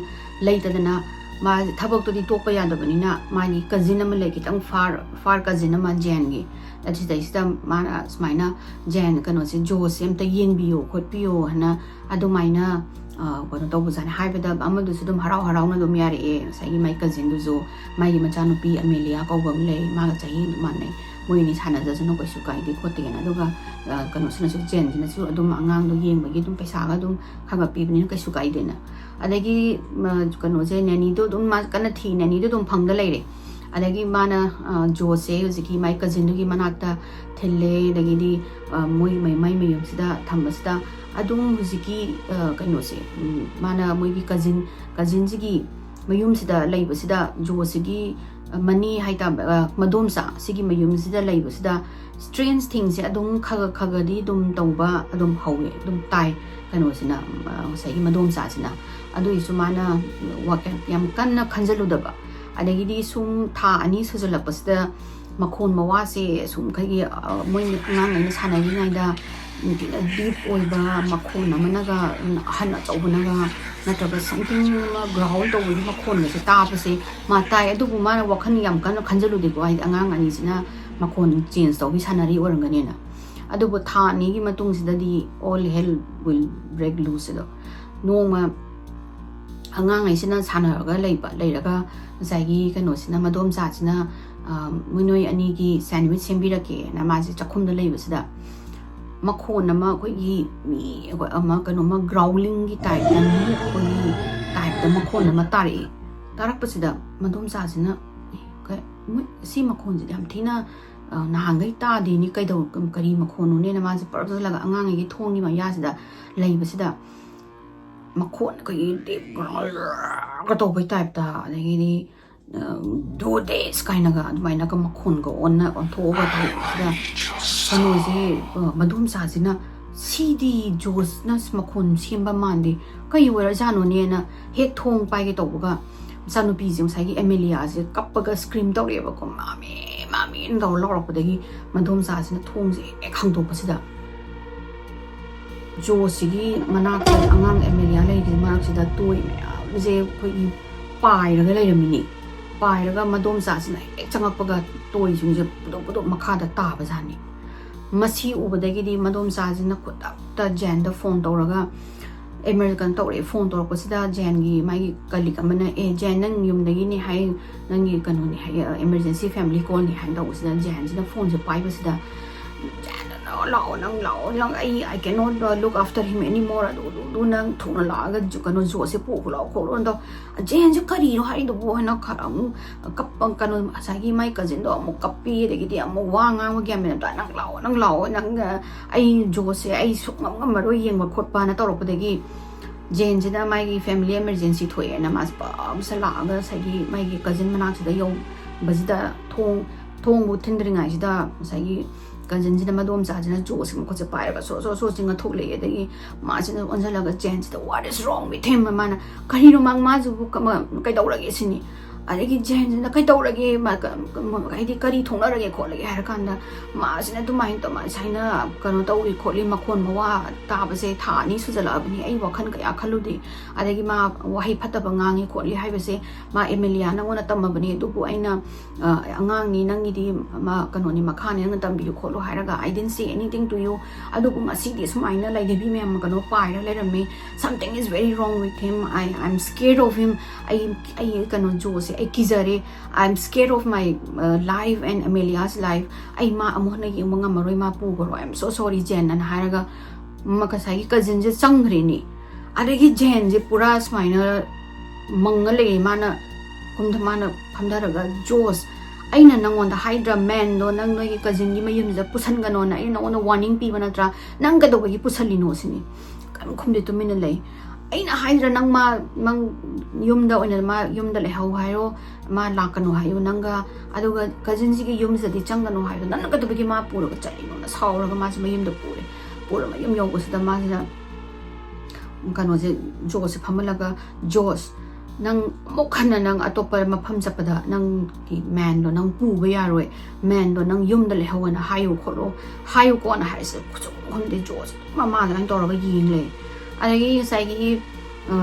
ꯂꯩꯇꯗꯅ ꯃꯥꯁꯦ ꯊꯕꯛꯇꯨꯗꯤ ꯇꯣꯛꯄ ꯌꯥꯗꯕꯅꯤꯅ ꯃꯥꯒꯤ ꯀꯖꯤꯟ ꯑꯃ ꯂꯩ, ꯈꯤꯇꯪ ꯐꯥꯔ, ꯐꯥꯔ ꯀꯖꯤꯟ ꯑꯃ ꯖꯦꯟꯒꯤ꯫ ꯑꯁꯤꯗꯩꯁꯤꯗ ꯃꯥꯅ ꯁꯨꯃꯥꯏꯅ ꯖꯦꯟ ꯀꯩꯅꯣꯁꯦ, ꯖꯣꯁꯦ ꯑꯝꯇ ꯌꯦꯡꯕꯤꯌꯣ ꯈꯣꯠꯄꯤꯌꯣ ꯍꯥꯏꯅ ꯑꯗꯨꯃꯥꯏꯅ, ꯑ, ꯀꯩꯅꯣ ꯇꯧꯕꯖꯥꯠꯅꯤ꯫ ꯍꯥꯏꯕꯗ ꯑꯃꯗꯨꯁꯨ ꯑꯗꯨꯝ ꯍꯔꯥꯎ ꯍꯔꯥꯎꯅ ꯑꯗꯨꯝ ꯌꯥꯔꯛꯑꯦ꯫ ꯉꯁꯥꯏꯒꯤ ꯃꯥꯏ ꯀꯖꯤꯟꯗꯨꯁꯨ, ꯃꯥꯒꯤ ꯃꯆꯥꯅꯨꯄꯤ ꯑꯃꯦꯂꯤꯌꯥ ꯀꯧꯕ ꯑꯃ ꯂꯩ, ꯃꯥꯒ ꯆꯍꯤ ꯃꯥꯟꯅꯩ, ꯃꯣꯏ ꯑꯅꯤ ꯁꯥꯟꯅꯖꯁꯅꯨ, ꯀꯩꯁꯨ ꯀꯥꯏꯗꯦ ꯈꯣꯠꯇꯦꯅ꯫ ꯑꯗꯨꯒ, ꯑ, ꯀꯩꯅꯣꯁꯤꯅꯁꯨ, ꯖꯦꯟꯁꯤꯅꯁꯨ ꯑꯗꯨꯝ ꯑꯉꯥꯡꯗꯣ ꯌꯦꯡꯕꯒꯤ ꯑꯗꯨꯝ ꯄꯩꯁꯥꯒ ꯑꯗꯨꯝ ꯈꯔ ꯈꯔ ꯄꯤꯕꯅꯤꯅ ꯀꯩꯁꯨ ꯀꯥꯏꯗꯦꯅ꯫ ꯑꯗꯒꯤ, ꯃ, ꯀꯩꯅꯣꯁꯦ, ꯅꯦꯅꯤꯗꯣ ꯑꯗꯨꯝ ꯃꯥ ꯀꯟꯅ ꯊꯤ, ꯅꯦꯅꯤꯗꯣ ꯑꯗꯨꯝ ꯐꯪꯗ ꯂꯩꯔꯦ꯫ ꯑꯗꯒꯤ ꯃꯥꯅ, ꯑ, ꯖꯣꯁꯁꯦ ꯍꯧꯖꯤꯛꯀꯤ ꯃꯥꯏ ꯀꯖꯤꯟꯗꯨꯒꯤ ꯃꯅꯥꯛꯇ ꯊꯤꯜꯂꯦ꯫ ꯑꯗꯒꯤꯗꯤ, ꯑ, ꯃꯣꯏ ꯃꯩ-, ꯃꯥꯏ ꯃꯌꯨꯝꯁꯤꯗ ꯊꯝꯕꯁꯤꯗ ꯑꯗꯨꯝ ꯍꯧꯖꯤꯛꯀꯤ, ꯑ, ꯀꯩꯅꯣꯁꯦ, ꯎꯝ, ꯃꯥꯅ ꯃꯣꯏꯒꯤ ꯀꯖꯤꯟ, ꯀꯖꯤꯟꯁꯤꯒꯤ ꯃꯌꯨꯝꯁꯤꯗ ꯂꯩꯕꯁꯤꯗ, ꯖꯣꯁꯤꯒꯤ, ꯑ, ꯃꯅꯤ ꯍꯥꯏꯇꯥꯕ, ꯑ, ꯃꯗꯣꯝꯆꯥ ꯁꯤꯒꯤ ꯃꯌꯨꯝꯁꯤꯗ ꯂꯩꯕꯁꯤꯗ ꯁ꯭ꯇ꯭ꯔꯦꯟꯖ ꯊꯤꯡꯁꯦ ꯑꯗꯨꯝ ꯈꯒ ꯈꯒꯗꯤ ꯑꯗꯨꯝ ꯇꯧꯕ ꯑꯗꯨꯝ ꯍꯧꯋꯦ, ꯑꯗꯨꯝ ꯇꯥꯏ꯫ ꯀꯩꯅꯣꯁꯤꯅ, ꯑ, ꯉꯁꯥꯏꯒꯤ ꯃꯗꯣꯝꯆꯥꯁꯤꯅ꯫ ꯑꯗꯨꯒꯤꯁꯨ ꯃꯥꯅ ꯋꯥꯈꯜ ꯌꯥꯝ ꯀꯟꯅ ꯈꯟꯖꯜꯂꯨꯗꯕ꯫ ꯑꯗꯒꯤꯗꯤ ꯁꯨꯝ ꯊꯥ ꯑꯅꯤ ꯁꯨꯖꯜꯂꯛꯄꯁꯤꯗ ꯃꯈꯣꯟ ꯃꯋꯥꯁꯦ ꯁꯨꯝ ꯑꯩꯈꯣꯏꯒꯤ, ꯑ, ꯃꯣꯏ ꯑꯉꯥꯡ ꯑꯩꯅ ꯁꯥꯟꯅꯔꯤꯉꯩꯗ ꯌꯥꯝ ꯊꯤꯅ ꯗꯤꯞ ꯑꯣꯏꯕ ꯃꯈꯣꯟ ꯑꯃꯅꯒ, ꯎꯝ, ꯑꯍꯟ ꯑꯆꯧꯕꯅꯒ ꯅꯠꯇ꯭ꯔꯒ ꯁꯝꯊꯤꯡ ꯑꯃ ꯒ꯭ꯔꯥꯎꯜ ꯇꯧꯕꯒꯤ ꯃꯈꯣꯟꯒꯁꯦ ꯇꯥꯕꯁꯦ ꯃꯥ ꯇꯥꯏ꯫ ꯑꯗꯨꯕꯨ ꯃꯥꯅ ꯋꯥꯈꯜ ꯌꯥꯝ ꯀꯟꯅ ꯈꯟꯖꯜꯂꯨꯗꯦꯀꯣ, ꯍꯥꯏꯗꯤ ꯑꯉꯥꯡ ꯑꯅꯤꯁꯤꯅ ꯃꯈꯣꯟ ꯆꯦꯟꯖ ꯇꯧꯕꯤ ꯁꯥꯟꯅꯔꯤ ꯑꯣꯏꯔꯝꯒꯅꯦꯅ꯫ ꯑꯗꯨꯕꯨ ꯊꯥ ꯑꯅꯤꯒꯤ ꯃꯇꯨꯡꯁꯤꯗꯗꯤ all hell will break loose ꯑꯗꯣ, ꯅꯣꯡꯃ ꯑꯉꯥꯡꯉꯩꯁꯤꯅ ꯁꯥꯟꯅꯔꯒ ꯂꯩꯕ, ꯂꯩꯔꯒ ꯉꯁꯥꯏꯒꯤ ꯀꯩꯅꯣꯁꯤꯅ, ꯃꯗꯣꯝꯆꯥꯁꯤꯅ, ꯑ, "ꯃꯣꯏ ꯅꯣꯏ ꯑꯅꯤꯒꯤ ꯁꯦꯟꯋꯤꯆ ꯁꯦꯝꯕꯤꯔꯛꯀꯦꯅ" ꯃꯥꯁꯦ ꯆꯥꯛꯈꯨꯝꯗ ꯂꯩꯕꯁꯤꯗ ꯃꯈꯣꯟ ꯑꯃ, ꯑꯩꯈꯣꯏꯒꯤ ꯃꯤ ꯑꯃ ꯀꯩꯅꯣꯃ ꯒ꯭ꯔꯥꯎꯂꯤꯡꯒꯤ ꯇꯥꯏꯞꯇ, ꯃꯤ ꯑꯩꯈꯣꯏꯒꯤ ꯇꯥꯏꯞꯇ ꯃꯈꯣꯟ ꯑꯃ ꯇꯥꯔꯛꯏ꯫ ꯇꯥꯔꯛꯄꯁꯤꯗ ꯃꯗꯣꯝꯆꯥꯁꯤꯅ, "ꯑꯦ, ꯀ-, ꯃꯣꯏ ꯁꯤ ꯃꯈꯣꯟꯁꯤꯗꯤ ꯌꯥꯝ ꯊꯤꯅ, ꯑ, ꯅꯍꯥꯟꯈꯩ ꯇꯥꯗꯦꯅꯤ, ꯀꯩꯗꯧ-, ꯀꯔꯤ ꯃꯈꯣꯟꯅꯣꯅꯦꯅ" ꯃꯥꯁꯦ ꯄꯔꯞ ꯆꯠꯂꯒ ꯑꯉꯥꯡꯉꯩꯒꯤ ꯊꯣꯡꯒꯤ ꯃꯌꯥꯁꯤꯗ ꯂꯩꯕꯁꯤꯗ ꯃꯈꯣꯟ ꯑꯩꯈꯣꯏꯒꯤ ꯗꯤꯞ ꯒ꯭ꯔꯣꯜꯒ ꯇꯧꯕꯩ ꯇꯥꯏꯞꯇ, ꯑꯗꯒꯤꯗꯤ, "Do this" ꯀꯥꯏꯅꯒ ꯑꯗꯨꯃꯥꯏꯅꯒ ꯃꯈꯣꯟꯒ ꯑꯣꯟꯅ ꯑꯣꯟꯊꯣꯛꯑꯒ ꯇꯧꯕꯁꯤꯗ ꯀꯩꯅꯣꯁꯦ, ꯑ, ꯃꯗꯣꯝꯆꯥꯁꯤꯅ, "ꯁꯤꯗꯤ ꯖꯣꯁꯅ ꯃꯈꯣꯟ ꯁꯦꯝꯕ ꯃꯥꯟꯗꯦ, ꯀꯩ ꯑꯣꯏꯔꯖꯥꯠꯅꯣꯅꯦꯅ" ꯍꯦꯛ ꯊꯣꯡ ꯄꯥꯏꯒꯦ ꯇꯧꯕꯒ ꯃꯆꯥꯅꯨꯄꯤꯁꯦ, ꯉꯁꯥꯏꯒꯤ ꯑꯦꯃꯦꯂꯤꯌꯥꯁꯦ, ꯀꯞꯄꯒ ꯁ꯭ꯀ꯭ꯔꯤꯝ ꯇꯧꯔꯛꯑꯦꯕꯀꯣ, "ꯃꯥꯃꯤ, ꯃꯥꯃꯤꯅ" ꯇꯧꯔ ꯂꯥꯎꯔꯛꯄꯗꯒꯤ ꯃꯗꯣꯝꯆꯥꯁꯤꯅ ꯊꯣꯡꯁꯦ ꯍꯦꯛ ꯍꯥꯡꯗꯣꯛꯄꯁꯤꯗ ꯖꯣꯁꯤꯒꯤ ꯃꯅꯥꯛꯇ ꯑꯉꯥꯡ ꯑꯦꯃꯦꯂꯤꯌꯥ ꯂꯩꯔꯤꯁꯤ ꯃꯔꯛꯁꯤꯗ ꯇꯣꯏ ꯃꯌꯥꯝꯁꯦ ꯑꯩꯈꯣꯏꯒꯤ ꯄꯥꯏꯔꯒ ꯂꯩꯔꯝꯃꯤꯅꯤ꯫ ꯄꯥꯏꯔꯒ ꯃꯗꯣꯝꯆꯥꯁꯤꯅ ꯍꯦꯛ ꯆꯪꯉꯛꯄꯒ ꯇꯣꯏꯁꯤꯡꯁꯦ ꯄꯨꯗꯣꯛ ꯄꯨꯗꯣꯛ ꯃꯈꯥꯗ ꯇꯥꯕꯖꯥꯠꯅꯤ꯫ ꯃꯁꯤ ꯎꯕꯗꯒꯤꯗꯤ ꯃꯗꯣꯝꯆꯥꯁꯤꯅ ꯈꯨꯗꯛꯇ ꯖꯦꯟꯗ ꯐꯣꯟ ꯇꯧꯔꯒ, ꯑꯦꯃꯦꯔꯤꯀꯟ ꯇꯧꯔꯛꯑꯦ꯫ ꯐꯣꯟ ꯇꯧꯔꯛꯄꯁꯤꯗ ꯖꯦꯟꯒꯤ ꯃꯥꯒꯤ ꯀꯂꯤꯛ ꯑꯃꯅ, "ꯑꯦ, ꯖꯦꯟ, ꯅꯪ ꯌꯨꯝꯗꯒꯤꯅꯦ ꯍꯥꯏ, ꯅꯪꯒꯤ ꯀꯩꯅꯣꯅꯦ ꯍꯥꯏ, emergency family call ꯅꯦ" ꯍꯥꯏꯅ ꯇꯧꯕꯁꯤꯗ ꯖꯦꯟꯁꯤꯅ ꯐꯣꯟꯁꯦ ꯄꯥꯏꯕꯁꯤꯗ, "ꯖꯦꯟ, ꯅꯪ ꯂꯥꯛꯑꯣ, ꯅꯪ ꯂꯥꯛꯑꯣ, ꯅꯪ ꯑꯩ, I cannot look after him anymore, ꯑꯗꯨ, ꯑꯗꯨ, ꯑꯗꯨ, ꯅꯪ ꯊꯨꯅ ꯂꯥꯛꯑꯒ ꯖꯨ-, ꯀꯩꯅꯣ, ꯖꯣꯁꯁꯦ ꯄꯨꯈꯣ ꯂꯥꯛꯑꯣ ꯈꯣꯠꯂꯣ" ꯇꯧ꯫ ꯖꯦꯟꯁꯦ ꯀꯔꯤꯅꯣ ꯍꯥꯏꯗꯨꯕꯨ ꯍꯥꯏꯅ ꯈꯔ ꯑꯃꯨꯛ ꯀꯞꯄ, ꯀꯩꯅꯣ, ꯉꯁꯥꯏꯒꯤ ꯃꯥꯏ ꯀꯖꯤꯟꯗꯣ ꯑꯃꯨꯛ ꯀꯞꯄꯤ, ꯑꯗꯒꯤꯗꯤ ꯑꯃꯨꯛ ꯋꯥ ꯉꯥꯡꯕ ꯒ꯭ꯌꯥꯟ ꯃꯦꯟ ꯑꯃ ꯇꯥ-, "ꯅꯪ ꯂꯥꯛꯑꯣ, ꯅꯪ, ꯑ, ꯑꯩ ꯖꯣꯁꯁꯦ ꯑꯩ ꯁꯨꯛꯉꯝ ꯉꯝꯃꯔꯣꯏ ꯌꯦꯡꯕ ꯈꯣꯠꯄꯅ" ꯇꯧꯔꯛꯄꯗꯒꯤ ꯖꯦꯟꯁꯤꯅ ꯃꯥꯒꯤ family emergency ꯊꯣꯛꯑꯦꯅ ꯃꯥꯁꯦ ꯄꯝꯁꯦ ꯂꯥꯛꯑꯒ ꯉꯁꯥꯏꯒꯤ ꯃꯥꯒꯤ ꯀꯖꯤꯟ ꯃꯅꯥꯛꯁꯤꯗ ꯌꯧꯕꯁꯤꯗ ꯊꯣꯡ, ꯊꯣꯡꯕꯨ ꯊꯤꯟꯗ꯭ꯔꯤꯉꯩꯁꯤꯗ ꯉꯁꯥꯏꯒꯤ ꯀꯖꯤꯟꯁꯤꯅ ꯃꯗꯣꯝꯆꯥꯁꯤꯅ ꯖꯣꯁꯁꯦ ꯃꯈꯨꯠꯁꯦ ꯄꯥꯏꯔꯒ ꯁꯣ, ꯁꯣ, ꯁꯣ ꯆꯤꯡꯉ ꯊꯣꯛꯂꯛꯑꯦ꯫ ꯑꯗꯒꯤ ꯃꯥꯁꯤꯅ ꯑꯣꯟꯁꯤꯜꯂꯒ ꯖꯦꯟꯁꯤꯗ, "What is wrong with him?" ꯃꯥꯅ, "ꯀꯔꯤꯅꯣ ꯃꯥ, ꯃꯥꯁꯤꯕꯨ ꯀꯃ-, ꯀꯩꯗꯧꯔꯒꯦ?" ꯁꯤꯅꯤ꯫ ꯑꯗꯒꯤ ꯖꯦꯟꯁꯤꯅ "ꯀꯩꯗꯧꯔꯒꯦ? ꯃꯥ ꯀ-, ꯀ-, ꯍꯥꯏꯗꯤ ꯀꯔꯤ ꯊꯣꯛꯅꯔꯒꯦ ꯈꯣꯠꯂꯒꯦ?" ꯍꯥꯏꯔ ꯀꯥꯟꯗ, "ꯃꯥꯁꯤꯅ ꯑꯗꯨꯃꯥꯏꯅ ꯇꯧ-, ꯁꯨꯃꯥꯏꯅ ꯀꯩꯅꯣ ꯇꯧꯔꯤ ꯈꯣꯠꯂꯤ, ꯃꯈꯣꯟ ꯃꯋꯥ ꯇꯥꯕꯁꯦ ꯊꯥ ꯑꯅꯤ ꯁꯨꯖꯜꯂꯛꯑꯕꯅꯤ, ꯑꯩ ꯋꯥꯈꯜ ꯀꯌꯥ ꯈꯜꯂꯨꯗꯦ꯫ ꯑꯗꯒꯤ ꯃꯥ ꯋꯥꯍꯩ ꯐꯠꯇꯕ ꯉꯥꯡꯉꯤ ꯈꯣꯠꯂꯤ ꯍꯥꯏꯕꯁꯦ ꯃꯥ ꯑꯦꯃꯦꯂꯤꯌꯥꯅ ꯑꯩꯉꯣꯟꯗ ꯇꯝꯃꯕꯅꯤ, ꯑꯗꯨꯕꯨ ꯑꯩꯅ, ꯑ, ꯑꯉꯥꯡꯅꯤ, ꯅꯪꯒꯤꯗꯤ ꯃꯥ ꯀꯩꯅꯣꯅꯤ, ꯃꯈꯥꯅꯤ, ꯅꯪꯅ ꯇꯝꯕꯤꯌꯨ ꯈꯣꯠꯂꯨ ꯍꯥꯏꯔꯒ, I didn't say anything to you꯫ ꯑꯗꯨꯕꯨ ꯉꯁꯤꯗꯤ ꯁꯨꯃꯥꯏꯅ ꯂꯩꯗꯕꯤ ꯃꯌꯥꯝ ꯀꯩꯅꯣ ꯄꯥꯏꯔ ꯂꯩꯔꯝꯃꯦ꯫ Something is very wrong with him. I, I'm scared of him. ꯑꯩ, ꯑꯩ ꯀꯩꯅꯣ ꯖꯣꯁꯦ ꯑꯩ ꯀꯤꯖꯔꯦ꯫ I'm scared of my, uh, life and Amelia's life. ꯑꯩ ꯃꯥ ꯑꯃꯨꯛ ꯍꯟꯅ ꯌꯦꯡꯕ ꯉꯝꯃꯔꯣꯏ, ꯃꯥ ꯄꯨꯈ꯭ꯔꯣ꯫ I'm so sorry, ꯖꯦꯟ," ꯑꯅ ꯍꯥꯏꯔꯒ ꯃ-, ꯉꯁꯥꯏꯒꯤ ꯀꯖꯤꯟꯁꯦ ꯆꯪꯈ꯭ꯔꯦꯅꯦ꯫ ꯑꯗꯒꯤ ꯖꯦꯟꯁꯦ ꯄꯨꯔꯥ ꯁꯨꯃꯥꯏꯅ ꯃꯪꯉ ꯂꯩꯔꯦ꯫ ꯃꯥꯅ ꯀꯨꯝꯊ-, ꯃꯥꯅ ꯐꯝꯊꯔꯒ, "ꯖꯣꯁ, ꯑꯩꯅ ꯅꯪꯉꯣꯟꯗ ꯍꯥꯏꯗ꯭ꯔꯥ, ꯃꯦꯟꯗꯣ ꯅꯪ ꯅꯣꯏꯒꯤ ꯀꯖꯤꯟꯒꯤ ꯃꯌꯨꯝꯁꯤꯗ ꯄꯨꯁꯟꯒꯅꯣꯅ ꯑꯩꯅ ꯅꯪꯉꯣꯟꯗ ꯋꯥꯔꯅꯤꯡ ꯄꯤꯕ ꯅꯠꯇ꯭ꯔꯥ? ꯅꯪ ꯀꯩꯗꯧꯕꯒꯤ ꯄꯨꯁꯜꯂꯤꯅꯣ?" ꯁꯤꯅꯤ꯫ ꯀꯔꯤꯝ ꯈꯨꯝꯗꯦ, ꯇꯨꯃꯤꯟꯅ ꯂꯩ꯫ "ꯑꯩꯅ ꯍꯥꯏꯗ꯭ꯔꯥ ꯅꯪ ꯃꯥ, ꯅꯪ ꯌꯨꯝꯗ ꯑꯣꯏꯅ, ꯃꯥ ꯌꯨꯝꯗ ꯂꯩꯍꯧ ꯍꯥꯏꯌꯣ, ꯃꯥ ꯂꯥꯛꯀꯅꯨ ꯍꯥꯏꯌꯣ ꯅꯪꯒ, ꯑꯗꯨꯒ ꯀꯖꯤꯟꯁꯤꯒꯤ ꯌꯨꯝꯁꯤꯗꯗꯤ ꯆꯪꯒꯅꯨ ꯍꯥꯏꯌꯣ, ꯅꯪꯅ ꯀꯩꯗꯧꯕꯒꯤ ꯃꯥ ꯄꯨꯔꯒ ꯆꯠꯂꯤꯅꯣꯅ?" ꯁꯥꯎꯔꯒ ꯃꯥꯁꯦ ꯃꯌꯨꯝꯗ ꯄꯨꯔꯦ꯫ ꯄꯨꯔ ꯃꯌꯨꯝ ꯌꯧꯕꯁꯤꯗ ꯃꯥꯁꯤꯅ ꯀꯩꯅꯣꯁꯦ, ꯖꯣꯁꯁꯦ ꯐꯝꯍꯜꯂꯒ, "ꯖꯣꯁ, ꯅꯪ ꯑꯃꯨꯛ ꯍꯟꯅ ꯅꯪ ꯑꯇꯣꯞꯄ ꯃꯐꯝ ꯆꯠꯄꯗ ꯅꯪꯒꯤ ꯃꯦꯟꯗꯣ ꯅꯪ ꯄꯨꯕ ꯌꯥꯔꯣꯏ, ꯃꯦꯟꯗꯣ ꯅꯪ ꯌꯨꯝꯗ ꯂꯩꯍꯧꯑꯅ ꯍꯥꯏꯌꯨ ꯈꯣꯠꯂꯣ, ꯍꯥꯏꯌꯨꯀꯣꯅ" ꯍꯥꯏꯔꯤꯁꯦ ꯈꯨꯁꯨꯝ ꯈꯨꯝꯗꯦ꯫ ꯖꯣꯁ ꯃꯃꯥ ꯑꯗꯨꯃꯥꯏꯅ ꯇꯧꯔꯒ ꯌꯦꯡ ꯂꯩ꯫ ꯑꯗꯒꯤ ꯉꯁꯥꯏꯒꯤ, ꯑ,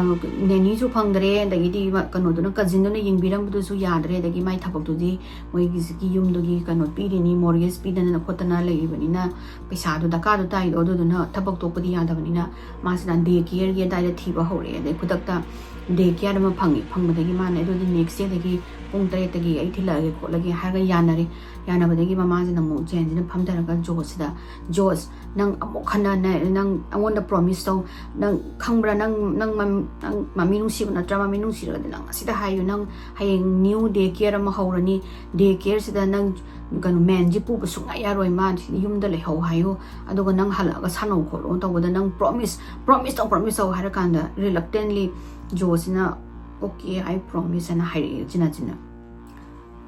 ꯅꯦꯅꯤꯁꯨ ꯐꯪꯗ꯭ꯔꯦ, ꯑꯗꯒꯤꯗꯤ ꯃ-, ꯀꯩꯅꯣꯗꯨꯅ, ꯀꯖꯤꯟꯗꯨꯅ ꯌꯦꯡꯕꯤꯔꯝꯕꯗꯨꯁꯨ ꯌꯥꯗ꯭ꯔꯦ, ꯑꯗꯒꯤ ꯃꯥꯏ ꯊꯕꯛꯇꯨꯗꯤ ꯃꯣꯏꯒꯤ ꯍꯧꯖꯤꯛꯀꯤ ꯌꯨꯝꯗꯨꯒꯤ ꯀꯩꯅꯣ ꯄꯤꯔꯤꯅꯤ, ꯃꯣꯔꯒꯦꯖ ꯄꯤꯗꯅ ꯈꯣꯠꯇꯅ ꯂꯩꯔꯤꯕꯅꯤꯅ ꯄꯩꯁꯥꯗꯣ ꯗꯔꯀꯥꯔꯗꯣ ꯇꯥꯏꯗꯣ, ꯑꯗꯨꯗꯨꯅ ꯊꯕꯛ ꯇꯣꯛꯄꯗꯤ ꯌꯥꯗꯕꯅꯤꯅ ꯃꯥꯁꯤꯅ ꯗꯦ ꯀꯦꯌꯔꯒꯤ ꯑꯗꯥꯏꯗ ꯊꯤꯕ ꯍꯧꯔꯛꯑꯦ꯫ ꯑꯗꯩ ꯈꯨꯗꯛꯇ ꯗꯦ ꯀꯦꯌꯔ ꯑꯃ ꯐꯪꯉꯤ꯫ ꯐꯪꯕꯗꯒꯤ ꯃꯥꯅ ꯑꯗꯨꯗꯤ ꯅꯦꯛꯁ ꯗꯦꯗꯒꯤ ꯄꯨꯡ ꯇꯔꯦꯠꯇꯒꯤ ꯑꯩ ꯊꯤꯜꯂꯛꯑꯒꯦ ꯈꯣꯠꯂꯒꯦ ꯍꯥꯏꯔꯒ ꯌꯥꯅꯔꯦ꯫ ꯌꯥꯅꯕꯗꯒꯤ ꯃꯃꯥꯁꯤꯅ ꯑꯃꯨꯛ ꯖꯦꯟꯁꯤꯅ ꯐꯝꯊꯔꯒ ꯖꯣꯁꯁꯤꯗ, "ꯖꯣꯁ, ꯅꯪ ꯑꯃꯨꯛ ꯍꯟꯅ ꯅ-, ꯅꯪ ꯑꯩꯉꯣꯟꯗ ꯄ꯭ꯔꯣꯃꯤꯁ ꯇꯧ꯫ ꯅꯪ ꯈꯪꯕ꯭ꯔꯥ? ꯅꯪ, ꯅꯪ ꯃꯝ-, ꯅꯪ ꯃꯃꯤ ꯅꯨꯡꯁꯤꯕ ꯅꯠꯇ꯭ꯔꯥ? ꯃꯃꯤ ꯅꯨꯡꯁꯤꯔꯒꯗꯤ ꯅꯪ ꯉꯁꯤꯗ ꯍꯥꯏꯌꯨ꯫ ꯅꯪ ꯍꯌꯦꯡ ꯅ꯭ꯌꯨ ꯗꯦ ꯀꯦꯌꯔ ꯑꯃ ꯍꯧꯔꯅꯤ꯫ ꯗꯦ ꯀꯦꯌꯔꯁꯤꯗ ꯅꯪ ꯀꯩꯅꯣ ꯃꯦꯟꯁꯤ ꯄꯨꯕ ꯁꯨꯡꯌꯥ ꯌꯥꯔꯣꯏ꯫ ꯃꯥ ꯌꯨꯝꯗ ꯂꯩꯍꯧ ꯍꯥꯏꯌꯨ꯫ ꯑꯗꯨꯒ ꯅꯪ ꯍꯜꯂꯛꯑꯒ ꯁꯥꯟꯅꯧ ꯈꯣꯠꯂꯣ" ꯇꯧꯕꯗ ꯅꯪ ꯄ꯭ꯔꯣꯃꯤꯁ, ꯄ꯭ꯔꯣꯃꯤꯁ ꯇꯧ, ꯄ꯭ꯔꯣꯃꯤꯁ ꯇꯧ ꯍꯥꯏꯔꯀꯥꯟꯗ reluctantly ꯖꯣꯁꯤꯅ "Okay, I promise" ꯍꯥꯏꯅ ꯍꯥꯏꯔꯛꯑꯦ ꯆꯤꯟꯅ ꯆꯤꯟꯅ꯫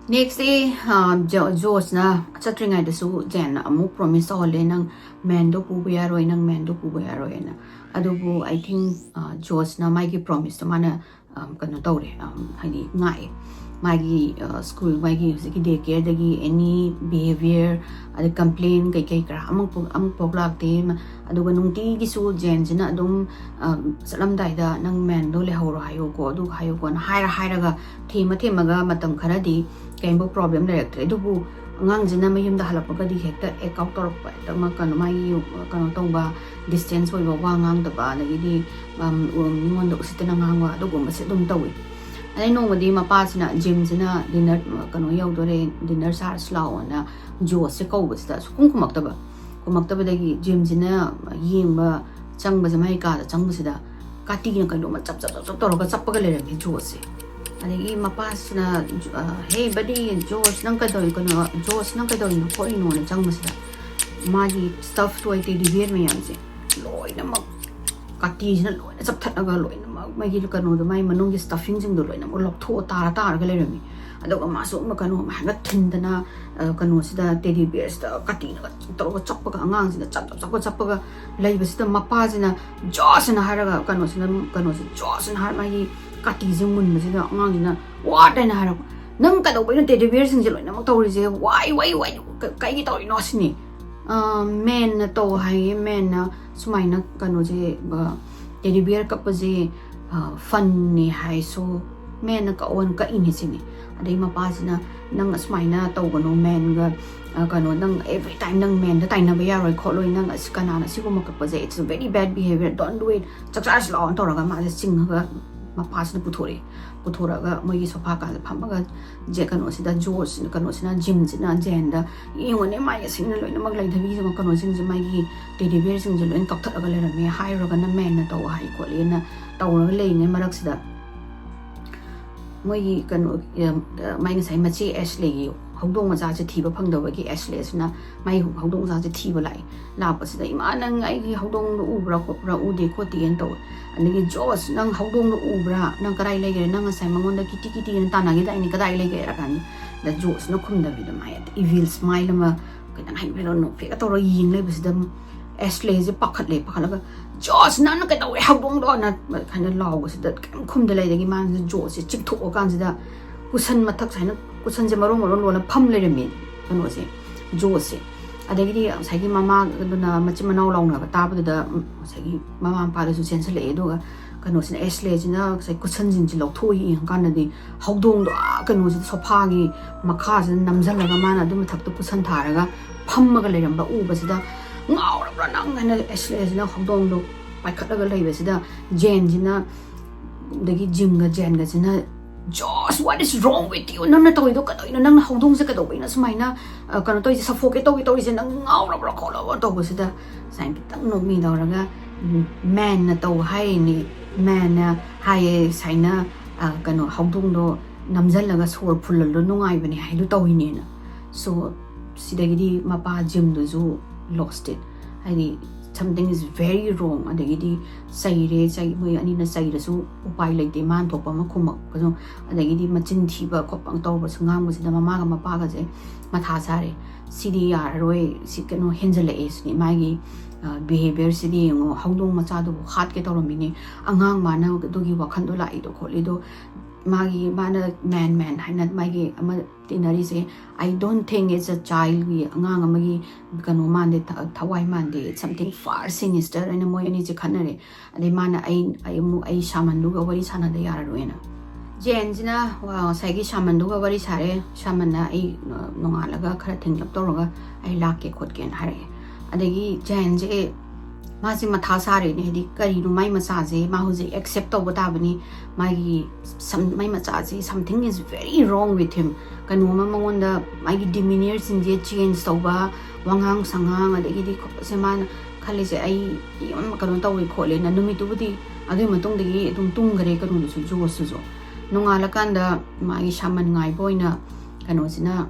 ꯅꯦꯛꯁ ꯗꯦ, ꯑ, ꯖꯣ-, ꯖꯣꯁꯅ ꯆꯠꯇ꯭ꯔꯤꯉꯩꯗꯁꯨ ꯖꯦꯟꯅ ꯑꯃꯨꯛ ꯄ꯭ꯔꯣꯃꯤꯁ ꯇꯧꯍꯜꯂꯦ, "ꯅꯪ ꯃꯦꯟꯗꯣ ꯄꯨꯕ ꯌꯥꯔꯣꯏ, ꯅꯪ ꯃꯦꯟꯗꯣ ꯄꯨꯕ ꯌꯥꯔꯣꯏꯅ"꯫ ꯑꯗꯨꯕꯨ I think, ꯑ, ꯖꯣꯁꯅ ꯃꯥꯒꯤ ꯄ꯭ꯔꯣꯃꯤꯁꯇꯣ ꯃꯥꯅ ꯀꯩꯅꯣ ꯇꯧꯔꯦ, ꯍꯥꯏꯗꯤ ꯉꯥꯛꯑꯦ꯫ ꯃꯥꯒꯤ ꯁ꯭ꯀꯨꯜ, ꯃꯥꯒꯤ ꯍꯧꯖꯤꯛꯀꯤ ꯗꯦ ꯀꯦꯌꯔꯗꯒꯤ ꯑꯦꯅꯤ ꯕꯤꯍꯦꯕꯤꯌꯔ, ꯑꯗꯩ ꯀꯝꯄ꯭ꯂꯦꯟ ꯀꯩꯀꯩ ꯀꯔꯥ ꯑꯃꯨꯛ ꯑꯃꯨꯛꯐꯥꯎ ꯂꯥꯛꯇꯦ꯫ ꯑꯗꯨꯒ ꯅꯨꯡꯇꯤꯒꯤꯁꯨ ꯖꯦꯟꯁꯤꯅ ꯑꯗꯨꯝ ꯆꯠꯂꯝꯗꯥꯏꯗ, "ꯅꯪ ꯃꯦꯟꯗꯣ ꯂꯩꯍꯧꯔꯣ ꯍꯥꯏꯌꯣꯀꯣ, ꯑꯗꯨ ꯍꯥꯏꯌꯣꯀꯣꯅ" ꯍꯥꯏꯔ ꯍꯥꯏꯔꯒ ꯊꯦꯝꯃ ꯊꯦꯝꯃꯒ ꯃꯇꯝ ꯈꯔꯗꯤ ꯀꯩꯝꯕ ꯄ꯭ꯔꯣꯕ꯭ꯂꯦꯝ ꯂꯩꯔꯛꯇ꯭ꯔꯦ꯫ ꯑꯗꯨꯕꯨ ꯑꯉꯥꯡꯁꯤꯅ ꯃꯌꯨꯝꯗ ꯍꯜꯂꯛꯄꯒꯗꯤ ꯍꯦꯛꯇ ꯑꯦꯛ ꯑꯥꯎꯠ ꯇꯧꯔꯛꯄ, ꯍꯦꯛꯇ ꯀꯩꯅꯣ, ꯃꯥꯒꯤ ꯀꯩꯅꯣ ꯇꯧꯕ, ꯗꯤꯁꯇꯦꯟꯁ ꯑꯣꯏꯕ ꯋꯥ ꯉꯥꯡꯗꯕ, ꯑꯗꯒꯤꯗꯤ ꯃꯤꯉꯣꯟꯗ ꯎꯁꯤꯠꯇꯅ ꯉꯥꯡꯕ, ꯑꯗꯨꯒꯨꯝꯕꯁꯦ ꯑꯗꯨꯝ ꯇꯧꯏ꯫ ꯑꯗꯩ ꯅꯣꯡꯃꯗꯤ ꯃꯄꯥꯁꯤꯅ, ꯖꯤꯝꯁꯤꯅ ꯗꯤꯅꯔ ꯀꯩꯅꯣ ꯌꯧꯗꯣꯔꯦ, ꯗꯤꯅꯔ ꯆꯥꯔꯁꯤ ꯂꯥꯛꯑꯣꯅ ꯖꯣꯁꯁꯦ ꯀꯧꯕꯁꯤꯗ ꯁꯨꯛꯈꯨꯝ ꯈꯨꯝꯃꯛꯇꯕ꯫ ꯈꯨꯝꯃꯛꯇꯕꯗꯒꯤ ꯖꯤꯝꯁꯤꯅ ꯌꯦꯡꯕ ꯆꯪꯕꯁꯦ, ꯃꯥꯏ ꯀꯥꯗ ꯆꯪꯕꯁꯤꯗ ꯀꯥꯇꯤꯅ ꯀꯩꯅꯣꯝꯃ ꯆꯞ ꯆꯞ ꯆꯞ ꯆꯞ ꯇꯧꯔꯒ ꯆꯞꯄꯒ ꯂꯩꯔꯝꯃꯦ ꯖꯣꯁꯁꯦ꯫ ꯑꯗꯒꯤ ꯃꯄꯥꯁꯤꯅ, "ꯍꯦ ꯕꯗꯤ, ꯖꯣꯁ, ꯅꯪ ꯀꯩꯗꯧꯔꯤ-, ꯀꯩꯅꯣ, ꯖꯣꯁ, ꯅꯪ ꯀꯩꯗꯧꯔꯤꯅꯣ ꯈꯣꯠꯂꯤꯅꯣꯅ" ꯆꯪꯕꯁꯤꯗ ꯃꯥꯒꯤ ꯁ꯭ꯇꯐ ꯇꯣꯏ ꯇꯦꯗꯤ ꯕꯤꯌꯔ ꯃꯌꯥꯝꯁꯦ ꯂꯣꯏꯅꯃꯛ ꯀꯥꯇꯤꯁꯤꯅ ꯂꯣꯏꯅ ꯆꯞꯊꯠꯂꯒ, ꯂꯣꯏꯅꯃꯛ ꯃꯥꯒꯤ ꯀꯩꯅꯣꯗꯣ, ꯃꯥꯒꯤ ꯃꯅꯨꯡꯒꯤ ꯁ꯭ꯇꯐꯤꯡꯁꯤꯡꯗꯣ ꯂꯣꯏꯅꯃꯛ ꯂꯧꯊꯣꯛꯑ ꯇꯥꯔ ꯇꯥꯔꯒ ꯂꯩꯔꯝꯃꯤ꯫ ꯑꯗꯨꯒ ꯃꯥꯁꯨ ꯀꯩꯅꯣ ꯍꯦꯛꯇ ꯊꯤꯟꯗꯅ, ꯑ, ꯀꯩꯅꯣꯁꯤꯗ ꯇꯦꯗꯤ ꯕꯤꯌꯔꯁꯤꯗ ꯀꯥꯇꯤꯅꯒ ꯇꯧꯔꯒ ꯆꯞꯄꯒ, ꯑꯉꯥꯡꯁꯤꯗ ꯆꯞ ꯆꯞ ꯆꯞꯄ ꯆꯞꯄꯒ ꯂꯩꯕꯁꯤꯗ ꯃꯄꯥꯁꯤꯅ "ꯖꯣꯁ!" ꯑꯅ ꯍꯥꯏꯔꯒ, ꯀꯩꯅꯣꯁꯤꯅ, ꯀꯩꯅꯣꯁꯦ "ꯖꯣꯁ!" ꯑꯅ ꯍꯥꯏꯔ ꯃꯥꯒꯤ ꯀꯥꯇꯤꯁꯦ ꯃꯨꯟꯕꯁꯤꯗ ꯑꯉꯥꯡꯁꯤꯅ "ꯋꯥꯠ!" ꯍꯥꯏꯅ ꯍꯥꯏꯔꯛꯄ꯫ "ꯅꯪ ꯀꯩꯗꯧꯕꯩꯅꯣ ꯇꯦꯗꯤ ꯕꯤꯌꯔꯁꯤꯡꯁꯦ ꯂꯣꯏꯅꯃꯛ ꯇꯧꯔꯤꯁꯦ? ꯋꯥꯏ, ꯋꯥꯏ, ꯋꯥꯏ, ꯀ-, ꯀꯩꯒꯤ ꯇꯧꯔꯤꯅꯣ?" ꯁꯤꯅꯤ꯫ ꯑ, ꯃꯦꯟꯅ ꯇꯧ ꯍꯥꯏꯌꯦ, ꯃꯦꯟꯅ ꯁꯨꯃꯥꯏꯅ ꯀꯩꯅꯣꯁꯦ, ꯑ, ꯇꯦꯗꯤ ꯕꯤꯌꯔ ꯀꯞꯄꯁꯦ, ꯑ, ꯐꯟꯅꯦ ꯍꯥꯏꯁꯨ, ꯃꯦꯟꯅ ꯀꯛꯑꯣꯅ ꯀꯛꯏꯅꯦ ꯁꯤꯅꯤ꯫ ꯑꯗꯩ ꯃꯄꯥꯁꯤꯅ, "ꯅꯪ ꯑꯁꯨꯃꯥꯏꯅ ꯇꯧꯒꯅꯨ, ꯃꯦꯟꯒ, ꯑ, ꯀꯩꯅꯣ, ꯅꯪ ꯑꯦꯚ꯭ꯔꯤ ꯇꯥꯏꯝ ꯅꯪ ꯃꯦꯟꯗ ꯇꯥꯏꯅꯕ ꯌꯥꯔꯣꯏ ꯈꯣꯠꯂꯣꯏ, ꯅꯪ ꯑꯁ ꯀꯅꯥꯅ ꯁꯤꯒꯨꯝꯕ ꯀꯛꯄꯁꯦ, it's a very bad behavior, don't do it, ꯆꯥꯛ ꯆꯥꯔꯁꯤ ꯂꯥꯛꯑꯣꯅ" ꯇꯧꯔꯒ ꯃꯥꯁꯦ ꯆꯤꯡꯉꯒ ꯃꯄꯥꯁꯤꯅ ꯄꯨꯊꯣꯔꯛꯑꯦ꯫ ꯄꯨꯊꯣꯔꯛꯑꯒ ꯃꯣꯏꯒꯤ ꯁꯣꯐꯥ ꯀꯥꯗ ꯐꯝꯃꯒ ꯖꯦ-, ꯀꯩꯅꯣꯁꯤꯗ, ꯖꯣꯔꯖ, ꯀꯩꯅꯣꯁꯤꯅ, ꯖꯤꯝꯁꯤꯅ ꯖꯦꯟꯗ, "ꯌꯦꯡꯉꯨꯅꯦ, ꯃꯥꯏ ꯑꯁꯤꯅ ꯂꯣꯏꯅꯃꯛ ꯂꯩꯊꯕꯤꯁꯤꯕ ꯀꯩꯅꯣꯁꯤꯡꯁꯦ, ꯃꯥꯒꯤ ꯇꯦꯗꯤ ꯕꯤꯌꯔꯁꯤꯡꯁꯦ ꯂꯣꯏꯅ ꯀꯛꯊꯠꯂꯒ ꯂꯩꯔꯝꯃꯦ, ꯍꯥꯏꯔꯨꯔꯒꯅ ꯃꯦꯟꯅ ꯇꯧ ꯍꯥꯏ" ꯈꯣꯠꯂꯦꯅ ꯇꯧꯔꯒ ꯂꯩꯔꯤꯉꯩ ꯃꯔꯛꯁꯤꯗ ꯃꯣꯏꯒꯤ ꯀꯩꯅꯣ, ꯑ, ꯃꯥꯏ ꯉꯁꯥꯏ ꯃꯆꯦ ꯑꯦꯁꯂꯦꯒꯤ ꯍꯧꯗꯣꯡ ꯃꯆꯥꯁꯦ ꯊꯤꯕ ꯐꯪꯗꯕꯒꯤ ꯑꯦꯁꯂꯦꯁꯤꯅ ꯃꯥꯏ ꯍꯧꯗꯣꯡ ꯃꯆꯥꯁꯦ ꯊꯤꯕ ꯂꯥꯛꯏ꯫ ꯂꯥꯛꯄꯁꯤꯗ, "ꯏꯃꯥ, ꯅꯪ ꯑꯩꯒꯤ ꯍꯧꯗꯣꯡꯗꯣ ꯎꯕ꯭ꯔꯥ ꯈꯣꯠꯄ꯭ꯔꯥ?" "ꯎꯗꯦ ꯈꯣꯠꯇꯦꯅ" ꯇꯧꯋꯦ꯫ ꯑꯗꯒꯤ, "ꯖꯣꯁ, ꯅꯪ ꯍꯧꯗꯣꯡꯗꯣ ꯎꯕ꯭ꯔꯥ? ꯅꯪ ꯀꯗꯥꯏ ꯂꯩꯒꯦ? ꯅꯪ ꯉꯁꯥꯏ ꯃꯉꯣꯟꯗ ꯀꯤꯇꯤ ꯀꯤꯇꯤꯅ ꯇꯥꯟꯅꯈꯤꯗꯥꯏꯅꯦ? ꯀꯗꯥꯏ ꯂꯩꯒꯦ?" ꯍꯥꯏꯔ ꯀꯥꯟꯗ ꯖꯣꯁꯅ ꯈꯨꯝꯗꯕꯤꯗ ꯃꯥꯏ ꯏꯚꯤꯜ ꯁ꯭ꯃꯥꯏꯜ ꯑꯃ ꯈꯤꯇꯪ ꯍꯥꯏꯐꯦꯠ ꯅꯣꯛꯐꯦꯠꯀ ꯇꯧꯔꯒ ꯌꯦꯡ ꯂꯩꯕꯁꯤꯗ ꯑꯦꯁꯂꯦꯁꯦ ꯄꯥꯈꯠꯂꯦ꯫ ꯄꯥꯈꯠꯂꯒ, "ꯖꯣꯁ, ꯅꯪꯅ ꯀꯩꯗꯧꯋꯦ ꯍꯧꯗꯣꯡꯗꯣꯅ?" ꯍꯥꯏꯅ ꯂꯥꯎꯕꯁꯤꯗ ꯀꯩꯝ ꯈꯨꯝꯗ ꯂꯩꯗꯒꯤ ꯃꯥꯅ ꯖꯣꯁꯁꯦ ꯆꯤꯛꯊꯣꯛꯑꯀꯥꯟꯁꯤꯗ ꯀꯨꯁꯟ ꯃꯊꯛ ꯁꯨꯃꯥꯏꯅ ꯀꯨꯁꯟꯁꯦ ꯃꯔꯣꯟ ꯃꯔꯣꯟ ꯂꯣꯜꯂ ꯐꯝ ꯂꯩꯔꯝꯃꯤ ꯀꯩꯅꯣꯁꯦ, ꯖꯣꯁꯁꯦ꯫ ꯑꯗꯒꯤꯗꯤ ꯉꯁꯥꯏꯒꯤ ꯃꯃꯥꯗꯨꯅ ꯃꯆꯤꯟ ꯃꯅꯥꯎ ꯂꯥꯎꯅꯕ ꯇꯥꯕꯗꯨꯗ ꯉꯁꯥꯏꯒꯤ ꯃꯃꯥ ꯃꯄꯥꯗꯨꯁꯨ ꯆꯦꯟꯁꯤꯜꯂꯛꯑꯦ꯫ ꯑꯗꯨꯒ ꯀꯩꯅꯣꯁꯤꯅ, ꯑꯦꯁꯂꯦꯁꯤꯅ ꯉꯁꯥꯏ ꯀꯨꯁꯟꯁꯤꯡꯁꯤ ꯂꯧꯊꯣꯛꯑ ꯌꯦꯡꯉꯀꯥꯟꯗꯗꯤ ꯍꯧꯗꯣꯡꯗꯣ ꯑꯥ ꯀꯩꯅꯣꯁꯤꯗ ꯁꯣꯐꯥꯒꯤ ꯃꯈꯥꯁꯤꯗ ꯅꯝꯁꯤꯜꯂꯒ ꯃꯥꯅ ꯑꯗꯨ ꯃꯊꯛꯇ ꯀꯨꯁꯟ ꯊꯥꯔꯒ ꯐꯝꯃꯒ ꯂꯩꯔꯝꯕ ꯎꯕꯁꯤꯗ, "ꯉꯥꯎꯔꯕ꯭ꯔꯥ ꯅꯪ?" ꯍꯥꯏꯅ ꯑꯦꯁꯂꯦꯁꯤꯅ ꯍꯧꯗꯣꯡꯗꯣ ꯄꯥꯏꯈꯠꯂꯒ ꯂꯩꯕꯁꯤꯗ ꯖꯦꯟꯁꯤꯅ, ꯑꯗꯒꯤ ꯖꯤꯝꯒ ꯖꯦꯟꯒꯁꯤꯅ, "José, what is wrong with you? ꯅꯪꯅ ꯇꯧꯔꯤꯗꯣ ꯀꯩꯗꯧꯔꯤꯅꯣ? ꯅꯪꯅ ꯍꯧꯗꯣꯡꯁꯦ ꯀꯩꯗꯧꯕꯩꯅꯣ ꯁꯨꯃꯥꯏꯅ, ꯑ, ꯀꯩꯅꯣ ꯇꯧꯔꯤꯁꯦ, ꯁꯐꯣꯀꯦꯠ ꯇꯧꯒꯦ ꯇꯧꯔꯤꯁꯦ? ꯅꯪ ꯉꯥꯎꯔꯕ꯭ꯔꯥ ꯈꯣꯠꯂꯕ꯭ꯔꯥ?" ꯇꯧꯕꯁꯤꯗ ꯁꯨꯃꯥꯏꯅ ꯈꯤꯇꯪ ꯅꯣꯛꯃꯤ ꯇꯧꯔꯒ, "ꯎꯝ, ꯃꯦꯟꯅ ꯇꯧ ꯍꯥꯏꯔꯤꯅꯤ, ꯃꯦꯟꯅ ꯍꯥꯏꯌꯦ ꯁꯨꯃꯥꯏꯅ, ꯑ, ꯀꯩꯅꯣ, ꯍꯧꯗꯣꯡꯗꯣ ꯅꯝꯁꯤꯜꯂꯒ ꯁꯣꯔ ꯐꯨꯜꯍꯜꯂꯣ, ꯅꯨꯡꯉꯥꯏꯕꯅꯦ ꯍꯥꯏꯗꯨ ꯇꯧꯔꯤꯅꯦꯅ." ꯁꯣ ꯁꯤꯗꯒꯤꯗꯤ ꯃꯄꯥ ꯖꯤꯝꯗꯨꯁꯨ lost it, ꯍꯥꯏꯗꯤ something is very wrong꯫ ꯑꯗꯒꯤꯗꯤ ꯆꯩꯔꯦ, ꯆꯩ, ꯃꯣꯏ ꯑꯅꯤꯅ ꯆꯩꯔꯁꯨ ꯎꯄꯥꯏ ꯂꯩꯇꯦ, ꯃꯥꯅ ꯊꯣꯛꯄ ꯑꯃ ꯈꯨꯝꯃꯛꯄꯁꯨ꯫ ꯑꯗꯒꯤꯗꯤ ꯃꯆꯤꯟ ꯊꯤꯕ ꯈꯣꯠꯄ ꯇꯧꯕꯁꯨ, ꯉꯥꯡꯕꯁꯤꯗ ꯃꯃꯥꯒ ꯃꯄꯥꯒꯁꯦ ꯃꯊꯥ ꯁꯥꯔꯦ꯫ "ꯁꯤꯗꯤ ꯌꯥꯔꯔꯣꯏ, ꯁꯤ ꯀꯩꯅꯣ ꯍꯦꯟꯖꯜꯂꯛꯑꯦ" ꯁꯤꯅꯤ ꯃꯥꯒꯤ, ꯑ, behaviour ꯁꯤꯗꯤ꯫ "ꯌꯦꯡꯉꯣ, ꯍꯧꯗꯣꯡ ꯃꯆꯥꯗꯨꯕꯨ ꯍꯥꯠꯀꯦ ꯇꯧꯔꯝꯃꯤꯅꯦ, ꯑꯉꯥꯡ ꯃꯥꯅ ꯑꯗꯨꯒꯤ ꯋꯥꯈꯜꯗꯣ ꯂꯥꯛꯏꯗꯣ ꯈꯣꯠꯂꯤꯗꯣ, ꯃꯥꯒꯤ, ꯃꯥꯅ ꯃꯦꯟ ꯃꯦꯟ ꯍꯥꯏꯅ ꯃꯥꯒꯤ ꯑꯃ ꯇꯤꯟꯅꯔꯤꯁꯦ, I don't think it's a child ꯒꯤ, ꯑꯉꯥꯡ ꯑꯃꯒꯤ ꯀꯩꯅꯣ ꯃꯥꯟꯗꯦ, ꯊ-, ꯊꯋꯥꯏ ꯃꯥꯟꯗꯦ, it's something far sinister" ꯍꯥꯏꯅ ꯃꯣꯏ ꯑꯅꯤꯁꯦ ꯈꯠꯅꯔꯦ꯫ ꯑꯗꯩ ꯃꯥꯅ, "ꯑꯩ, ꯑꯩ ꯑꯃꯨꯛ ꯑꯩ ꯁꯥꯃꯟꯗꯨꯒ ꯋꯥꯔꯤ ꯁꯥꯟꯅꯗ ꯌꯥꯔꯔꯣꯏꯅ"꯫ ꯖꯦꯟꯁꯤꯅ, ꯋꯥ, ꯉꯁꯥꯏꯒꯤ ꯁꯥꯃꯟꯗꯨꯒ ꯋꯥꯔꯤ ꯁꯥꯔꯦ꯫ ꯁꯥꯃꯟꯅ, "ꯑꯩ, ꯑ, ꯅꯣꯡꯉꯥꯜꯂꯒ ꯈꯔ ꯊꯦꯡꯂꯞ ꯇꯧꯔꯒ ꯑꯩ ꯂꯥꯛꯀꯦ ꯈꯣꯠꯀꯦꯅ" ꯍꯥꯏꯔꯛꯑꯦ꯫ ꯑꯗꯒꯤ ꯖꯦꯟꯁꯦ, ꯃꯥꯁꯦ ꯃꯊꯥ ꯁꯥꯔꯦꯅꯦ, ꯍꯥꯏꯗꯤ ꯀꯔꯤꯅꯣ ꯃꯥꯏ ꯃꯆꯥꯁꯦ, ꯃꯥ ꯍꯧꯖꯤꯛ accept ꯇꯧꯕ ꯇꯥꯕꯅꯤ, ꯃꯥꯒꯤ ꯁꯝ-, ꯃꯥꯏ ꯃꯆꯥꯁꯦ, something is very wrong with him꯫ ꯀꯩꯅꯣꯝꯃ ꯃꯉꯣꯟꯗ ꯃꯥꯒꯤ demeanour ꯁꯤꯡꯁꯦ change ꯇꯧꯕ, ꯋꯥꯉꯥꯡ ꯁꯉꯥꯡ, ꯑꯗꯒꯤꯗꯤ ꯈꯣꯠꯄꯁꯦ, ꯃꯥꯅ ꯈꯜꯂꯤꯁꯦ, "ꯑꯩ ꯌꯥꯝ ꯀꯩꯅꯣ ꯇꯧꯋꯦ" ꯈꯣꯠꯂꯦꯅ꯫ ꯅꯨꯃꯤꯠꯇꯨꯕꯨꯗꯤ, ꯑꯗꯨꯒꯤ ꯃꯇꯨꯡꯗꯒꯤ ꯑꯗꯨꯝ ꯇꯨꯝꯈꯔꯦ ꯀꯩꯅꯣꯗꯨꯁꯨ, ꯖꯣꯁꯇꯨꯁꯨ꯫ ꯅꯣꯡꯉꯥꯜꯂꯀꯥꯟꯗ ꯃꯥꯒꯤ ꯁꯥꯃꯟ ꯉꯥꯏꯕ ꯑꯣꯏꯅ ꯀꯩꯅꯣꯁꯤꯅ,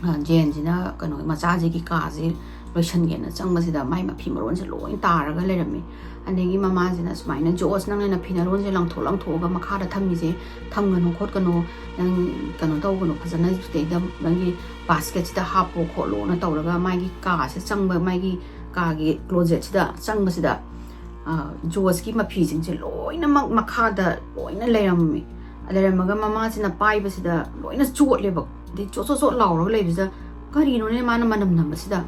ꯑ, ꯖꯦꯟꯁꯤꯅ ꯀꯩꯅꯣ ꯃꯆꯥꯁꯤꯒꯤ ꯀꯥꯁꯦ ꯂꯣꯏꯁꯟꯒꯦꯅ ꯆꯪꯕꯁꯤꯗ ꯃꯥꯏ ꯃꯐꯤ ꯃꯔꯣꯟꯁꯦ ꯂꯣꯏ ꯇꯥꯔꯒ ꯂꯩꯔꯝꯃꯤ꯫ ꯑꯗꯒꯤ ꯃꯃꯥꯁꯤꯅ ꯁꯨꯃꯥꯏꯅ, "ꯖꯣꯁ, ꯅꯪꯅ ꯅꯐꯤ ꯅꯔꯣꯟꯁꯦ ꯂꯪꯊꯣꯛ ꯂꯪꯊꯣꯛꯑꯒ ꯃꯈꯥꯗ ꯊꯝꯃꯤꯁꯦ ꯊꯝꯒꯅꯨ ꯈꯣꯠꯀꯅꯨ, ꯅꯪ ꯀꯩꯅꯣ ꯇꯧꯒꯅꯨ, ꯐꯖꯅ ꯁꯤꯗꯩꯗ ꯅꯪꯒꯤ ꯕꯥꯁꯀꯦꯠꯁꯤꯗ ꯍꯥꯞꯄꯣ ꯈꯣꯠꯂꯣꯅ" ꯇꯧꯔꯒ ꯃꯥꯒꯤ ꯀꯥꯁꯦ ꯆꯪꯕ, ꯃꯥꯒꯤ ꯀꯥꯒꯤ closet ꯁꯤꯗ ꯆꯪꯕꯁꯤꯗ ꯖꯣꯁꯀꯤ ꯃꯐꯤꯁꯤꯡꯁꯦ ꯂꯣꯏꯅꯃꯛ ꯃꯈꯥꯗ ꯂꯣꯏꯅ ꯂꯩꯔꯝꯃꯤ꯫ ꯂꯩꯔꯝꯃꯒ ꯃꯃꯥꯁꯤꯅ ꯄꯥꯏꯕꯁꯤꯗ ꯂꯣꯏꯅ ꯆꯣꯠꯂꯦꯕ꯫ ꯑꯗꯩ ꯆꯣꯠ ꯆꯣꯠ ꯆꯣꯠ ꯂꯥꯎꯔꯒ ꯂꯩꯕꯁꯤꯗ ꯀꯔꯤꯅꯣꯅꯦ ꯃꯥꯅ ꯃꯅꯝ ꯅꯝꯕꯁꯤꯗ?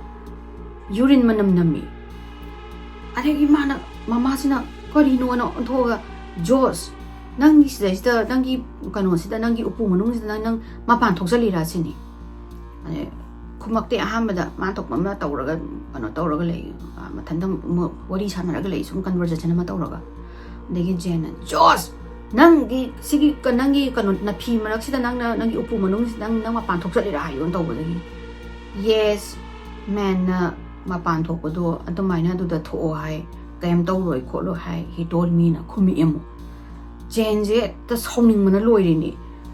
ꯌꯨꯔꯤꯟ ꯃꯅꯝ ꯅꯝꯃꯤ꯫ ꯑꯗꯒꯤ ꯃꯥꯅ, ꯃꯃꯥꯁꯤꯅ ꯀꯔꯤꯅꯣꯅ ꯑꯣꯟꯊꯣꯛꯑꯒ, "ꯖꯣꯁ, ꯅꯪꯒꯤ ꯁꯤꯗꯩꯁꯤꯗ, ꯅꯪꯒꯤ ꯀꯩꯅꯣꯁꯤꯗ, ꯅꯪꯒꯤ ꯎꯄꯨ ꯃꯅꯨꯡꯁꯤꯗ ꯅꯪ, ꯅꯪ ꯃꯄꯥꯟ ꯊꯣꯛꯆꯜꯂꯤꯔꯥ?" ꯁꯤꯅꯤ꯫ ꯑꯗꯩ ꯈꯨꯝꯃꯛꯇꯦ꯫ ꯑꯍꯥꯟꯕꯗ ꯃꯥ ꯊꯣꯛꯄ ꯑꯃ ꯇꯧꯔꯒ, ꯀꯩꯅꯣ ꯇꯧꯔꯒ ꯂꯩ, ꯃꯊꯟꯇ ꯃꯣ-, ꯋꯥꯔꯤ ꯁꯥꯟꯅꯔꯒ ꯂꯩ, ꯁꯨꯝ conversation ꯑꯃ ꯇꯧꯔꯒ꯫ ꯑꯗꯒꯤ ꯖꯦꯟꯅ, "ꯖꯣꯁ, ꯅꯪꯒꯤ ꯁꯤꯒꯤ ꯀ-, ꯅꯪꯒꯤ ꯀꯩꯅꯣ, ꯅꯐꯤ ꯃꯔꯛꯁꯤꯗ ꯅꯪꯅ, ꯅꯪꯒꯤ ꯎꯄꯨ ꯃꯅꯨꯡꯁꯤꯗ ꯅꯪ, ꯅꯪ ꯃꯄꯥꯟ ꯊꯣꯛꯆꯠꯂꯤꯔꯥ?" ꯍꯥꯏꯌꯣꯅ ꯇꯧꯕꯗꯒꯤ, "ꯌꯦꯁ, ꯃꯦꯟꯅ ꯃꯄꯥꯟ ꯊꯣꯛꯄꯗꯣ ꯑꯗꯨꯃꯥꯏꯅ ꯑꯗꯨꯗ ꯊꯣꯛꯑꯣ ꯍꯥꯏ, ꯀꯩꯝ ꯇꯧꯔꯣꯏ ꯈꯣꯠꯂꯣꯏ ꯍꯥꯏ, he told meꯅ ꯈꯨꯝꯃꯛꯑꯦ ꯑꯃꯨꯛ꯫ ꯖꯦꯟꯁꯦ ꯍꯦꯛꯇ ꯁꯥꯎꯅꯤꯡꯕꯅ ꯂꯣꯏꯔꯤꯅꯤ꯫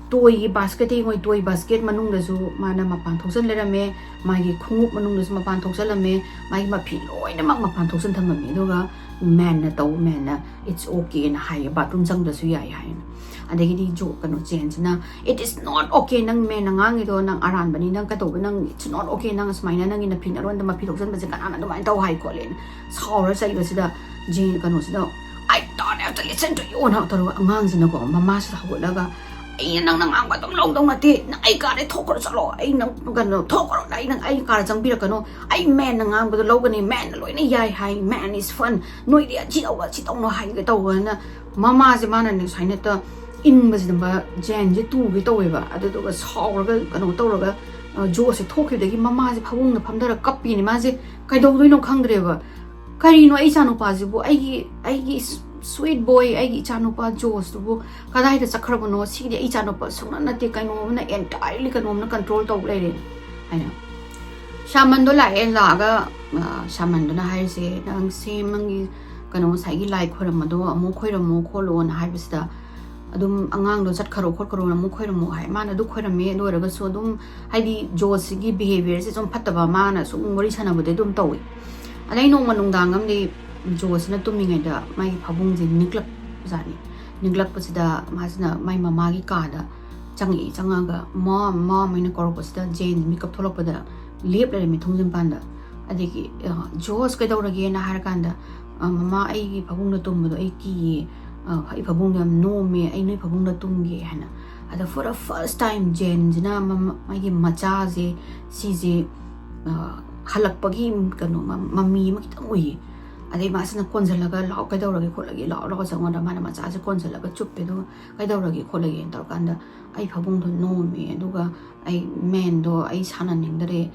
ꯇꯣꯏꯒꯤ ꯕꯥꯁꯀꯦꯠꯇ ꯌꯦꯡꯉꯣ, ꯇꯣꯏ ꯕꯥꯁꯀꯦꯠ ꯃꯅꯨꯡꯗꯁꯨ ꯃꯥꯅ ꯃꯄꯥꯟ ꯊꯣꯛꯆꯟ ꯂꯩꯔꯝꯃꯦ, ꯃꯥꯒꯤ ꯈꯣꯡꯎꯞ ꯃꯅꯨꯡꯗꯁꯨ ꯃꯄꯥꯟ ꯊꯣꯛꯆꯜꯂꯝꯃꯦ, ꯃꯥꯒꯤ ꯃꯐꯤ ꯂꯣꯏꯅꯃꯛ ꯃꯄꯥꯟ ꯊꯣꯛꯆꯟ ꯊꯝꯃꯝꯃꯦ꯫ ꯑꯗꯨꯒ ꯃꯦꯟꯅ ꯇꯧ, ꯃꯦꯟꯅ "It's okayꯅ" ꯍꯥꯏꯌꯦ, "ꯕꯥꯠꯔꯨꯝ ꯆꯪꯗ꯭ꯔꯁꯨ ꯌꯥꯏ" ꯍꯥꯏꯅ꯫ ꯑꯗꯒꯤꯗꯤ ꯖꯣ-, ꯀꯩꯅꯣ, ꯖꯦꯟꯁꯤꯅ, "It is not okay, ꯅꯪ ꯃꯦꯟꯅ ꯉꯥꯡꯉꯤꯗꯣ ꯅꯪ ꯑꯔꯥꯟꯕꯅꯤ, ꯅꯪ ꯀꯩꯗꯧꯕ, ꯅꯪ, it's not okay, ꯅꯪ ꯁꯨꯃꯥꯏꯅ ꯅꯪꯒꯤ ꯅꯐꯤ ꯅꯔꯣꯟꯗ ꯃꯐꯤ ꯊꯣꯛꯆꯟꯕꯁꯦ ꯀꯅꯥꯅ ꯑꯗꯨꯃꯥꯏꯅ ꯇꯧ ꯍꯥꯏ ꯈꯣꯠꯂꯦꯅ" ꯁꯥꯎꯔ ꯆꯩꯕꯁꯤꯗ ꯖꯦꯟ, ꯀꯩꯅꯣꯁꯤꯗ, "I don't have to listen to youꯅ" ꯇꯧꯔꯒ ꯑꯉꯥꯡꯁꯤꯅꯀꯣ ꯃꯃꯥꯁꯤꯗ ꯍꯧꯒꯠꯂꯒ, "ꯑꯩꯅ ꯅꯪꯅ ꯉꯥꯡꯕ ꯑꯗꯨꯝ ꯂꯧꯗꯧ ꯅꯠꯇꯦ, ꯅꯪ ꯑꯩ ꯀꯥꯗꯩ ꯊꯣꯛꯈ꯭ꯔꯣ, ꯆꯠꯂꯣ, ꯑꯩ ꯅꯪ ꯀꯩꯅꯣ ꯊꯣꯛꯈ꯭ꯔꯣ, ꯑꯩ ꯅꯪ ꯑꯩ ꯀꯥꯗ ꯆꯪꯕꯤꯔꯛꯀꯅꯣ, ꯑꯩ ꯃꯦꯟꯅ ꯉꯥꯡꯕꯗꯣ ꯂꯧꯒꯅꯤ, ꯃꯦꯟꯅ ꯂꯣꯏꯅ ꯌꯥꯏ ꯍꯥꯏ, man is fun, ꯅꯣꯏꯗꯤ ꯑꯁꯤ ꯇꯧꯕ, ꯑꯁꯤ ꯇꯧꯅꯣ" ꯍꯥꯏꯒꯦ ꯇꯧꯕꯅ ꯃꯃꯥꯁꯦ ꯃꯥꯅꯅꯦ ꯁꯨꯃꯥꯏꯅ ꯇ-, ꯏꯟꯕꯁꯤꯗ ꯖꯦꯟꯁꯦ ꯇꯨꯒꯦ ꯇꯧꯋꯦꯕ꯫ ꯑꯗꯨꯗꯨꯒ ꯁꯥꯎꯔꯒ ꯀꯩꯅꯣ ꯇꯧꯔꯒ, ꯑ, ꯖꯣꯁꯁꯦ ꯊꯣꯛꯈꯤꯕꯗꯒꯤ ꯃꯃꯥꯁꯦ ꯐꯃꯨꯡꯗ ꯐꯝꯊꯔꯒ ꯀꯞꯄꯤꯅꯦ꯫ ꯃꯥꯁꯦ ꯀꯩꯗꯧꯗꯣꯏꯅꯣ ꯈꯪꯗ꯭ꯔꯦꯕ꯫ "ꯀꯔꯤꯅꯣ ꯑꯩ ꯏꯆꯥꯅꯨꯄꯥꯁꯤꯕꯨ, ꯑꯩꯒꯤ, ꯑꯩꯒꯤ sweet boy, ꯑꯩꯒꯤ ꯏꯆꯥꯅꯨꯄꯥ ꯖꯣꯁꯇꯨꯕꯨ ꯀꯗꯥꯏꯗ ꯆꯠꯈ꯭ꯔꯕꯅꯣ? ꯁꯤꯒꯤꯗꯤ ꯑꯩ ꯏꯆꯥꯅꯨꯄꯥ ꯁꯨꯡꯅ ꯅꯠꯇꯦ, ꯀꯩꯅꯣꯝꯅ entirely ꯀꯩꯅꯣꯝꯅ control ꯇꯧ ꯂꯩꯔꯦ" ꯍꯥꯏꯅ꯫ ꯁꯥꯃꯟꯗꯣ ꯂꯥꯛꯑꯦ, ꯂꯥꯛꯑꯒ, ꯑ, ꯁꯥꯃꯟꯗꯨꯅ ꯍꯥꯏꯔꯤꯁꯦ, "ꯅꯪ ꯁꯦꯝ, ꯅꯪꯒꯤ ꯀꯩꯅꯣ ꯉꯁꯥꯏꯒꯤ ꯂꯥꯏ ꯈꯣꯏꯔꯝꯕꯗꯣ ꯑꯃꯨꯛ ꯈꯣꯏꯔꯝꯃꯣ ꯈꯣꯠꯂꯣꯅ" ꯍꯥꯏꯕꯁꯤꯗ, ꯑꯗꯨꯝ ꯑꯉꯥꯡꯗꯣ ꯆꯠꯈ꯭ꯔꯣ ꯈꯣꯠꯈ꯭ꯔꯣꯅ ꯑꯃꯨꯛ ꯈꯣꯏꯔꯝꯃꯣ ꯍꯥꯏ꯫ ꯃꯥꯅ ꯑꯗꯨ ꯈꯣꯏꯔꯝꯃꯦ, ꯑꯗꯨ ꯑꯣꯏꯔꯒꯁꯨ ꯑꯗꯨꯝ, ꯍꯥꯏꯗꯤ, ꯖꯣꯁꯁꯤꯒꯤ behaviourꯁꯦ ꯁꯨꯝ ꯐꯠꯇꯕ, ꯃꯥꯅ ꯁꯨꯝ ꯋꯥꯔꯤ ꯁꯥꯟꯅꯕꯗꯤ ꯑꯗꯨꯝ ꯇꯧꯋꯤ꯫ ꯑꯗꯩ ꯅꯣꯡꯃ ꯅꯨꯡꯗꯥꯡ ꯑꯃꯗꯤ ꯖꯣꯁꯁꯤꯅ ꯇꯨꯝꯃꯤꯉꯩꯗ ꯃꯥꯒꯤ ꯐꯃꯨꯡꯁꯦ ꯅꯤꯛꯂꯛꯄꯖꯥꯠꯅꯤ꯫ ꯅꯤꯛꯂꯛꯄꯁꯤꯗ ꯃꯥꯁꯤꯅ ꯃꯥꯏ ꯃꯃꯥꯒꯤ ꯀꯥꯗ ꯆꯪꯉꯛꯏ꯫ ꯆꯪꯉꯒ, "Mom, Mom" ꯍꯥꯏꯅ ꯀꯧꯔꯛꯄꯁꯤꯗ ꯖꯦꯟ ꯃꯤꯀꯞ ꯊꯣꯛꯂꯛꯄꯗ ꯂꯦꯞ ꯂꯩꯔꯝꯃꯤ ꯊꯣꯡꯖꯤꯟ ꯄꯥꯟꯗ꯫ ꯑꯗꯒꯤ, ꯑ, "ꯖꯣꯁ, ꯀꯩꯗꯧꯔꯒꯦꯅ?" ꯍꯥꯏꯔꯀꯥꯟꯗ, "ꯑ, ꯃꯃꯥ, ꯑꯩꯒꯤ ꯐꯃꯨꯡꯗ ꯇꯨꯝꯕꯗꯣ ꯑꯩ ꯀꯤꯌꯦ, ꯑ, ꯑꯩ ꯐꯃꯨꯡꯗꯣ ꯌꯥꯝ ꯅꯣꯝꯃꯦ, ꯑꯩ ꯅꯣꯏ ꯐꯃꯨꯡꯗ ꯇꯨꯝꯒꯦ" ꯍꯥꯏꯅ꯫ ꯑꯗ for the first time ꯖꯦꯟꯁꯤꯅ ꯃꯃ-, ꯃꯥꯒꯤ ꯃꯆꯥꯁꯦ, ꯁꯤꯁꯦ, ꯑ, ꯍꯜꯂꯛꯄꯒꯤ ꯀꯩꯅꯣ ꯃ-, ꯃꯃꯤ ꯑꯃ ꯈꯤꯇꯪ ꯎꯏꯌꯦ꯫ ꯑꯗꯩ ꯃꯥꯁꯤꯅ ꯀꯣꯟꯁꯤꯜꯂꯒ, "ꯂꯥꯛꯑꯣ, ꯀꯩꯗꯧꯔꯒꯦ ꯈꯣꯠꯂꯒꯦ, ꯂꯥꯛꯑꯣ, ꯂꯥꯛꯑꯣ, ꯆꯪꯉꯣꯅ" ꯃꯥꯅ ꯃꯆꯥꯁꯦ ꯀꯣꯟꯁꯤꯜꯂꯒ ꯆꯨꯞꯄꯦ꯫ ꯑꯗꯨꯒ "ꯀꯩꯗꯧꯔꯒꯦ ꯈꯣꯠꯂꯒꯦꯅ" ꯇꯧꯔꯀꯥꯟꯗ, "ꯑꯩ ꯐꯃꯨꯡꯗꯣ ꯅꯣꯝꯃꯦ, ꯑꯗꯨꯒ ꯑꯩ ꯃꯦꯟꯗꯣ ꯑꯩ ꯁꯥꯟꯅꯅꯤꯡꯗꯔꯦ,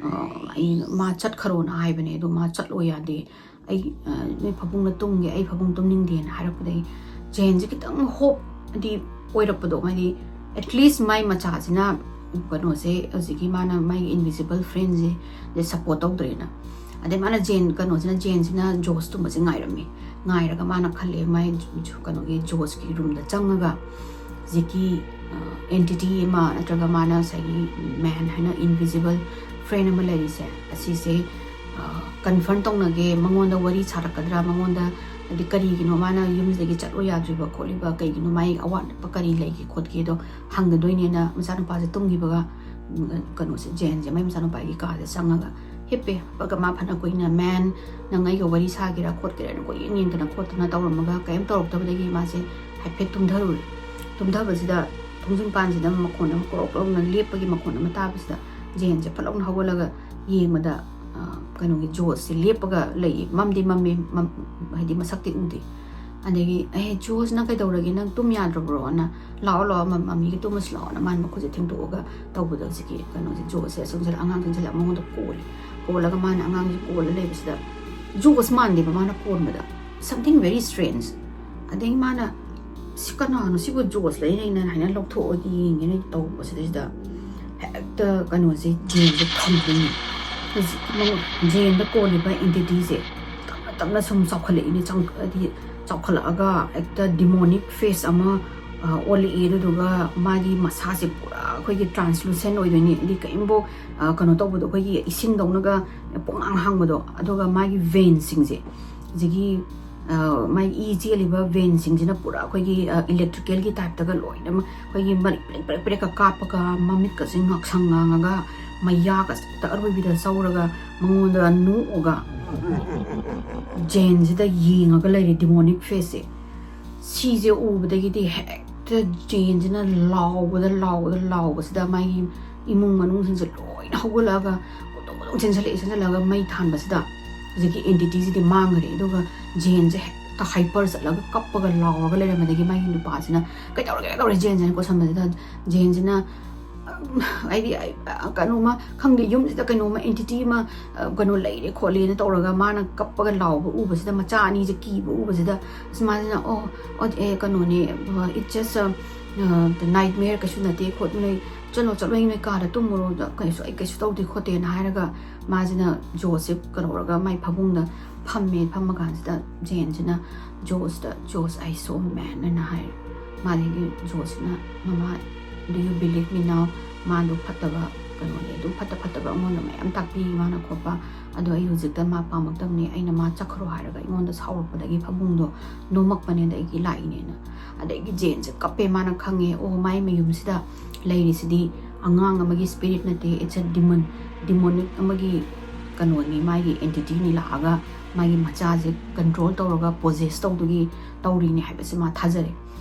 ꯑ, ꯑꯩ, ꯃꯥ ꯆꯠꯈ꯭ꯔꯣꯅ ꯍꯥꯏꯕꯅꯦ, ꯑꯗꯣ ꯃꯥ ꯆꯠꯂꯣ ꯌꯥꯗꯦ, ꯑꯩ, ꯑ, ꯅꯣꯏ ꯐꯃꯨꯡꯗ ꯇꯨꯝꯒꯦ, ꯑꯩ ꯐꯃꯨꯡ ꯇꯨꯝꯅꯤꯡꯗꯦꯅ" ꯍꯥꯏꯔꯛꯄꯗꯒꯤ ꯖꯦꯟꯁꯦ ꯈꯤꯇꯪ ꯍꯣꯞ ꯍꯥꯏꯗꯤ ꯑꯣꯏꯔꯛꯄꯗꯣ, ꯍꯥꯏꯗꯤ at least ꯃꯥꯏ ꯃꯆꯥꯁꯤꯅ ꯀꯩꯅꯣꯁꯦ, ꯍꯧꯖꯤꯛꯀꯤ ꯃꯥꯅ ꯃꯥꯒꯤ invisible friendꯁꯦ ꯁꯞꯄꯣꯔꯠ ꯇꯧꯗ꯭ꯔꯦꯅ꯫ ꯑꯗꯩ ꯃꯥꯅ ꯖꯦꯟ, ꯀꯩꯅꯣꯁꯤꯅ, ꯖꯦꯟꯁꯤꯅ ꯖꯣꯁ ꯇꯨꯝꯕꯁꯦ ꯉꯥꯏꯔꯝꯃꯤ꯫ ꯉꯥꯏꯔꯒ ꯃꯥꯅ ꯈꯜꯂꯦ, ꯃꯥꯏ ꯖꯨ-, ꯀꯩꯅꯣꯒꯤ ꯖꯣꯁꯀꯤ ꯔꯨꯝꯗ ꯆꯪꯉꯒ ꯍꯧꯖꯤꯛꯀꯤ, ꯑ, entity ꯑꯃ ꯅꯠꯇ꯭ꯔꯒ ꯃꯥꯅ ꯉꯁꯥꯏꯒꯤ ꯃꯦꯟ ꯍꯥꯏꯅ invisible friend ꯑꯃ ꯂꯩꯔꯤꯁꯦ, ꯑꯁꯤꯁꯦ, ꯑ, confront ꯇꯧꯅꯒꯦ, ꯃꯉꯣꯟꯗ ꯋꯥꯔꯤ ꯁꯥꯔꯛꯀꯗ꯭ꯔꯥ, ꯃꯉꯣꯟꯗ ꯍꯥꯏꯗꯤ ꯀꯔꯤꯒꯤꯅꯣ ꯃꯥꯅ ꯌꯨꯝꯁꯤꯗꯒꯤ ꯆꯠꯂꯣ ꯌꯥꯗ꯭ꯔꯤꯕ ꯈꯣꯠꯂꯤꯕ, ꯀꯩꯒꯤꯅꯣ ꯃꯥꯒꯤ ꯑꯋꯥꯠ ꯑꯄ ꯀꯔꯤ ꯂꯩꯒꯦ ꯈꯣꯠꯀꯦꯗꯣ ꯍꯪꯒꯗꯣꯏꯅꯦꯅ ꯃꯆꯥꯅꯨꯄꯥꯁꯦ ꯇꯨꯝꯈꯤꯕꯒ, ꯎꯝ, ꯀꯩꯅꯣꯁꯦ, ꯖꯦꯟꯁꯦ ꯃꯥꯏ ꯃꯆꯥꯅꯨꯄꯥꯒꯤ ꯀꯥꯗ ꯆꯪꯉꯒ ꯍꯤꯞꯄꯦ꯫ ꯍꯤꯞꯄꯒ ꯃꯥ ꯐꯅ ꯀꯨꯏꯅ, "ꯃꯦꯟ, ꯅꯪ ꯑꯩꯒ ꯋꯥꯔꯤ ꯁꯥꯒꯦꯔꯥ ꯈꯣꯠꯀꯦꯔꯥꯅ" ꯀꯣꯏꯌꯦꯡ ꯌꯦꯡꯗꯅ ꯈꯣꯠꯇꯅ ꯇꯧꯔꯝꯃꯒ ꯀꯔꯤꯝ ꯇꯧꯔꯛꯇꯕꯗꯒꯤ ꯃꯥꯁꯦ ꯍꯥꯏꯐꯦꯠ ꯇꯨꯝꯊꯔꯨꯔꯦ꯫ ꯇꯨꯝꯊꯕꯁꯤꯗ ꯊꯣꯡꯖꯤꯟ ꯄꯥꯟꯁꯤꯗ ꯃꯈꯣꯟ ꯑꯃ ꯀ꯭ꯔꯣꯛ ꯀ꯭ꯔꯣꯛꯅ ꯂꯦꯞꯄꯒꯤ ꯃꯈꯣꯟ ꯑꯃ ꯇꯥꯕꯁꯤꯗ ꯖꯦꯟꯁꯦ ꯐꯠ ꯂꯥꯎꯅ ꯍꯧꯒꯠꯂꯒ ꯌꯦꯡꯕꯗ, ꯑ, ꯀꯩꯅꯣꯒꯤ ꯖꯣꯁꯁꯦ ꯂꯦꯞꯄꯒ ꯂꯩꯌꯦ꯫ ꯃꯝꯗꯤ ꯃꯝꯃꯦ, ꯃꯝ-, ꯍꯥꯏꯗꯤ ꯃꯁꯛꯇꯤ ꯎꯗꯦ꯫ ꯑꯗꯒꯤ, "ꯑꯦ, ꯖꯣꯁ, ꯅꯪ ꯀꯩꯗꯧꯔꯒꯦ? ꯅꯪ ꯇꯨꯝ ꯌꯥꯗ꯭ꯔꯕ꯭ꯔꯣꯅ?" "ꯂꯥꯛꯑꯣ, ꯂꯥꯛꯑꯣ, ꯃꯝ-, ꯃꯝꯃꯤꯒ ꯇꯨꯝꯃꯁꯤ ꯂꯥꯛꯑꯣꯅ" ꯃꯥꯅ ꯃꯈꯨꯠꯁꯦ ꯊꯦꯡꯗꯣꯛꯑꯒ ꯇꯧꯕꯗ ꯍꯧꯖꯤꯛꯀꯤ ꯀꯩꯅꯣꯁꯦ, ꯖꯣꯁꯁꯦ ꯆꯪꯁꯤꯜꯂ, ꯑꯉꯥꯡ ꯆꯪꯁꯤꯜꯂ ꯃꯉꯣꯟꯗ ꯀꯣꯜꯂꯦ꯫ ꯀꯣꯜꯂꯒ ꯃꯥꯅ ꯑꯉꯥꯡꯁꯦ ꯀꯣꯜꯂ ꯂꯩꯕꯁꯤꯗ ꯖꯣꯁ ꯃꯥꯟꯗꯦꯕ ꯃꯥꯅ ꯀꯣꯟꯕꯗ꯫ Something very strange꯫ ꯑꯗꯩ ꯃꯥꯅ, "ꯁꯤ ꯀꯅꯥꯅꯣ? ꯁꯤꯕꯨ ꯖꯣꯁ ꯂꯩꯅꯦꯅ" ꯍꯥꯏꯅ ꯂꯧꯊꯣꯛꯑꯒ ꯌꯦꯡꯒꯦꯅ ꯇꯧꯕꯁꯤꯗꯩꯁꯤꯗ ꯍꯦꯛꯇ ꯀꯩꯅꯣꯁꯦ, ꯖꯦꯟꯁꯦ ꯈꯪꯗꯣꯏꯅꯤ꯫ ꯍꯧꯖꯤꯛ ꯃꯉꯣ-, ꯖꯦꯟꯗ ꯀꯣꯜꯂꯤꯕ entityꯁꯦ ꯇꯞꯅ ꯇꯞꯅ ꯁꯨꯝ ꯆꯥꯎꯈꯠꯂꯛꯏꯅꯦ, ꯆꯪ-, ꯍꯥꯏꯗꯤ ꯆꯥꯎꯈꯠꯂꯛꯑꯒ ꯍꯦꯛꯇ demonic face ꯑꯃ, ꯑ, ꯑꯣꯜꯂꯛꯏ꯫ ꯑꯗꯨꯗꯨꯒ ꯃꯥꯒꯤ ꯃꯁꯥꯁꯦ ꯄꯨꯔꯥ ꯑꯩꯈꯣꯏꯒꯤ translucent ꯑꯣꯏꯗꯣꯏꯅꯤ, ꯍꯥꯏꯗꯤ ꯀꯔꯤꯝꯐꯥꯎ, ꯑ, ꯀꯩꯅꯣ ꯇꯧꯕꯗꯣ, ꯑꯩꯈꯣꯏꯒꯤ ꯏꯁꯤꯡꯗꯧꯅꯒ ꯄꯣꯡꯍꯥꯡ ꯍꯥꯡꯕꯗꯣ, ꯑꯗꯨꯒ ꯃꯥꯒꯤ veinꯁꯤꯡꯁꯦ, ꯍꯧꯖꯤꯛꯀꯤ, ꯑ, ꯃꯥꯒꯤ ꯏ ꯆꯦꯜꯂꯤꯕ veinꯁꯤꯡꯁꯤꯅ ꯄꯨꯔꯥ ꯑꯩꯈꯣꯏꯒꯤ, ꯑ, electricalꯒꯤ typeꯇꯒ ꯂꯣꯏꯅꯃꯛ ꯑꯩꯈꯣꯏꯒꯤ ꯃꯔꯤꯛ ꯄ꯭ꯔꯦꯛ ꯄ꯭ꯔꯦꯛ ꯄ꯭ꯔꯦꯛꯀ ꯀꯥꯞꯄꯒ, ꯃꯃꯤꯠꯀꯁꯦ ꯉꯥꯛꯁꯪ ꯉꯥꯡꯉꯒ, ꯃꯌꯥꯒꯁꯦ ꯍꯦꯛꯇ ꯑꯔꯣꯏꯕꯤꯗ ꯆꯧꯔꯒ, ꯃꯉꯣꯟꯗ ꯅꯣꯛꯑꯒ, ꯖꯦꯟꯁꯤꯗ ꯌꯦꯡꯉꯒ ꯂꯩꯔꯦ demonic faceꯁꯦ꯫ ꯁꯤꯁꯦ ꯎꯕꯗꯒꯤꯗꯤ ꯍꯦꯛꯇ ꯖꯦꯟꯁꯤꯅ ꯂꯥꯎꯕꯗ ꯂꯥꯎꯕꯗ ꯂꯥꯎꯕꯁꯤꯗ ꯃꯥꯒꯤ ꯏꯃꯨꯡ ꯃꯅꯨꯡꯁꯤꯡꯁꯦ ꯂꯣꯏꯅ ꯍꯧꯒꯠꯂꯛꯑꯒ ꯈꯨꯗꯣꯡ ꯈꯨꯗꯣꯡ ꯆꯦꯟꯁꯤꯜꯂꯛꯑꯦ꯫ ꯆꯦꯟꯁꯤꯜꯂꯛꯑꯒ ꯃꯩ ꯊꯥꯟꯕꯁꯤꯗ ꯍꯧꯖꯤꯛꯀꯤ ꯏꯟꯇꯤꯇꯤꯁꯤꯗꯤ ꯃꯥꯡꯈ꯭ꯔꯦ꯫ ꯑꯗꯨꯒ ꯖꯦꯟꯁꯦ ꯍꯦꯛꯇ ꯍꯥꯏꯄꯔ ꯆꯠꯂꯒ ꯀꯞꯄꯒ ꯂꯥꯎꯔꯒ ꯂꯩꯔꯝꯕꯗꯒꯤ ꯃꯥꯒꯤ ꯅꯨꯄꯥꯁꯤꯅ "ꯀꯩꯗꯧꯔꯒꯦ, ꯀꯩꯗꯧꯔꯦ?" ꯖꯦꯟꯁꯤꯅ ꯀꯣꯏꯁꯟꯕꯁꯤꯗ ꯖꯦꯟꯁꯤꯅ ꯍꯥꯏꯗꯤ ꯀꯩꯅꯣꯝꯃ ꯈꯪꯗꯦ, ꯌꯨꯝꯁꯤꯗ ꯀꯩꯅꯣꯝꯃ ꯑꯦꯟꯇꯤꯇꯤ ꯑꯃ ꯀꯩꯅꯣ ꯂꯩꯔꯦ ꯈꯣꯠꯂꯦꯅ ꯇꯧꯔꯒ ꯃꯥꯅ ꯀꯞꯄꯒ ꯂꯥꯎꯕ ꯎꯕꯁꯤꯗ, ꯃꯆꯥ ꯑꯅꯤꯁꯦ ꯀꯤꯕ ꯎꯕꯁꯤꯗ, ꯑꯁ, ꯃꯥꯁꯤꯅ "ꯑꯣ, ꯑꯣ, ꯑꯦ, ꯀꯩꯅꯣꯅꯦ, it's just a nightmare, ꯀꯩꯁꯨ ꯅꯠꯇꯦ ꯈꯣꯠꯂꯦ, ꯆꯠꯂꯣ, ꯆꯠꯂꯣ, ꯅꯣꯏ ꯀꯥꯗ ꯇꯨꯝꯃꯨꯔꯣ, ꯀꯩꯁꯨ, ꯑꯩ ꯀꯩꯁꯨ ꯇꯧꯗꯦ ꯈꯣꯠꯇꯦꯅ" ꯍꯥꯏꯔꯒ ꯃꯥꯁꯤꯅ ꯖꯣꯁꯁꯦ ꯀꯩꯗꯧꯔꯒ ꯃꯥꯏ ꯐꯃꯨꯡꯗ ꯐꯝꯃꯦ꯫ ꯐꯝꯃ ꯀꯥꯟꯁꯤꯗ ꯖꯦꯟꯁꯤꯅ ꯖꯣꯁꯇ "Josh, I saw a man" ꯍꯥꯏꯅ ꯍꯥꯏꯔꯦ꯫ ꯃꯥꯗꯒꯤ ꯖꯣꯁꯅ "ꯃꯃꯥ, do you believe me now? ꯃꯥꯗꯣ ꯐꯠꯇꯕ ꯀꯩꯅꯣꯅꯦ, ꯑꯗꯨꯝ ꯐꯠꯇ ꯐꯠꯇꯕ ꯑꯩꯉꯣꯟꯗ ꯃꯌꯥꯝ ꯇꯥꯛꯄꯤ ꯃꯥꯅ ꯈꯣꯠꯄ, ꯑꯗꯣ ꯑꯩ ꯍꯧꯖꯤꯛꯇ ꯃꯥ ꯄꯥꯝꯃꯛꯇꯕꯅꯤ, ꯑꯩꯅ ꯃꯥ ꯆꯠꯈ꯭ꯔꯣ ꯍꯥꯏꯔꯒ ꯑꯩꯉꯣꯟꯗ ꯁꯥꯎꯔꯛꯄꯗꯒꯤ ꯐꯃꯨꯡꯗꯣ ꯅꯣꯝꯃꯛꯄꯅꯦ, ꯑꯗꯒꯤ ꯂꯥꯛꯏꯅꯦꯅ." ꯑꯗꯒꯤ ꯖꯦꯟꯁꯦ ꯀꯞꯄꯦ꯫ ꯃꯥꯅ ꯈꯪꯉꯦ, "ꯑꯣ, ꯃꯥꯏ ꯃꯌꯨꯝꯁꯤꯗ ꯂꯩꯔꯤꯁꯤꯗꯤ ꯑꯉꯥꯡ ꯑꯃꯒꯤ ꯁ꯭ꯄꯤꯔꯤꯠ ꯅꯠꯇꯦ, it's a demon, demonic ꯑꯃꯒꯤ ꯀꯩꯅꯣꯅꯤ, ꯃꯥꯒꯤ ꯑꯦꯟꯇꯤꯇꯤꯅꯤ ꯂꯥꯛꯑꯒ ꯃꯥꯒꯤ ꯃꯆꯥꯁꯦ ꯀꯟꯇ꯭ꯔꯣꯜ ꯇꯧꯔꯒ ꯄꯣꯖꯦꯁ ꯇꯧꯗꯨꯒꯤ ꯇꯧꯔꯤꯅꯤ" ꯍꯥꯏꯕꯁꯦ ꯃꯥ ꯊꯥꯖꯔꯦ꯫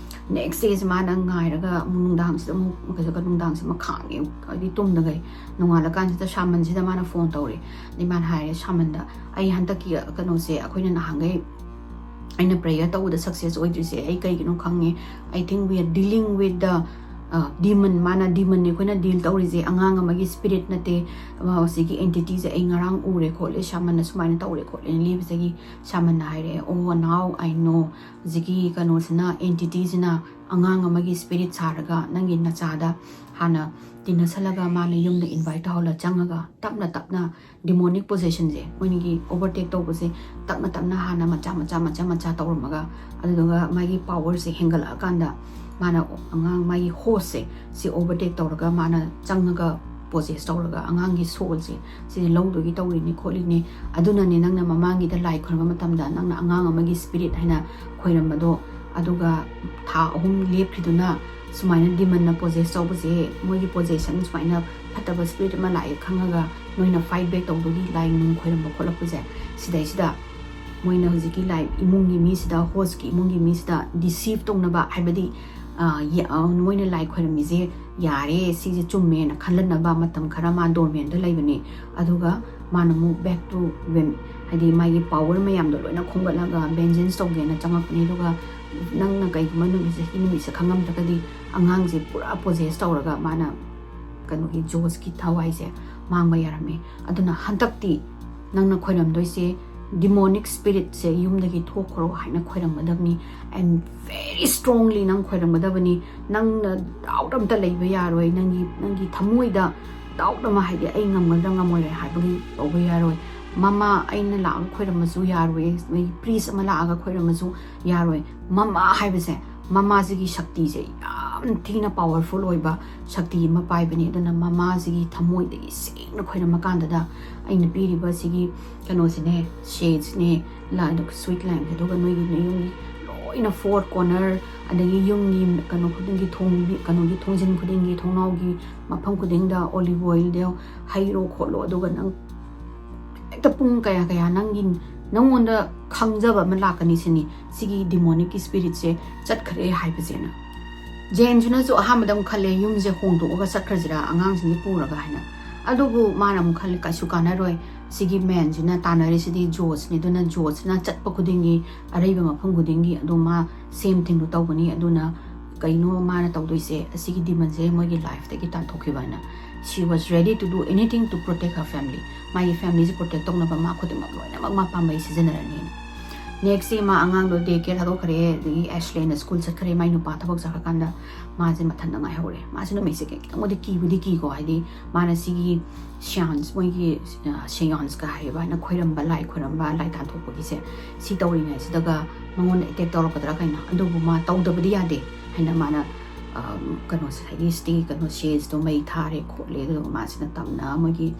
ꯅꯦꯛꯁ ꯗꯦꯁꯦ ꯃꯥꯅ ꯉꯥꯏꯔꯒ ꯑꯃꯨꯛ ꯅꯨꯡꯗꯥꯡꯁꯤꯗ ꯑꯃꯨꯛ ꯀꯩꯁꯨ ꯅꯨꯡꯗꯥꯡꯁꯦ ꯑꯃ ꯈꯥꯡꯉꯦ, ꯍꯥꯏꯗꯤ ꯇꯨꯝꯗꯈꯩ꯫ ꯅꯣꯡꯉꯥꯜꯂꯀꯥꯟꯁꯤꯗ ꯁꯥꯃꯟꯁꯤꯗ ꯃꯥꯅ ꯐꯣꯟ ꯇꯧꯔꯦ꯫ ꯑꯗꯩ ꯃꯥꯅ ꯍꯥꯏꯔꯦ ꯁꯥꯃꯟꯗ, "ꯑꯩ ꯍꯟꯗꯛꯀꯤ ꯀꯩꯅꯣꯁꯦ, ꯑꯩꯈꯣꯏꯅ ꯅꯍꯥꯟꯈꯩ ꯑꯩꯅ ꯄ꯭ꯔꯦꯌꯔ ꯇꯧꯕꯗ ꯁꯛꯁꯦꯁ ꯑꯣꯏꯗ꯭ꯔꯤꯁꯦ ꯑꯩ ꯀꯩꯒꯤꯅꯣ ꯈꯪꯉꯦ꯫ I think we are dealing with the demon꯫ ꯃꯥꯅ ꯗꯤꯃꯟꯅꯤ ꯑꯩꯈꯣꯏꯅ ꯗꯤꯜ ꯇꯧꯔꯤꯁꯦ, ꯑꯉꯥꯡ ꯑꯃꯒꯤ ꯁ꯭ꯄꯤꯔꯤꯠ ꯅꯠꯇꯦ꯫ ꯑ, ꯁꯤꯒꯤ ꯑꯦꯟꯇꯤꯇꯤꯁꯦ ꯑꯩ ꯉꯔꯥꯡ ꯎꯔꯦ ꯈꯣꯠꯂꯦ, ꯁꯥꯃꯟꯅ ꯁꯨꯃꯥꯏꯅ ꯇꯧꯔꯦ ꯈꯣꯠꯂꯦꯅ ꯂꯤꯕꯗꯒꯤ ꯁꯥꯃꯟꯅ ꯍꯥꯏꯔꯛꯑꯦ, "Oh, now I know꯫ ꯍꯧꯖꯤꯛꯀꯤ ꯀꯩꯅꯣꯁꯤꯅ, ꯑꯦꯟꯇꯤꯇꯤꯁꯤꯅ ꯑꯉꯥꯡ ꯑꯃꯒꯤ ꯁ꯭ꯄꯤꯔꯤꯠ ꯁꯥꯔꯒ ꯅꯪꯒꯤ ꯅꯆꯥꯗ ꯍꯥꯟꯅ ꯇꯤꯟꯅꯁꯜꯂꯒ ꯃꯥꯅ ꯌꯨꯝꯗ ꯏꯟꯚꯥꯏꯠ ꯇꯧꯍꯜꯂ ꯆꯪꯉꯒ ꯇꯞꯅ ꯇꯞꯅ ꯗꯤꯃꯣꯅꯤꯛ ꯄꯣꯖꯦꯁꯟꯁꯦ, ꯃꯣꯏꯅꯤꯒꯤ ꯑꯣꯚꯔꯇꯦꯛ ꯇꯧꯕꯁꯦ ꯇꯞꯅ ꯇꯞꯅ ꯍꯥꯟꯅ ꯃꯆꯥ ꯃꯆꯥ ꯃꯆꯥ ꯃꯆꯥ ꯇꯧꯔꯝꯃꯒ, ꯑꯗꯨꯗꯨꯒ ꯃꯥꯒꯤ ꯄꯥꯋꯔꯁꯦ ꯍꯦꯟꯒꯠꯂꯛꯑꯀꯥꯟꯗ ꯃꯥꯅ ꯑꯉꯥꯡ, ꯃꯥꯒꯤ ꯍꯣꯁꯁꯦ ꯁꯤ ꯑꯣꯚꯔꯇꯦꯛ ꯇꯧꯔꯒ ꯃꯥꯅ ꯆꯪꯉꯒ ꯄꯣꯖꯦꯁ ꯇꯧꯔꯒ ꯑꯉꯥꯡꯒꯤ ꯁꯣꯜꯁꯦ ꯁꯤꯁꯦ ꯂꯧꯗꯨꯒꯤ ꯇꯧꯔꯤꯅꯤ ꯈꯣꯠꯂꯤꯅꯤ꯫ ꯑꯗꯨꯅꯅꯦ ꯅꯪꯅ ꯃꯃꯥꯡꯒꯤꯗ ꯂꯥꯏ ꯈꯣꯏꯔꯝꯕ ꯃꯇꯝꯗ ꯅꯪꯅ ꯑꯉꯥꯡ ꯑꯃꯒꯤ ꯁ꯭ꯄꯤꯔꯤꯠ ꯍꯥꯏꯅ ꯈꯣꯏꯔꯝꯕꯗꯣ, ꯑꯗꯨꯒ ꯊꯥ ꯑꯍꯨꯝ ꯂꯦꯞꯈꯤꯗꯨꯅ ꯁꯨꯃꯥꯏꯅ ꯗꯤꯃꯟꯅ ꯄꯣꯖꯦꯁ ꯇꯧꯕꯁꯦ, ꯃꯣꯏꯒꯤ ꯄꯣꯖꯦꯁꯟ ꯁꯨꯃꯥꯏꯅ ꯐꯠꯇꯕ ꯁ꯭ꯄꯤꯔꯤꯠ ꯑꯃ ꯂꯥꯛꯑꯦ ꯈꯪꯉꯒ ꯅꯣꯏꯅ ꯐꯥꯏꯠ ꯕꯦꯛ ꯇꯧꯕꯒꯤ ꯂꯥꯏ ꯅꯨꯡ ꯈꯣꯏꯔꯝꯕ ꯈꯣꯠꯂꯛꯄꯁꯦ, ꯁꯤꯗꯩꯁꯤꯗ ꯃꯣꯏꯅ ꯍꯧꯖꯤꯛꯀꯤ ꯂꯥꯏ ꯏꯃꯨꯡꯒꯤ ꯃꯤꯁꯤꯗ, ꯍꯣꯁꯀꯤ ꯏꯃꯨꯡꯒꯤ ꯃꯤꯁꯤꯗ deceive ꯇꯧꯅꯕ, ꯍꯥꯏꯕꯗꯤ, ꯑ, ꯌ-, ꯑ, ꯃꯣꯏꯅ ꯂꯥꯏ ꯈꯣꯏꯔꯝꯃꯤꯁꯦ ꯌꯥꯔꯦ, ꯁꯤꯁꯦ ꯆꯨꯝꯃꯦꯅ ꯈꯜꯍꯟꯅꯕ ꯃꯇꯝ ꯈꯔ ꯃꯥ dormant ꯂꯩꯕꯅꯤ꯫ ꯑꯗꯨꯒ ꯃꯥꯅ ꯑꯃꯨꯛ back to when, ꯍꯥꯏꯗꯤ ꯃꯥꯒꯤ power ꯃꯌꯥꯝꯗꯣ ꯂꯣꯏꯅ ꯈꯣꯝꯒꯠꯂꯒ vengeance ꯇꯧꯒꯦꯅ ꯆꯪꯉꯛꯄꯅꯤ꯫ ꯑꯗꯨꯒ ꯅꯪꯅ ꯀꯩꯒꯨꯝꯕ ꯅꯨꯃꯤꯠꯁꯦ, ꯁꯤ ꯅꯨꯃꯤꯠꯁꯦ ꯈꯪꯉꯝꯗ꯭ꯔꯒꯗꯤ ꯑꯉꯥꯡꯁꯦ ꯄꯨꯔꯥ possess ꯇꯧꯔꯒ ꯃꯥꯅ ꯀꯩꯅꯣꯒꯤ ꯖꯣꯁꯀꯤ ꯊꯋꯥꯏꯁꯦ ꯃꯥꯡꯕ ꯌꯥꯔꯝꯃꯦ꯫ ꯑꯗꯨꯅ ꯍꯟꯗꯛꯇꯤ ꯅꯪꯅ ꯈꯣꯏꯔꯝꯗꯣꯏꯁꯦ demonic spiritꯁꯦ ꯌꯨꯝꯗꯒꯤ ꯊꯣꯛꯈ꯭ꯔꯣ ꯍꯥꯏꯅ ꯈꯣꯏꯔꯝꯒꯗꯕꯅꯤ꯫ And very strongly ꯅꯪ ꯈꯣꯏꯔꯝꯒꯗꯕꯅꯤ꯫ ꯅꯪꯅ doubt ꯑꯝꯇ ꯂꯩꯕ ꯌꯥꯔꯣꯏ꯫ ꯅꯪꯒꯤ, ꯅꯪꯒꯤ ꯊꯃꯣꯏꯗ doubt ꯑꯃ, ꯍꯥꯏꯗꯤ ꯑꯩ ꯉꯝꯒꯗ꯭ꯔꯥ ꯉꯝꯃꯣꯏꯔꯦ ꯍꯥꯏꯕꯒꯤ ꯇꯧꯕ ꯌꯥꯔꯣꯏ꯫ ꯃꯃꯥ ꯑꯩꯅ ꯂꯥꯛꯑꯒ ꯈꯣꯏꯔꯝꯃꯁꯨ ꯌꯥꯔꯣꯏ, ꯅꯣꯏ priest ꯑꯃ ꯂꯥꯛꯑꯒ ꯈꯣꯏꯔꯝꯃꯁꯨ ꯌꯥꯔꯣꯏ꯫ ꯃꯃꯥ ꯍꯥꯏꯕꯁꯦ, ꯃꯃꯥꯁꯤꯒꯤ ꯁꯛꯇꯤꯁꯦ ꯌꯥꯝ ꯊꯤꯅ powerful ꯑꯣꯏꯕ ꯁꯛꯇꯤ ꯑꯃ ꯄꯥꯏꯕꯅꯤ꯫ ꯑꯗꯨꯅ ꯃꯃꯥꯁꯤꯒꯤ ꯊꯃꯣꯏꯗꯒꯤ ꯁꯦꯡꯅ ꯈꯣꯏꯔꯝꯃ ꯀꯥꯟꯗꯗ ꯑꯩꯅ ꯄꯤꯔꯤꯕ ꯁꯤꯒꯤ ꯀꯩꯅꯣꯁꯤꯅꯦ, shadeꯁꯅꯦ, ꯂ-, sweet limeꯁꯦ, ꯑꯗꯨꯒ ꯅꯣꯏꯒꯤ ꯅꯌꯨꯝꯒꯤ ꯂꯣꯏꯅ four corner, ꯑꯗꯒꯤ ꯌꯨꯝꯒꯤ ꯀꯩꯅꯣ ꯈꯨꯗꯤꯡꯒꯤ, ꯊꯣꯡ-, ꯀꯩꯅꯣꯒꯤ ꯊꯣꯡꯖꯤꯟ ꯈꯨꯗꯤꯡꯒꯤ, ꯊꯣꯡꯅꯥꯎꯒꯤ ꯃꯐꯝ ꯈꯨꯗꯤꯡꯗ olive oilꯗꯣ ꯍꯩꯔꯣ ꯈꯣꯠꯂꯣ꯫ ꯑꯗꯨꯒ ꯅꯪ ꯍꯦꯛꯇ ꯄꯨꯡ ꯀꯌꯥ ꯀꯌꯥ ꯅꯪꯒꯤ, ꯅꯪꯉꯣꯟꯗ ꯈꯪꯖꯕ ꯑꯃ ꯂꯥꯛꯀꯅꯤ ꯁꯤꯅꯤ, ꯁꯤꯒꯤ demonicꯀꯤ spiritꯁꯦ ꯆꯠꯈ꯭ꯔꯦ ꯍꯥꯏꯕꯁꯦꯅ꯫ ꯖꯦꯟꯁꯤꯅꯁꯨ ꯑꯍꯥꯟꯕꯗ ꯑꯃꯨꯛ ꯈꯜꯂꯦ, ꯌꯨꯝꯁꯦ ꯍꯣꯡꯗꯣꯛꯑꯒ ꯆꯠꯈ꯭ꯔꯁꯤꯔꯥ ꯑꯉꯥꯡꯁꯤꯡꯁꯦ ꯄꯨꯔꯒ ꯍꯥꯏꯅ꯫ ꯑꯗꯨꯕꯨ ꯃꯥꯅ ꯑꯃꯨꯛ ꯈꯜꯂꯦ, ꯀꯩꯁꯨ ꯀꯥꯟꯅꯔꯣꯏ, ꯁꯤꯒꯤ manꯁꯤꯅ ꯇꯥꯟꯅꯔꯤꯁꯤꯗꯤ ꯖꯣꯁꯅꯤ, ꯑꯗꯨꯅ ꯖꯣꯁꯅ ꯆꯠꯄ ꯈꯨꯗꯤꯡꯒꯤ, ꯑꯔꯩꯕ ꯃꯐꯝ ꯈꯨꯗꯤꯡꯒꯤ ꯑꯗꯨꯝ ꯃꯥ same thingꯗꯨ ꯇꯧꯒꯅꯤ꯫ ꯑꯗꯨꯅ ꯀꯩꯅꯣ ꯃꯥꯅ ꯇꯧꯗꯣꯏꯁꯦ, ꯑꯁꯤꯒꯤ demonꯁꯦ ꯃꯣꯏꯒꯤ lifeꯇꯒꯤ ꯇꯥꯟꯊꯣꯛꯈꯤꯕ ꯍꯥꯏꯅ꯫ She was ready to do anything to protect her family. ꯃꯥꯒꯤ familyꯁꯦ protect ꯇꯧꯅꯕ ꯃꯥ ꯈꯨꯗꯤꯡꯃꯛ ꯂꯣꯏꯅꯃꯛ ꯃꯥ ꯄꯥꯝꯕꯩ ꯁꯤꯖꯤꯟꯅꯔꯅꯤꯅ꯫ Nextꯁꯦ ꯃꯥ ꯑꯉꯥꯡꯗꯣ day care ꯊꯥꯗꯣꯛꯈ꯭ꯔꯦ, ꯑꯗꯒꯤ ꯑꯦꯁꯂꯦꯅ school ꯆꯠꯈ꯭ꯔꯦ, ꯃꯥꯏ ꯅꯨꯄꯥ ꯊꯕꯛ ꯆꯠꯈ꯭ꯔꯀꯥꯟꯗ ꯃꯥꯁꯦ ꯃꯊꯟꯇ ꯉꯥꯏꯍꯧꯔꯦ꯫ ꯃꯥꯁꯦ ꯅꯨꯃꯤꯠꯁꯦ ꯈꯤꯇꯪꯕꯨꯗꯤ ꯀꯤꯕꯨꯗꯤ ꯀꯤꯀꯣ, ꯍꯥꯏꯗꯤ ꯃꯥꯅ ꯁꯤꯒꯤ seance, ꯃꯣꯏꯒꯤ, ꯑ, seanceꯀ ꯍꯥꯏꯔꯤꯕ ꯍꯥꯏꯅ ꯈꯣꯏꯔꯝꯕ, ꯂꯥꯏ ꯈꯣꯏꯔꯝꯕ, ꯂꯥꯏ ꯇꯥꯟꯊꯣꯛꯄꯒꯤꯁꯦ, ꯁꯤ ꯇꯧꯔꯤꯉꯩꯁꯤꯗꯒ ꯃꯉꯣꯟꯗ attack ꯇꯧꯔꯛꯀꯗ꯭ꯔꯥ ꯀꯩꯅꯣ, ꯑꯗꯨꯕꯨ ꯃꯥ ꯇꯧꯗꯕꯗꯤ ꯌꯥꯗꯦ ꯍꯥꯏꯅ ꯃꯥꯅ, ꯑ, ꯀꯩꯅꯣꯁꯦ, ꯉꯁꯥꯏꯒꯤ ꯁꯤ ꯀꯩꯅꯣ shadeꯁꯇꯣ ꯃꯩ ꯊꯥꯔꯦ ꯈꯣꯠꯂꯦ, ꯑꯗꯨꯒ ꯃꯥꯁꯤꯅ ꯇꯞꯅ ꯃꯣꯏꯒꯤ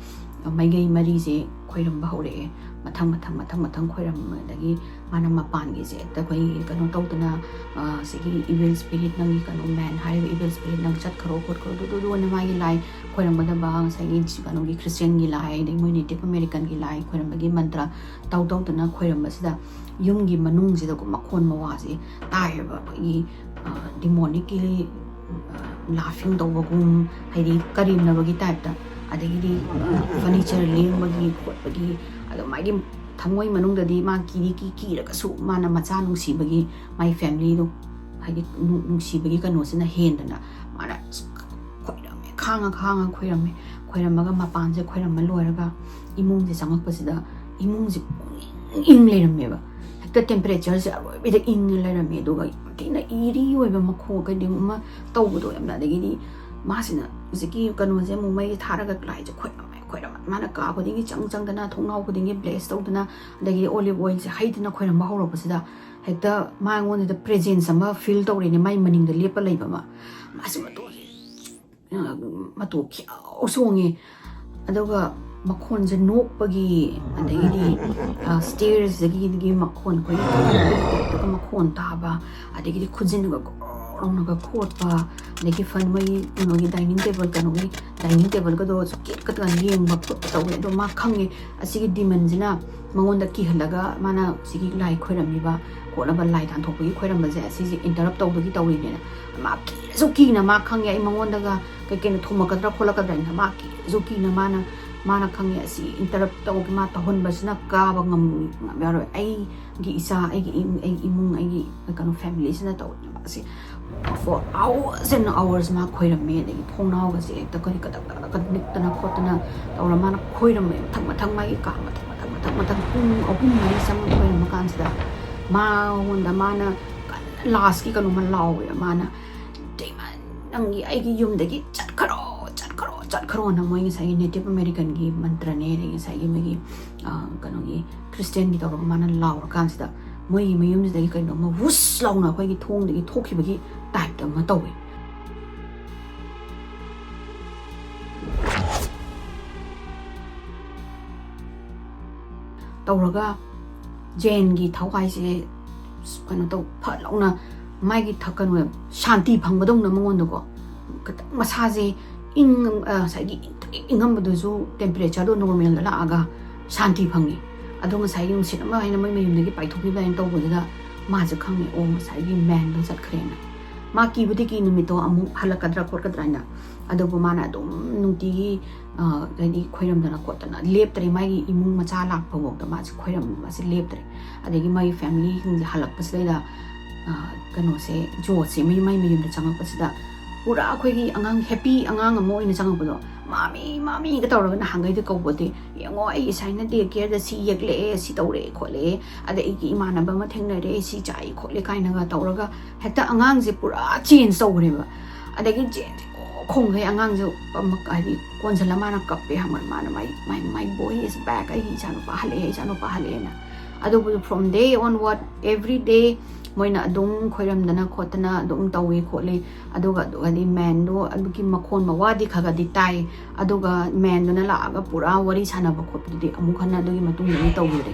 ꯃꯥꯏꯀꯩ ꯃꯔꯤꯁꯦ ꯈꯣꯏꯔꯝꯕ ꯍꯧꯔꯛꯑꯦ꯫ ꯃꯊꯪ ꯃꯊꯪ ꯃꯊꯪ ꯃꯊꯪ ꯈꯣꯏꯔꯝꯕꯗꯒꯤ ꯃꯥꯅ ꯃꯄꯥꯟꯒꯤꯁꯦ ꯍꯦꯛꯇ ꯑꯩꯈꯣꯏꯒꯤ ꯀꯩꯅꯣ ꯇꯧꯗꯅ, ꯑ, ꯁꯤꯒꯤ evil spirit, ꯅꯪꯒꯤ ꯀꯩꯅꯣ man ꯍꯥꯏꯔꯤꯕ evil spirit, ꯅꯪ ꯆꯠꯈ꯭ꯔꯣ ꯈꯣꯠꯈ꯭ꯔꯣ ꯑꯗꯨ ꯑꯗꯨ ꯑꯗꯨ ꯑꯅ ꯃꯥꯒꯤ ꯂꯥꯏ ꯈꯣꯏꯔꯝꯒꯗꯕ, ꯉꯁꯥꯏꯒꯤ ꯀꯩꯅꯣꯒꯤ Christianꯒꯤ ꯂꯥꯏ, ꯑꯗꯩ ꯃꯣꯏ Native Americanꯒꯤ ꯂꯥꯏ ꯈꯣꯏꯔꯝꯕꯒꯤ ꯃꯟꯇ꯭ꯔ ꯇꯧ ꯇꯧꯗꯅ ꯈꯣꯏꯔꯝꯕꯁꯤꯗ ꯌꯨꯝꯒꯤ ꯃꯅꯨꯡꯁꯤꯗꯀꯣ ꯃꯈꯣꯟ ꯃꯋꯥꯁꯦ ꯇꯥꯏꯌꯦꯕ꯫ ꯑꯩꯈꯣꯏꯒꯤ, ꯑ, demonicꯀꯤ, ꯑ, laughing ꯇꯧꯕꯒꯨꯝ, ꯍꯥꯏꯗꯤ ꯀꯔꯦꯝꯅꯕꯒꯤ typeꯇ, ꯑꯗꯒꯤꯗꯤ, ꯑ, furniture ꯂꯦꯡꯕꯒꯤ ꯈꯣꯠꯄꯒꯤ, ꯑꯗꯣ ꯃꯥꯒꯤ ꯊꯃꯣꯏ ꯃꯅꯨꯡꯗꯗꯤ ꯃꯥ ꯀꯤꯗꯤ ꯀꯤ-, ꯀꯤꯔꯒꯁꯨ ꯃꯥꯅ ꯃꯆꯥ ꯅꯨꯡꯁꯤꯕꯒꯤ, ꯃꯥꯒꯤ familyꯗꯣ, ꯍꯥꯏꯗꯤ ꯅꯨꯡ-, ꯅꯨꯡꯁꯤꯕꯒꯤ ꯀꯩꯅꯣꯁꯤꯅ ꯍꯦꯟꯗꯅ ꯃꯥꯅ ꯈꯣꯏꯔꯝꯃꯦ, ꯈꯥꯡꯉ ꯈꯥꯡꯉ ꯈꯣꯏꯔꯝꯃꯦ꯫ ꯈꯣꯏꯔꯝꯃꯒ ꯃꯄꯥꯟꯁꯦ ꯈꯣꯏꯔꯝꯕ ꯂꯣꯏꯔꯒ ꯏꯃꯨꯡꯁꯦ ꯆꯪꯉꯛꯄꯁꯤꯗ ꯏꯃꯨꯡꯁꯦ ꯄꯨꯡꯏꯪ ꯏꯪ ꯂꯩꯔꯝꯃꯦꯕ꯫ ꯍꯦꯛꯇ temperatureꯁꯦ ꯑꯔꯣꯏꯕꯤꯗ ꯏꯪꯉ ꯂꯩꯔꯝꯃꯦ꯫ ꯑꯗꯨꯒ ꯌꯥꯝ ꯊꯤꯅ eerie ꯑꯣꯏꯕ ꯃꯈꯣꯜ ꯀꯩꯅꯣꯝ ꯑꯃ ꯇꯧꯕꯗꯣ ꯌꯥꯝꯅ꯫ ꯑꯗꯒꯤꯗꯤ ꯃꯥꯁꯤꯅ ꯍꯧꯖꯤꯛꯀꯤ ꯀꯩꯅꯣꯁꯦ ꯑꯃꯨꯛ ꯃꯩ ꯊꯥꯔꯒ ꯂꯥꯏꯁꯦ ꯈꯣꯏꯔꯝꯃꯦ, ꯈꯣꯏꯔꯝꯃꯦ꯫ ꯃꯥꯅ ꯀꯥ ꯈꯨꯗꯤꯡꯒꯤ ꯆꯪ ꯆꯪꯗꯅ, ꯊꯣꯡꯅꯥꯎ ꯈꯨꯗꯤꯡꯒꯤ bless ꯇꯧꯗꯅ, ꯑꯗꯒꯤꯗꯤ olive oilꯁꯦ ꯍꯩꯗꯅ ꯈꯣꯏꯔꯝꯕ ꯍꯧꯔꯛꯄꯁꯤꯗ ꯍꯦꯛꯇ ꯃꯉꯣꯟꯗ presence ꯑꯃ feel ꯇꯧꯔꯦꯅꯦ, ꯃꯥꯏ ꯃꯅꯤꯡꯗ ꯂꯦꯞꯄ ꯂꯩꯕ ꯑꯃ꯫ ꯃꯥꯁꯦ ꯃꯇꯣꯟꯁꯦ, ꯑ, ꯃꯇꯣ ꯈꯤꯌꯥꯎ ꯆꯣꯡꯉꯦ꯫ ꯑꯗꯨꯒ ꯃꯈꯣꯟꯁꯦ ꯅꯣꯛꯄꯒꯤ, ꯑꯗꯒꯤꯗꯤ, ꯑ, stairsꯇꯒꯤ ꯃꯈꯣꯟ, ꯑꯩꯈꯣꯏꯒꯤ ꯃꯈꯣꯟ ꯇꯥꯕ, ꯑꯗꯒꯤꯗꯤ ꯈꯨꯖꯤꯟꯒ ꯒꯣꯔꯣꯡꯒ ꯈꯣꯠꯄ, ꯑꯗꯒꯤ ꯐꯟ ꯃꯣꯏꯒꯤ ꯀꯩꯅꯣꯒꯤ dining table, ꯀꯩꯅꯣꯒꯤ dining tableꯒꯗꯣ ꯆꯨꯀꯦꯠꯀꯗ ꯂꯦꯡꯕ ꯈꯣꯠꯄ ꯇꯧꯋꯦ꯫ ꯑꯗꯣ ꯃꯥ ꯈꯪꯉꯦ ꯑꯁꯤꯒꯤ demonꯁꯤꯅ ꯃꯉꯣꯟꯗ ꯀꯤꯍꯜꯂꯒ ꯃꯥꯅ ꯁꯤꯒꯤ ꯂꯥꯏ ꯈꯣꯏꯔꯝꯃꯤꯕ ꯈꯣꯠꯅꯕ, ꯂꯥꯏ ꯇꯥꯟꯊꯣꯛꯄꯒꯤ ꯈꯣꯏꯔꯝꯕꯁꯦ ꯑꯁꯤꯁꯦ interrupt ꯇꯧꯕꯒꯤ ꯇꯧꯔꯤꯅꯦꯅ ꯃꯥ ꯀꯤꯔꯁꯨ ꯀꯤꯅ, ꯃꯥ ꯈꯪꯉꯦ ꯑꯩ ꯃꯉꯣꯟꯗꯒ ꯀꯩ ꯀꯩꯅꯣ ꯊꯣꯝꯃꯛꯀꯗ꯭ꯔꯥ ꯈꯣꯠꯂꯛꯀꯗ꯭ꯔꯥ ꯍꯥꯏꯅ ꯃꯥ ꯀꯤꯔꯁꯨ ꯀꯤꯅ ꯃꯥꯅ, ꯃꯥꯅ ꯈꯪꯉꯦ ꯑꯁꯤ interrupt ꯇꯧꯒꯦ, ꯃꯥ ꯇꯧꯍꯟꯕꯁꯤꯅ ꯀꯥꯕ ꯉꯝ-, ꯉꯝ ꯌꯥꯔꯣꯏ꯫ ꯑꯩꯒꯤ ꯏꯆꯥ, ꯑꯩꯒꯤ ꯏ-, ꯑꯩꯒꯤ ꯏꯃꯨꯡ, ꯑꯩꯒꯤ ꯀꯩꯅꯣ familyꯁꯤꯅ ꯇꯧꯔꯤꯅꯦꯕ ꯑꯁꯤ꯫ For hours and hours ꯃꯥ ꯈꯣꯏꯔꯝꯃꯦ꯫ ꯑꯗꯒꯤ ꯊꯣꯡꯅꯥꯎꯒꯁꯦ ꯍꯦꯛꯇ ꯑꯩꯈꯣꯏ ꯀꯗꯛ ꯀꯗꯛ ꯀꯗꯛ ꯅꯤꯛꯇꯅ ꯈꯣꯠꯇꯅ ꯇꯧꯔ ꯃꯥꯅ ꯈꯣꯏꯔꯝꯃꯦ꯫ ꯃꯊꯪ ꯃꯊꯪ ꯃꯥꯒꯤ ꯀꯥ ꯃꯊꯪ ꯃꯊꯪ ꯃꯊꯪ ꯃꯊꯪ ꯄꯨꯡ ꯑꯍꯨꯝ ꯃꯔꯤ ꯆꯪꯉ ꯈꯣꯏꯔꯝꯕ ꯀꯥꯟꯁꯤꯗ ꯃꯉꯣꯟꯗ ꯃꯥꯅ ꯀꯟꯅ lastꯀꯤ ꯀꯩꯅꯣꯝꯃ ꯂꯥꯎꯋꯦ꯫ ꯃꯥꯅ, "Demon, ꯅꯪꯒꯤ ꯑꯩꯒꯤ ꯌꯨꯝꯗꯒꯤ ꯆꯠꯈ꯭ꯔꯣ, ꯆꯠꯈ꯭ꯔꯣ, ꯆꯠꯈ꯭ꯔꯣꯅ" ꯃꯣꯏ ꯉꯁꯥꯏꯒꯤ Native Americanꯒꯤ ꯃꯟꯇ꯭ꯔꯅꯦ, ꯑꯗꯩ ꯉꯁꯥꯏꯒꯤ ꯃꯣꯏꯒꯤ, ꯑ, ꯀꯩꯅꯣꯒꯤ Christianꯒꯤ ꯇꯧꯔꯒ ꯃꯥꯅ ꯂꯥꯎꯔꯀꯥꯟꯁꯤꯗ ꯃꯣꯏꯒꯤ ꯃꯌꯨꯝꯁꯤꯗꯒꯤ ꯀꯩꯅꯣꯝꯃ ꯋꯨꯁ ꯂꯥꯎꯅ ꯑꯩꯈꯣꯏꯒꯤ ꯊꯣꯡꯗꯒꯤ ꯊꯣꯛꯈꯤꯕꯒꯤ typeꯇ ꯑꯃ ꯇꯧꯋꯦ꯫ ꯇꯧꯔꯒ ꯖꯦꯟꯒꯤ ꯊꯋꯥꯏꯁꯦ ꯀꯩꯅꯣ ꯇꯧ, ꯐꯠ ꯂꯥꯎꯅ ꯃꯥꯒꯤ ꯊ-, ꯀꯩꯅꯣ, ꯁꯥꯟꯇꯤ ꯐꯪꯕꯗꯧꯅ ꯃꯉꯣꯟꯗꯀꯣ, ꯈꯤꯇꯪ ꯃꯁꯥꯁꯦ ꯏꯪ-, ꯑ, ꯉꯁꯥꯏꯒꯤ ꯏꯪ-, ꯏꯪꯉꯝꯕꯗꯨꯁꯨ temperatureꯗꯣ normalꯗ ꯂꯥꯛꯑꯒ ꯁꯥꯟꯇꯤ ꯐꯪꯉꯤ꯫ ꯑꯗꯣ ꯉꯁꯥꯏꯒꯤ ꯅꯨꯡꯁꯤꯠ ꯑꯃ ꯍꯥꯏꯅ ꯃꯣꯏ ꯃꯌꯨꯝꯗꯒꯤ ꯄꯥꯏꯊꯣꯛꯈꯤꯕ ꯑꯗꯨꯃꯥꯏꯅ ꯇꯧꯕꯗꯨꯗ ꯃꯥꯁꯦ ꯈꯪꯉꯦ, "ꯑꯣ, ꯉꯁꯥꯏꯒꯤ manꯗꯣ ꯆꯠꯈ꯭ꯔꯦꯅ"꯫ ꯃꯥ ꯀꯤꯕꯨꯗꯤ ꯀꯤ, ꯅꯨꯃꯤꯠꯇꯣ ꯑꯃꯨꯛ ꯍꯜꯂꯛꯀꯗ꯭ꯔꯥ ꯈꯣꯠꯀꯗ꯭ꯔꯥ ꯍꯥꯏꯅ꯫ ꯑꯗꯨꯕꯨ ꯃꯥꯅ ꯑꯗꯨꯝ ꯅꯨꯡꯇꯤꯒꯤ, ꯑ, ꯍꯥꯏꯗꯤ ꯈꯣꯏꯔꯝꯗꯅ ꯈꯣꯠꯇꯅ ꯂꯦꯞꯇ꯭ꯔꯦ꯫ ꯃꯥꯒꯤ ꯏꯃꯨꯡ ꯃꯆꯥ ꯂꯥꯛꯄꯐꯥꯎꯗ ꯃꯥꯁꯦ ꯈꯣꯏꯔꯝꯕꯁꯦ ꯂꯦꯞꯇ꯭ꯔꯦ꯫ ꯑꯗꯒꯤ ꯃꯥꯒꯤ familyꯁꯤꯡꯁꯦ ꯍꯜꯂꯛꯄꯁꯤꯗꯩꯗ, ꯑ, ꯀꯩꯅꯣꯁꯦ, ꯖꯣꯁꯦ ꯃꯤ-, ꯃꯥꯏ ꯃꯌꯨꯝꯗ ꯆꯪꯉꯛꯄꯁꯤꯗ ꯄꯨꯔꯥ ꯑꯩꯈꯣꯏꯒꯤ ꯑꯉꯥꯡ, happy ꯑꯉꯥꯡ ꯑꯃ ꯑꯣꯏꯅ ꯆꯪꯉꯛꯄꯗꯣ, "ꯃꯥꯃꯤ, ꯃꯥꯃꯤꯒ" ꯇꯧꯔꯒ ꯅꯍꯥꯟꯈꯩꯗꯤ ꯀꯧꯕꯗꯤ, "ꯌꯦꯡꯉꯣ, ꯑꯩ ꯏꯁꯥꯏꯅ day careꯗ ꯁꯤ ꯌꯦꯛꯂꯛꯑꯦ, ꯁꯤ ꯇꯧꯔꯦ ꯈꯣꯠꯂꯦ, ꯑꯗꯩ ꯑꯩꯒꯤ ꯏꯃꯥꯟꯅꯕ ꯑꯃ ꯊꯦꯡꯅꯔꯦ, ꯁꯤ ꯆꯥꯏ ꯈꯣꯠꯂꯦ" ꯀꯥꯏꯅꯒ ꯇꯧꯔꯒ ꯍꯦꯛꯇ ꯑꯉꯥꯡꯁꯦ ꯄꯨꯔꯥ change ꯇꯧꯈ꯭ꯔꯦꯕ꯫ ꯑꯗꯒꯤ ꯖꯦꯟꯁꯦ ꯀꯣ ꯈꯣꯡꯈꯩ ꯑꯉꯥꯡꯁꯦ ꯑꯃ-, ꯍꯥꯏꯗꯤ ꯀꯣꯟꯁꯤꯜꯂ ꯃꯥꯅ ꯀꯞꯄꯦ ꯍꯥꯏꯕ, ꯃꯥꯅ "My, my, my boy is back, ꯑꯩꯒꯤ ꯏꯆꯥꯅꯨꯄꯥ ꯍꯜꯂꯛꯑꯦ, ꯏꯆꯥꯅꯨꯄꯥ ꯍꯜꯂꯛꯑꯦꯅ"꯫ ꯑꯗꯨꯕꯨ from day onward, every day ꯃꯣꯏꯅ ꯑꯗꯨꯝ ꯈꯣꯏꯔꯝꯗꯅ ꯈꯣꯠꯇꯅ ꯑꯗꯨꯝ ꯇꯧꯋꯦ ꯈꯣꯠꯂꯤ꯫ ꯑꯗꯨꯒ ꯑꯗꯨ ꯍꯥꯏꯗꯤ manꯗꯣ ꯑꯗꯨꯒꯤ ꯃꯈꯣꯟ ꯃꯋꯥꯗꯤ ꯈꯔ ꯈꯔꯗꯤ ꯇꯥꯏ, ꯑꯗꯨꯒ manꯗꯨꯅ ꯂꯥꯛꯑꯒ ꯄꯨꯔꯥ ꯋꯥꯔꯤ ꯁꯥꯟꯅꯕ ꯈꯣꯠꯄꯗꯨꯗꯤ ꯑꯃꯨꯛ ꯍꯟꯅ ꯑꯗꯨꯒꯤ ꯃꯇꯨꯡꯗꯗꯤ ꯇꯧꯈꯤꯗ꯭ꯔꯦ꯫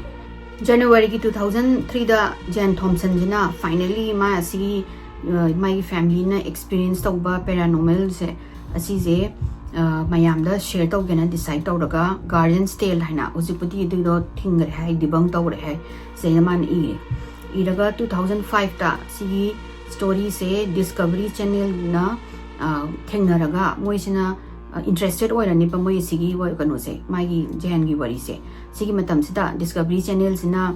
Januaryꯒꯤ two thousand threeꯗ ꯖꯦꯟ ꯊꯣꯝꯁꯟꯁꯤꯅ finally ꯃꯥ ꯑꯁꯤꯒꯤ, ꯑ, ꯃꯥꯒꯤ familyꯅ experience ꯇꯧꯕ paranormalꯁꯦ, ꯑꯁꯤꯁꯦ, ꯑ, ꯃꯌꯥꯝꯗ share ꯇꯧꯒꯦꯅ decide ꯇꯧꯔꯒ Guardian's Tale ꯍꯥꯏꯅ, ꯍꯧꯖꯤꯛꯄꯨꯗꯤ ꯑꯗꯨꯗꯣ ꯊꯤꯡꯈ꯭ꯔꯦ ꯍꯥꯏ, debunk ꯇꯧꯈ꯭ꯔꯦ ꯍꯥꯏ, ꯁꯤꯗꯩꯗ ꯃꯥꯅ ꯏꯔꯦ꯫ ꯏꯔꯒ two thousand fiveꯇ ꯁꯤꯒꯤ storyꯁꯦ Discovery Channelꯅ, ꯑ, ꯊꯦꯡꯅꯔꯒ ꯃꯣꯏꯁꯤꯅ, ꯑ, interested ꯑꯣꯏꯔꯅꯤꯕ ꯃꯣꯏ ꯁꯤꯒꯤ ꯋꯥ-, ꯀꯩꯅꯣꯁꯦ, ꯃꯥꯒꯤ ꯖꯦꯟꯒꯤ ꯋꯥꯔꯤꯁꯦ꯫ ꯁꯤꯒꯤ ꯃꯇꯝꯁꯤꯗ Discovery Channelꯁꯤꯅ,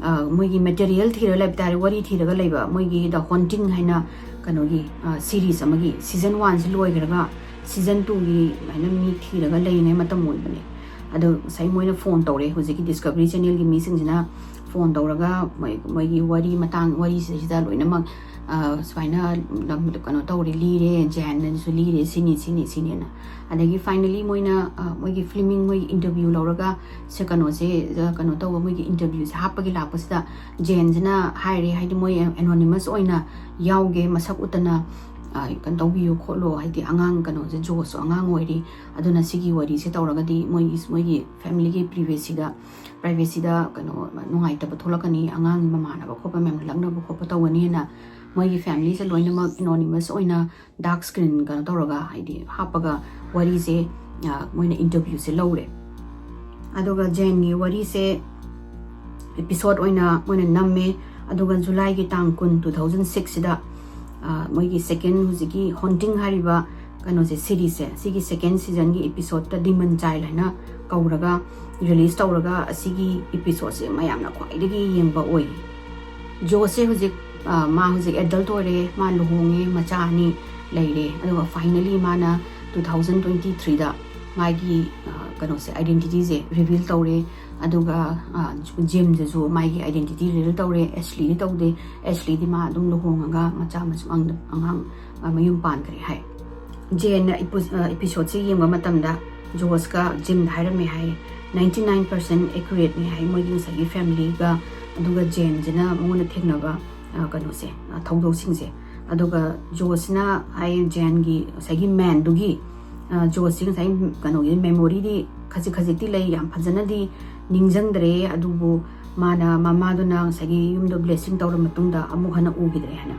ꯑ, ꯃꯣꯏꯒꯤ material ꯊꯤꯔꯒ ꯂꯩꯕ ꯇꯥꯔꯦ, ꯋꯥꯔꯤ ꯊꯤꯔꯒ ꯂꯩꯕ, ꯃꯣꯏꯒꯤ The Haunting ꯍꯥꯏꯅ ꯀꯩꯅꯣꯒꯤ, ꯑ, series ꯑꯃꯒꯤ season oneꯁꯤ ꯂꯣꯏꯈ꯭ꯔꯒ season twoꯒꯤ ꯑꯗꯨꯃꯥꯏꯅ ꯃꯤ ꯊꯤꯔꯒ ꯂꯩꯔꯤꯉꯩ ꯃꯇꯝ ꯑꯣꯏꯕꯅꯦ꯫ ꯑꯗꯣ ꯉꯁꯥꯏ ꯃꯣꯏꯅ phone ꯇꯧꯔꯦ, ꯍꯧꯖꯤꯛꯀꯤ Discovery Channelꯒꯤ ꯃꯤꯁꯤꯡꯁꯤꯅ phone ꯇꯧꯔꯒ ꯃꯣꯏ, ꯃꯣꯏꯒꯤ ꯋꯥꯔꯤ ꯃꯇꯥꯡ, ꯋꯥꯔꯤꯁꯤꯗꯩꯁꯤꯗ ꯂꯣꯏꯅꯃꯛ, ꯑ, ꯁꯨꯃꯥꯏꯅ ꯂꯝ-, ꯀꯩꯅꯣ ꯇꯧꯔꯦ, ꯂꯤꯔꯦ, ꯖꯦꯟꯅꯁꯨ ꯂꯤꯔꯦ, ꯁꯤꯅꯤ, ꯁꯤꯅꯤ, ꯁꯤꯅꯤꯅ꯫ ꯑꯗꯒꯤ finally ꯃꯣꯏꯅ, ꯑ, ꯃꯣꯏꯒꯤ filming, ꯃꯣꯏꯒꯤ interview ꯂꯧꯔꯒ ꯁꯦ ꯀꯩꯅꯣꯁꯦ, ꯑ, ꯀꯩꯅꯣ ꯇꯧꯕ, ꯃꯣꯏꯒꯤ interviewꯁꯦ ꯍꯥꯞꯄꯒꯤ ꯂꯥꯛꯄꯁꯤꯗ ꯖꯦꯟꯁꯤꯅ ꯍꯥꯏꯔꯦ, ꯍꯥꯏꯗꯤ ꯃꯣꯏ anonymous ꯑꯣꯏꯅ ꯌꯥꯎꯒꯦ, ꯃꯁꯛ ꯎꯠꯇꯅ ꯀꯩꯅꯣ ꯇꯧꯕꯤꯌꯨ ꯈꯣꯠꯂꯣ, ꯍꯥꯏꯗꯤ ꯑꯉꯥꯡ ꯀꯩꯅꯣꯁꯦ, ꯖꯣꯁꯁꯨ ꯑꯉꯥꯡ ꯑꯣꯏꯔꯤ, ꯑꯗꯨꯅ ꯁꯤꯒꯤ ꯋꯥꯔꯤꯁꯦ ꯇꯧꯔꯒꯗꯤ ꯃꯣꯏꯒꯤ ꯃꯣꯏꯒꯤ ꯐꯦꯃꯤꯂꯤꯒꯤ ꯄ꯭ꯔꯥꯏꯚꯦꯁꯤꯗ ꯄ꯭ꯔꯥꯏꯚꯦꯁꯤꯗ ꯀꯩꯅꯣ ꯅꯨꯡꯉꯥꯏꯇꯕ ꯊꯣꯛꯂꯛꯀꯅꯤ, ꯑꯉꯥꯡꯒꯤ ꯃꯃꯥꯟꯅꯕ ꯈꯣꯠꯄ ꯃꯌꯥꯝ ꯂꯛꯅꯕ ꯈꯣꯠꯄ ꯇꯧꯒꯅꯤꯅ ꯃꯣꯏꯒꯤ ꯐꯦꯃꯤꯂꯤꯁꯦ ꯂꯣꯏꯅꯃꯛ ꯑꯦꯅꯣꯅꯤꯃꯁ ꯑꯣꯏꯅ ꯗꯥꯔꯛ ꯁ꯭ꯀ꯭ꯔꯤꯟ ꯀꯩꯅꯣ ꯇꯧꯔꯒ, ꯍꯥꯏꯗꯤ ꯍꯥꯞꯄꯒ ꯋꯥꯔꯤꯁꯦ ꯃꯣꯏꯅ ꯏꯟꯇꯔꯚ꯭ꯌꯨꯁꯦ ꯂꯧꯔꯦ꯫ ꯑꯗꯨꯒ ꯖꯦꯟꯒꯤ ꯋꯥꯔꯤꯁꯦ ꯑꯦꯄꯤꯁꯣꯠ ꯑꯣꯏꯅ ꯃꯣꯏꯅ ꯅꯝꯃꯦ꯫ ꯑꯗꯨꯒ ꯖꯨꯂꯥꯏꯒꯤ ꯇꯥꯡ ꯀꯨꯟ, ꯇꯨ ꯊꯥꯎꯖꯟ ꯁꯤꯛꯁꯁꯤꯗ ꯃꯣꯏꯒꯤ ꯁꯦꯀꯦꯟ, ꯍꯧꯖꯤꯛꯀꯤ ꯍꯣꯟꯇꯤꯡ ꯍꯥꯏꯔꯤꯕ ꯀꯩꯅꯣꯁꯦ, ꯁꯤꯔꯤꯁꯁꯦ, ꯁꯤꯒꯤ ꯁꯦꯀꯦꯟ ꯁꯤꯖꯟꯒꯤ ꯑꯦꯄꯤꯁꯣꯠꯇ ꯗꯤꯃꯟ ꯆꯥꯏꯜ ꯍꯥꯏꯅ ꯀꯧꯔꯒ ꯔꯤꯂꯤꯁ ꯇꯧꯔꯒ, ꯑꯁꯤꯒꯤ ꯑꯦꯄꯤꯁꯣꯠꯁꯦ ꯃꯌꯥꯝꯅ ꯈ꯭ꯋꯥꯏꯗꯒꯤ ꯌꯦꯡꯕ ꯑꯣꯏ꯫ ꯖꯣꯁꯁꯦ ꯍꯧꯖꯤꯛ ꯃꯥ ꯍꯧꯖꯤꯛ ꯑꯦꯗꯜꯠ ꯑꯣꯏꯔꯦ, ꯃꯥ ꯂꯨꯍꯣꯡꯉꯦ, ꯃꯆꯥ ꯑꯅꯤ ꯂꯩꯔꯦ꯫ ꯑꯗꯨꯒ ꯐꯥꯏꯅꯂꯤ ꯃꯥꯅ ꯇꯨ ꯊꯥꯎꯖꯟ ꯇ꯭ꯋꯦꯟꯇꯤ ꯊ꯭ꯔꯤꯗ ꯃꯥꯒꯤ ꯀꯩꯅꯣꯁꯦ, ꯑꯥꯏꯗꯦꯟꯇꯤꯇꯤꯁꯦ ꯔꯤꯚꯤꯜ ꯇꯧꯔꯦ꯫ ꯑꯗꯨꯒ ꯖꯤꯝꯗꯁꯨ ꯃꯥꯒꯤ ꯑꯥꯏꯗꯦꯟꯇꯤꯇꯤ ꯔꯤꯚꯤꯜ ꯇꯧꯔꯦ꯫ ꯑꯦꯁꯂꯤꯗꯤ ꯇꯧꯗꯦ꯫ ꯑꯦꯁꯂꯤꯗꯤ ꯃꯥ ꯑꯗꯨꯝ ꯂꯨꯍꯣꯡꯉꯒ ꯃꯆꯥ ꯃꯁꯨ ꯑꯉꯥꯡ ꯃꯌꯨꯝ ꯄꯥꯟꯈ꯭ꯔꯦ ꯍꯥꯏ꯫ ꯖꯦꯟꯅ ꯏꯄꯤꯁꯣꯠꯁꯦ ꯌꯦꯡꯕ ꯃꯇꯝꯗ ꯖꯣꯁꯀ ꯖꯤꯝꯗ ꯍꯥꯏꯔꯝꯃꯦ ꯍꯥꯏ, ꯅꯥꯏꯟꯇꯤ ꯅꯥꯏꯟ ꯄꯥꯔꯁꯦꯟ ꯑꯦꯀꯨꯔꯦꯠꯅꯤ ꯍꯥꯏ ꯃꯣꯏꯒꯤ ꯉꯁꯥꯏꯒꯤ ꯐꯦꯃꯤꯂꯤꯒ ꯑꯗꯨꯒ ꯖꯦꯟꯁꯤꯅ ꯃꯉꯣꯟꯗ ꯊꯦꯡꯅꯕ ꯀꯩꯅꯣꯁꯦ, ꯊꯧꯗꯣꯛꯁꯤꯡꯁꯦ꯫ ꯑꯗꯨꯒ ꯖꯣꯁꯤꯅ ꯍꯥꯏ, ꯖꯦꯟꯒꯤ ꯉꯁꯥꯏꯒꯤ ꯃꯦꯟꯗꯨꯒꯤ, ꯖꯣꯁꯁꯤ ꯉꯁꯥꯏ ꯀꯩꯅꯣꯒꯤ ꯃꯦꯃꯣꯔꯤꯗꯤ ꯈꯖꯤꯛ ꯈꯖꯤꯛꯇꯤ ꯂꯩ, ꯌꯥꯝ ꯐꯖꯅꯗꯤ ꯅꯤꯡꯁꯤꯡꯗ꯭ꯔꯦ꯫ ꯑꯗꯨꯕꯨ ꯃꯥꯅ, ꯃꯃꯥꯗꯨꯅ ꯉꯁꯥꯏꯒꯤ ꯌꯨꯝꯗꯣ ꯕ꯭ꯂꯦꯁꯤꯡ ꯇꯧꯔ ꯃꯇꯨꯡꯗ ꯑꯃꯨꯛ ꯍꯟꯅ ꯎꯈꯤꯗ꯭ꯔꯦ ꯍꯥꯏꯅ꯫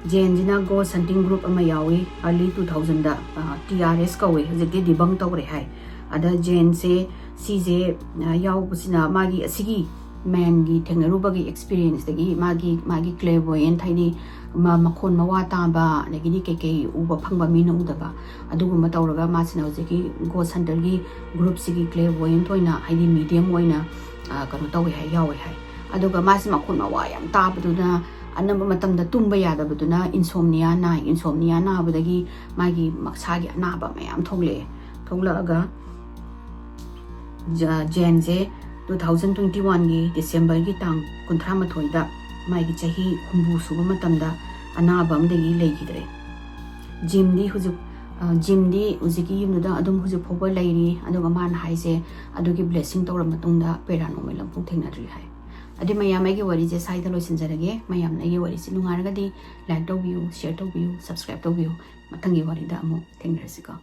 ꯖꯦꯟꯁꯤꯅ ꯒꯣꯁ ꯍꯟꯇꯤꯡ ꯒ꯭ꯔꯨꯞ ꯑꯃ ꯌꯥꯎꯏ, ꯑꯥꯔꯂꯤ ꯇꯨ ꯊꯥꯎꯖꯟꯗ, ꯇꯤ ꯑꯥꯔ ꯑꯦꯁ ꯀꯧꯋꯦ, ꯍꯧꯖꯤꯛꯇꯤ ꯗꯤꯕꯪ ꯇꯧꯔꯦ ꯍꯥꯏ꯫ ꯑꯗ ꯖꯦꯟꯁꯦ ꯁꯤꯁꯦ ꯌꯥꯎꯕꯁꯤꯅ ꯃꯥꯒꯤ ꯑꯁꯤꯒꯤ ꯃꯦꯟꯒꯤ ꯊꯦꯡꯅꯔꯨꯕꯒꯤ ꯑꯦꯛꯁꯄꯤꯔꯤꯌꯦꯟꯁꯇꯒꯤ ꯃꯥꯒꯤ ꯃꯥꯒꯤ ꯀ꯭ꯂꯦꯔꯚꯣꯌꯦꯟ ꯍꯥꯏꯗꯤ ꯃꯈꯣꯟ ꯃꯋꯥ ꯇꯥꯕ, ꯑꯗꯒꯤꯗꯤ ꯀꯩꯀꯩ ꯎꯕ ꯐꯪꯕ ꯃꯤꯅ ꯎꯗꯕ, ꯑꯗꯨꯒꯨꯝꯕ ꯇꯧꯔꯒ ꯃꯥꯁꯤꯅ ꯍꯧꯖꯤꯛꯀꯤ ꯒꯣꯁ ꯍꯟꯇꯔꯒꯤ ꯒ꯭ꯔꯨꯞꯁꯤꯒꯤ ꯀ꯭ꯂꯦꯔꯚꯣꯌꯦꯟ ꯑꯣꯏꯅ, ꯍꯥꯏꯗꯤ ꯃꯤꯗꯤꯌꯝ ꯑꯣꯏꯅ ꯀꯩꯅꯣ ꯇꯧꯋꯦ ꯍꯥꯏ, ꯌꯥꯎꯋꯦ ꯍꯥꯏ꯫ ꯑꯗꯨꯒ ꯃꯥꯁꯤ ꯃꯈꯣꯟ ꯃꯋꯥ ꯌꯥꯝ ꯇꯥꯕꯗꯨꯅ ꯑꯅꯝꯕ ꯃꯇꯝꯗ ꯇꯨꯝꯕ ꯌꯥꯗꯕꯗꯨꯅ ꯏꯟꯁꯣꯝꯅꯤꯌꯥ ꯅꯥꯏ꯫ ꯏꯟꯁꯣꯝꯅꯤꯌꯥ ꯅꯥꯕꯗꯒꯤ ꯃꯥꯒꯤ ꯃꯁꯥꯒꯤ ꯑꯅꯥꯕ ꯃꯌꯥꯝ ꯊꯣꯛꯂꯛꯑꯦ꯫ ꯊꯣꯛꯂꯛꯑꯒ ꯖꯦꯟꯁꯦ ꯇꯨ ꯊꯥꯎꯖꯟ ꯇ꯭ꯋꯦꯟꯇꯤ ꯋꯥꯟꯒꯤ ꯗꯤꯁꯦꯝꯕꯔꯒꯤ ꯇꯥꯡ ꯀꯨꯟꯊ꯭ꯔꯥ ꯃꯥꯊꯣꯏꯗ ꯃꯥꯒꯤ ꯆꯍꯤ ꯍꯨꯝꯐꯨ ꯁꯨꯕ ꯃꯇꯝꯗ ꯑꯅꯥꯕ ꯑꯃꯗꯒꯤ ꯂꯩꯈꯤꯗ꯭ꯔꯦ꯫ ꯖꯤꯝꯗꯤ ꯍꯧꯖꯤꯛ ꯖꯤꯝꯗꯤ ꯍꯧꯖꯤꯛꯀꯤ ꯌꯨꯝꯗꯨꯗ ꯑꯗꯨꯝ ꯍꯧꯖꯤꯛ ꯐꯥꯎꯕ ꯂꯩꯔꯤ꯫ ꯑꯗꯨꯒ ꯃꯥꯅ ꯍꯥꯏꯁꯦ, ꯑꯗꯨꯒꯤ ꯕ꯭ꯂꯦꯁꯤꯡ ꯇꯧꯔ ꯃꯇꯨꯡꯗ ꯄꯦꯔꯥꯅꯣꯔꯃꯦꯜ ꯑꯃꯐꯥꯎ ꯊꯦꯡꯅꯗ꯭ꯔꯤ ꯍꯥꯏ꯫ ꯑꯗꯨꯗꯤ ꯃꯌꯥꯝ, ꯑꯩꯒꯤ ꯋꯥꯔꯤꯁꯦ ꯁ꯭ꯋꯥꯏꯗ ꯂꯣꯏꯁꯤꯟꯖꯔꯒꯦ꯫ ꯃꯌꯥꯝꯅ ꯑꯩꯒꯤ ꯋꯥꯔꯤꯁꯦ ꯅꯨꯡꯉꯥꯏꯔꯒꯗꯤ like ꯇꯧꯕꯤꯌꯨ, share ꯇꯧꯕꯤꯌꯨ, subscribe ꯇꯧꯕꯤꯌꯨ꯫ ꯃꯊꯪꯒꯤ ꯋꯥꯔꯤꯗ ꯑꯃꯨꯛ ꯊꯦꯡꯅꯔꯁꯤꯀꯣ꯫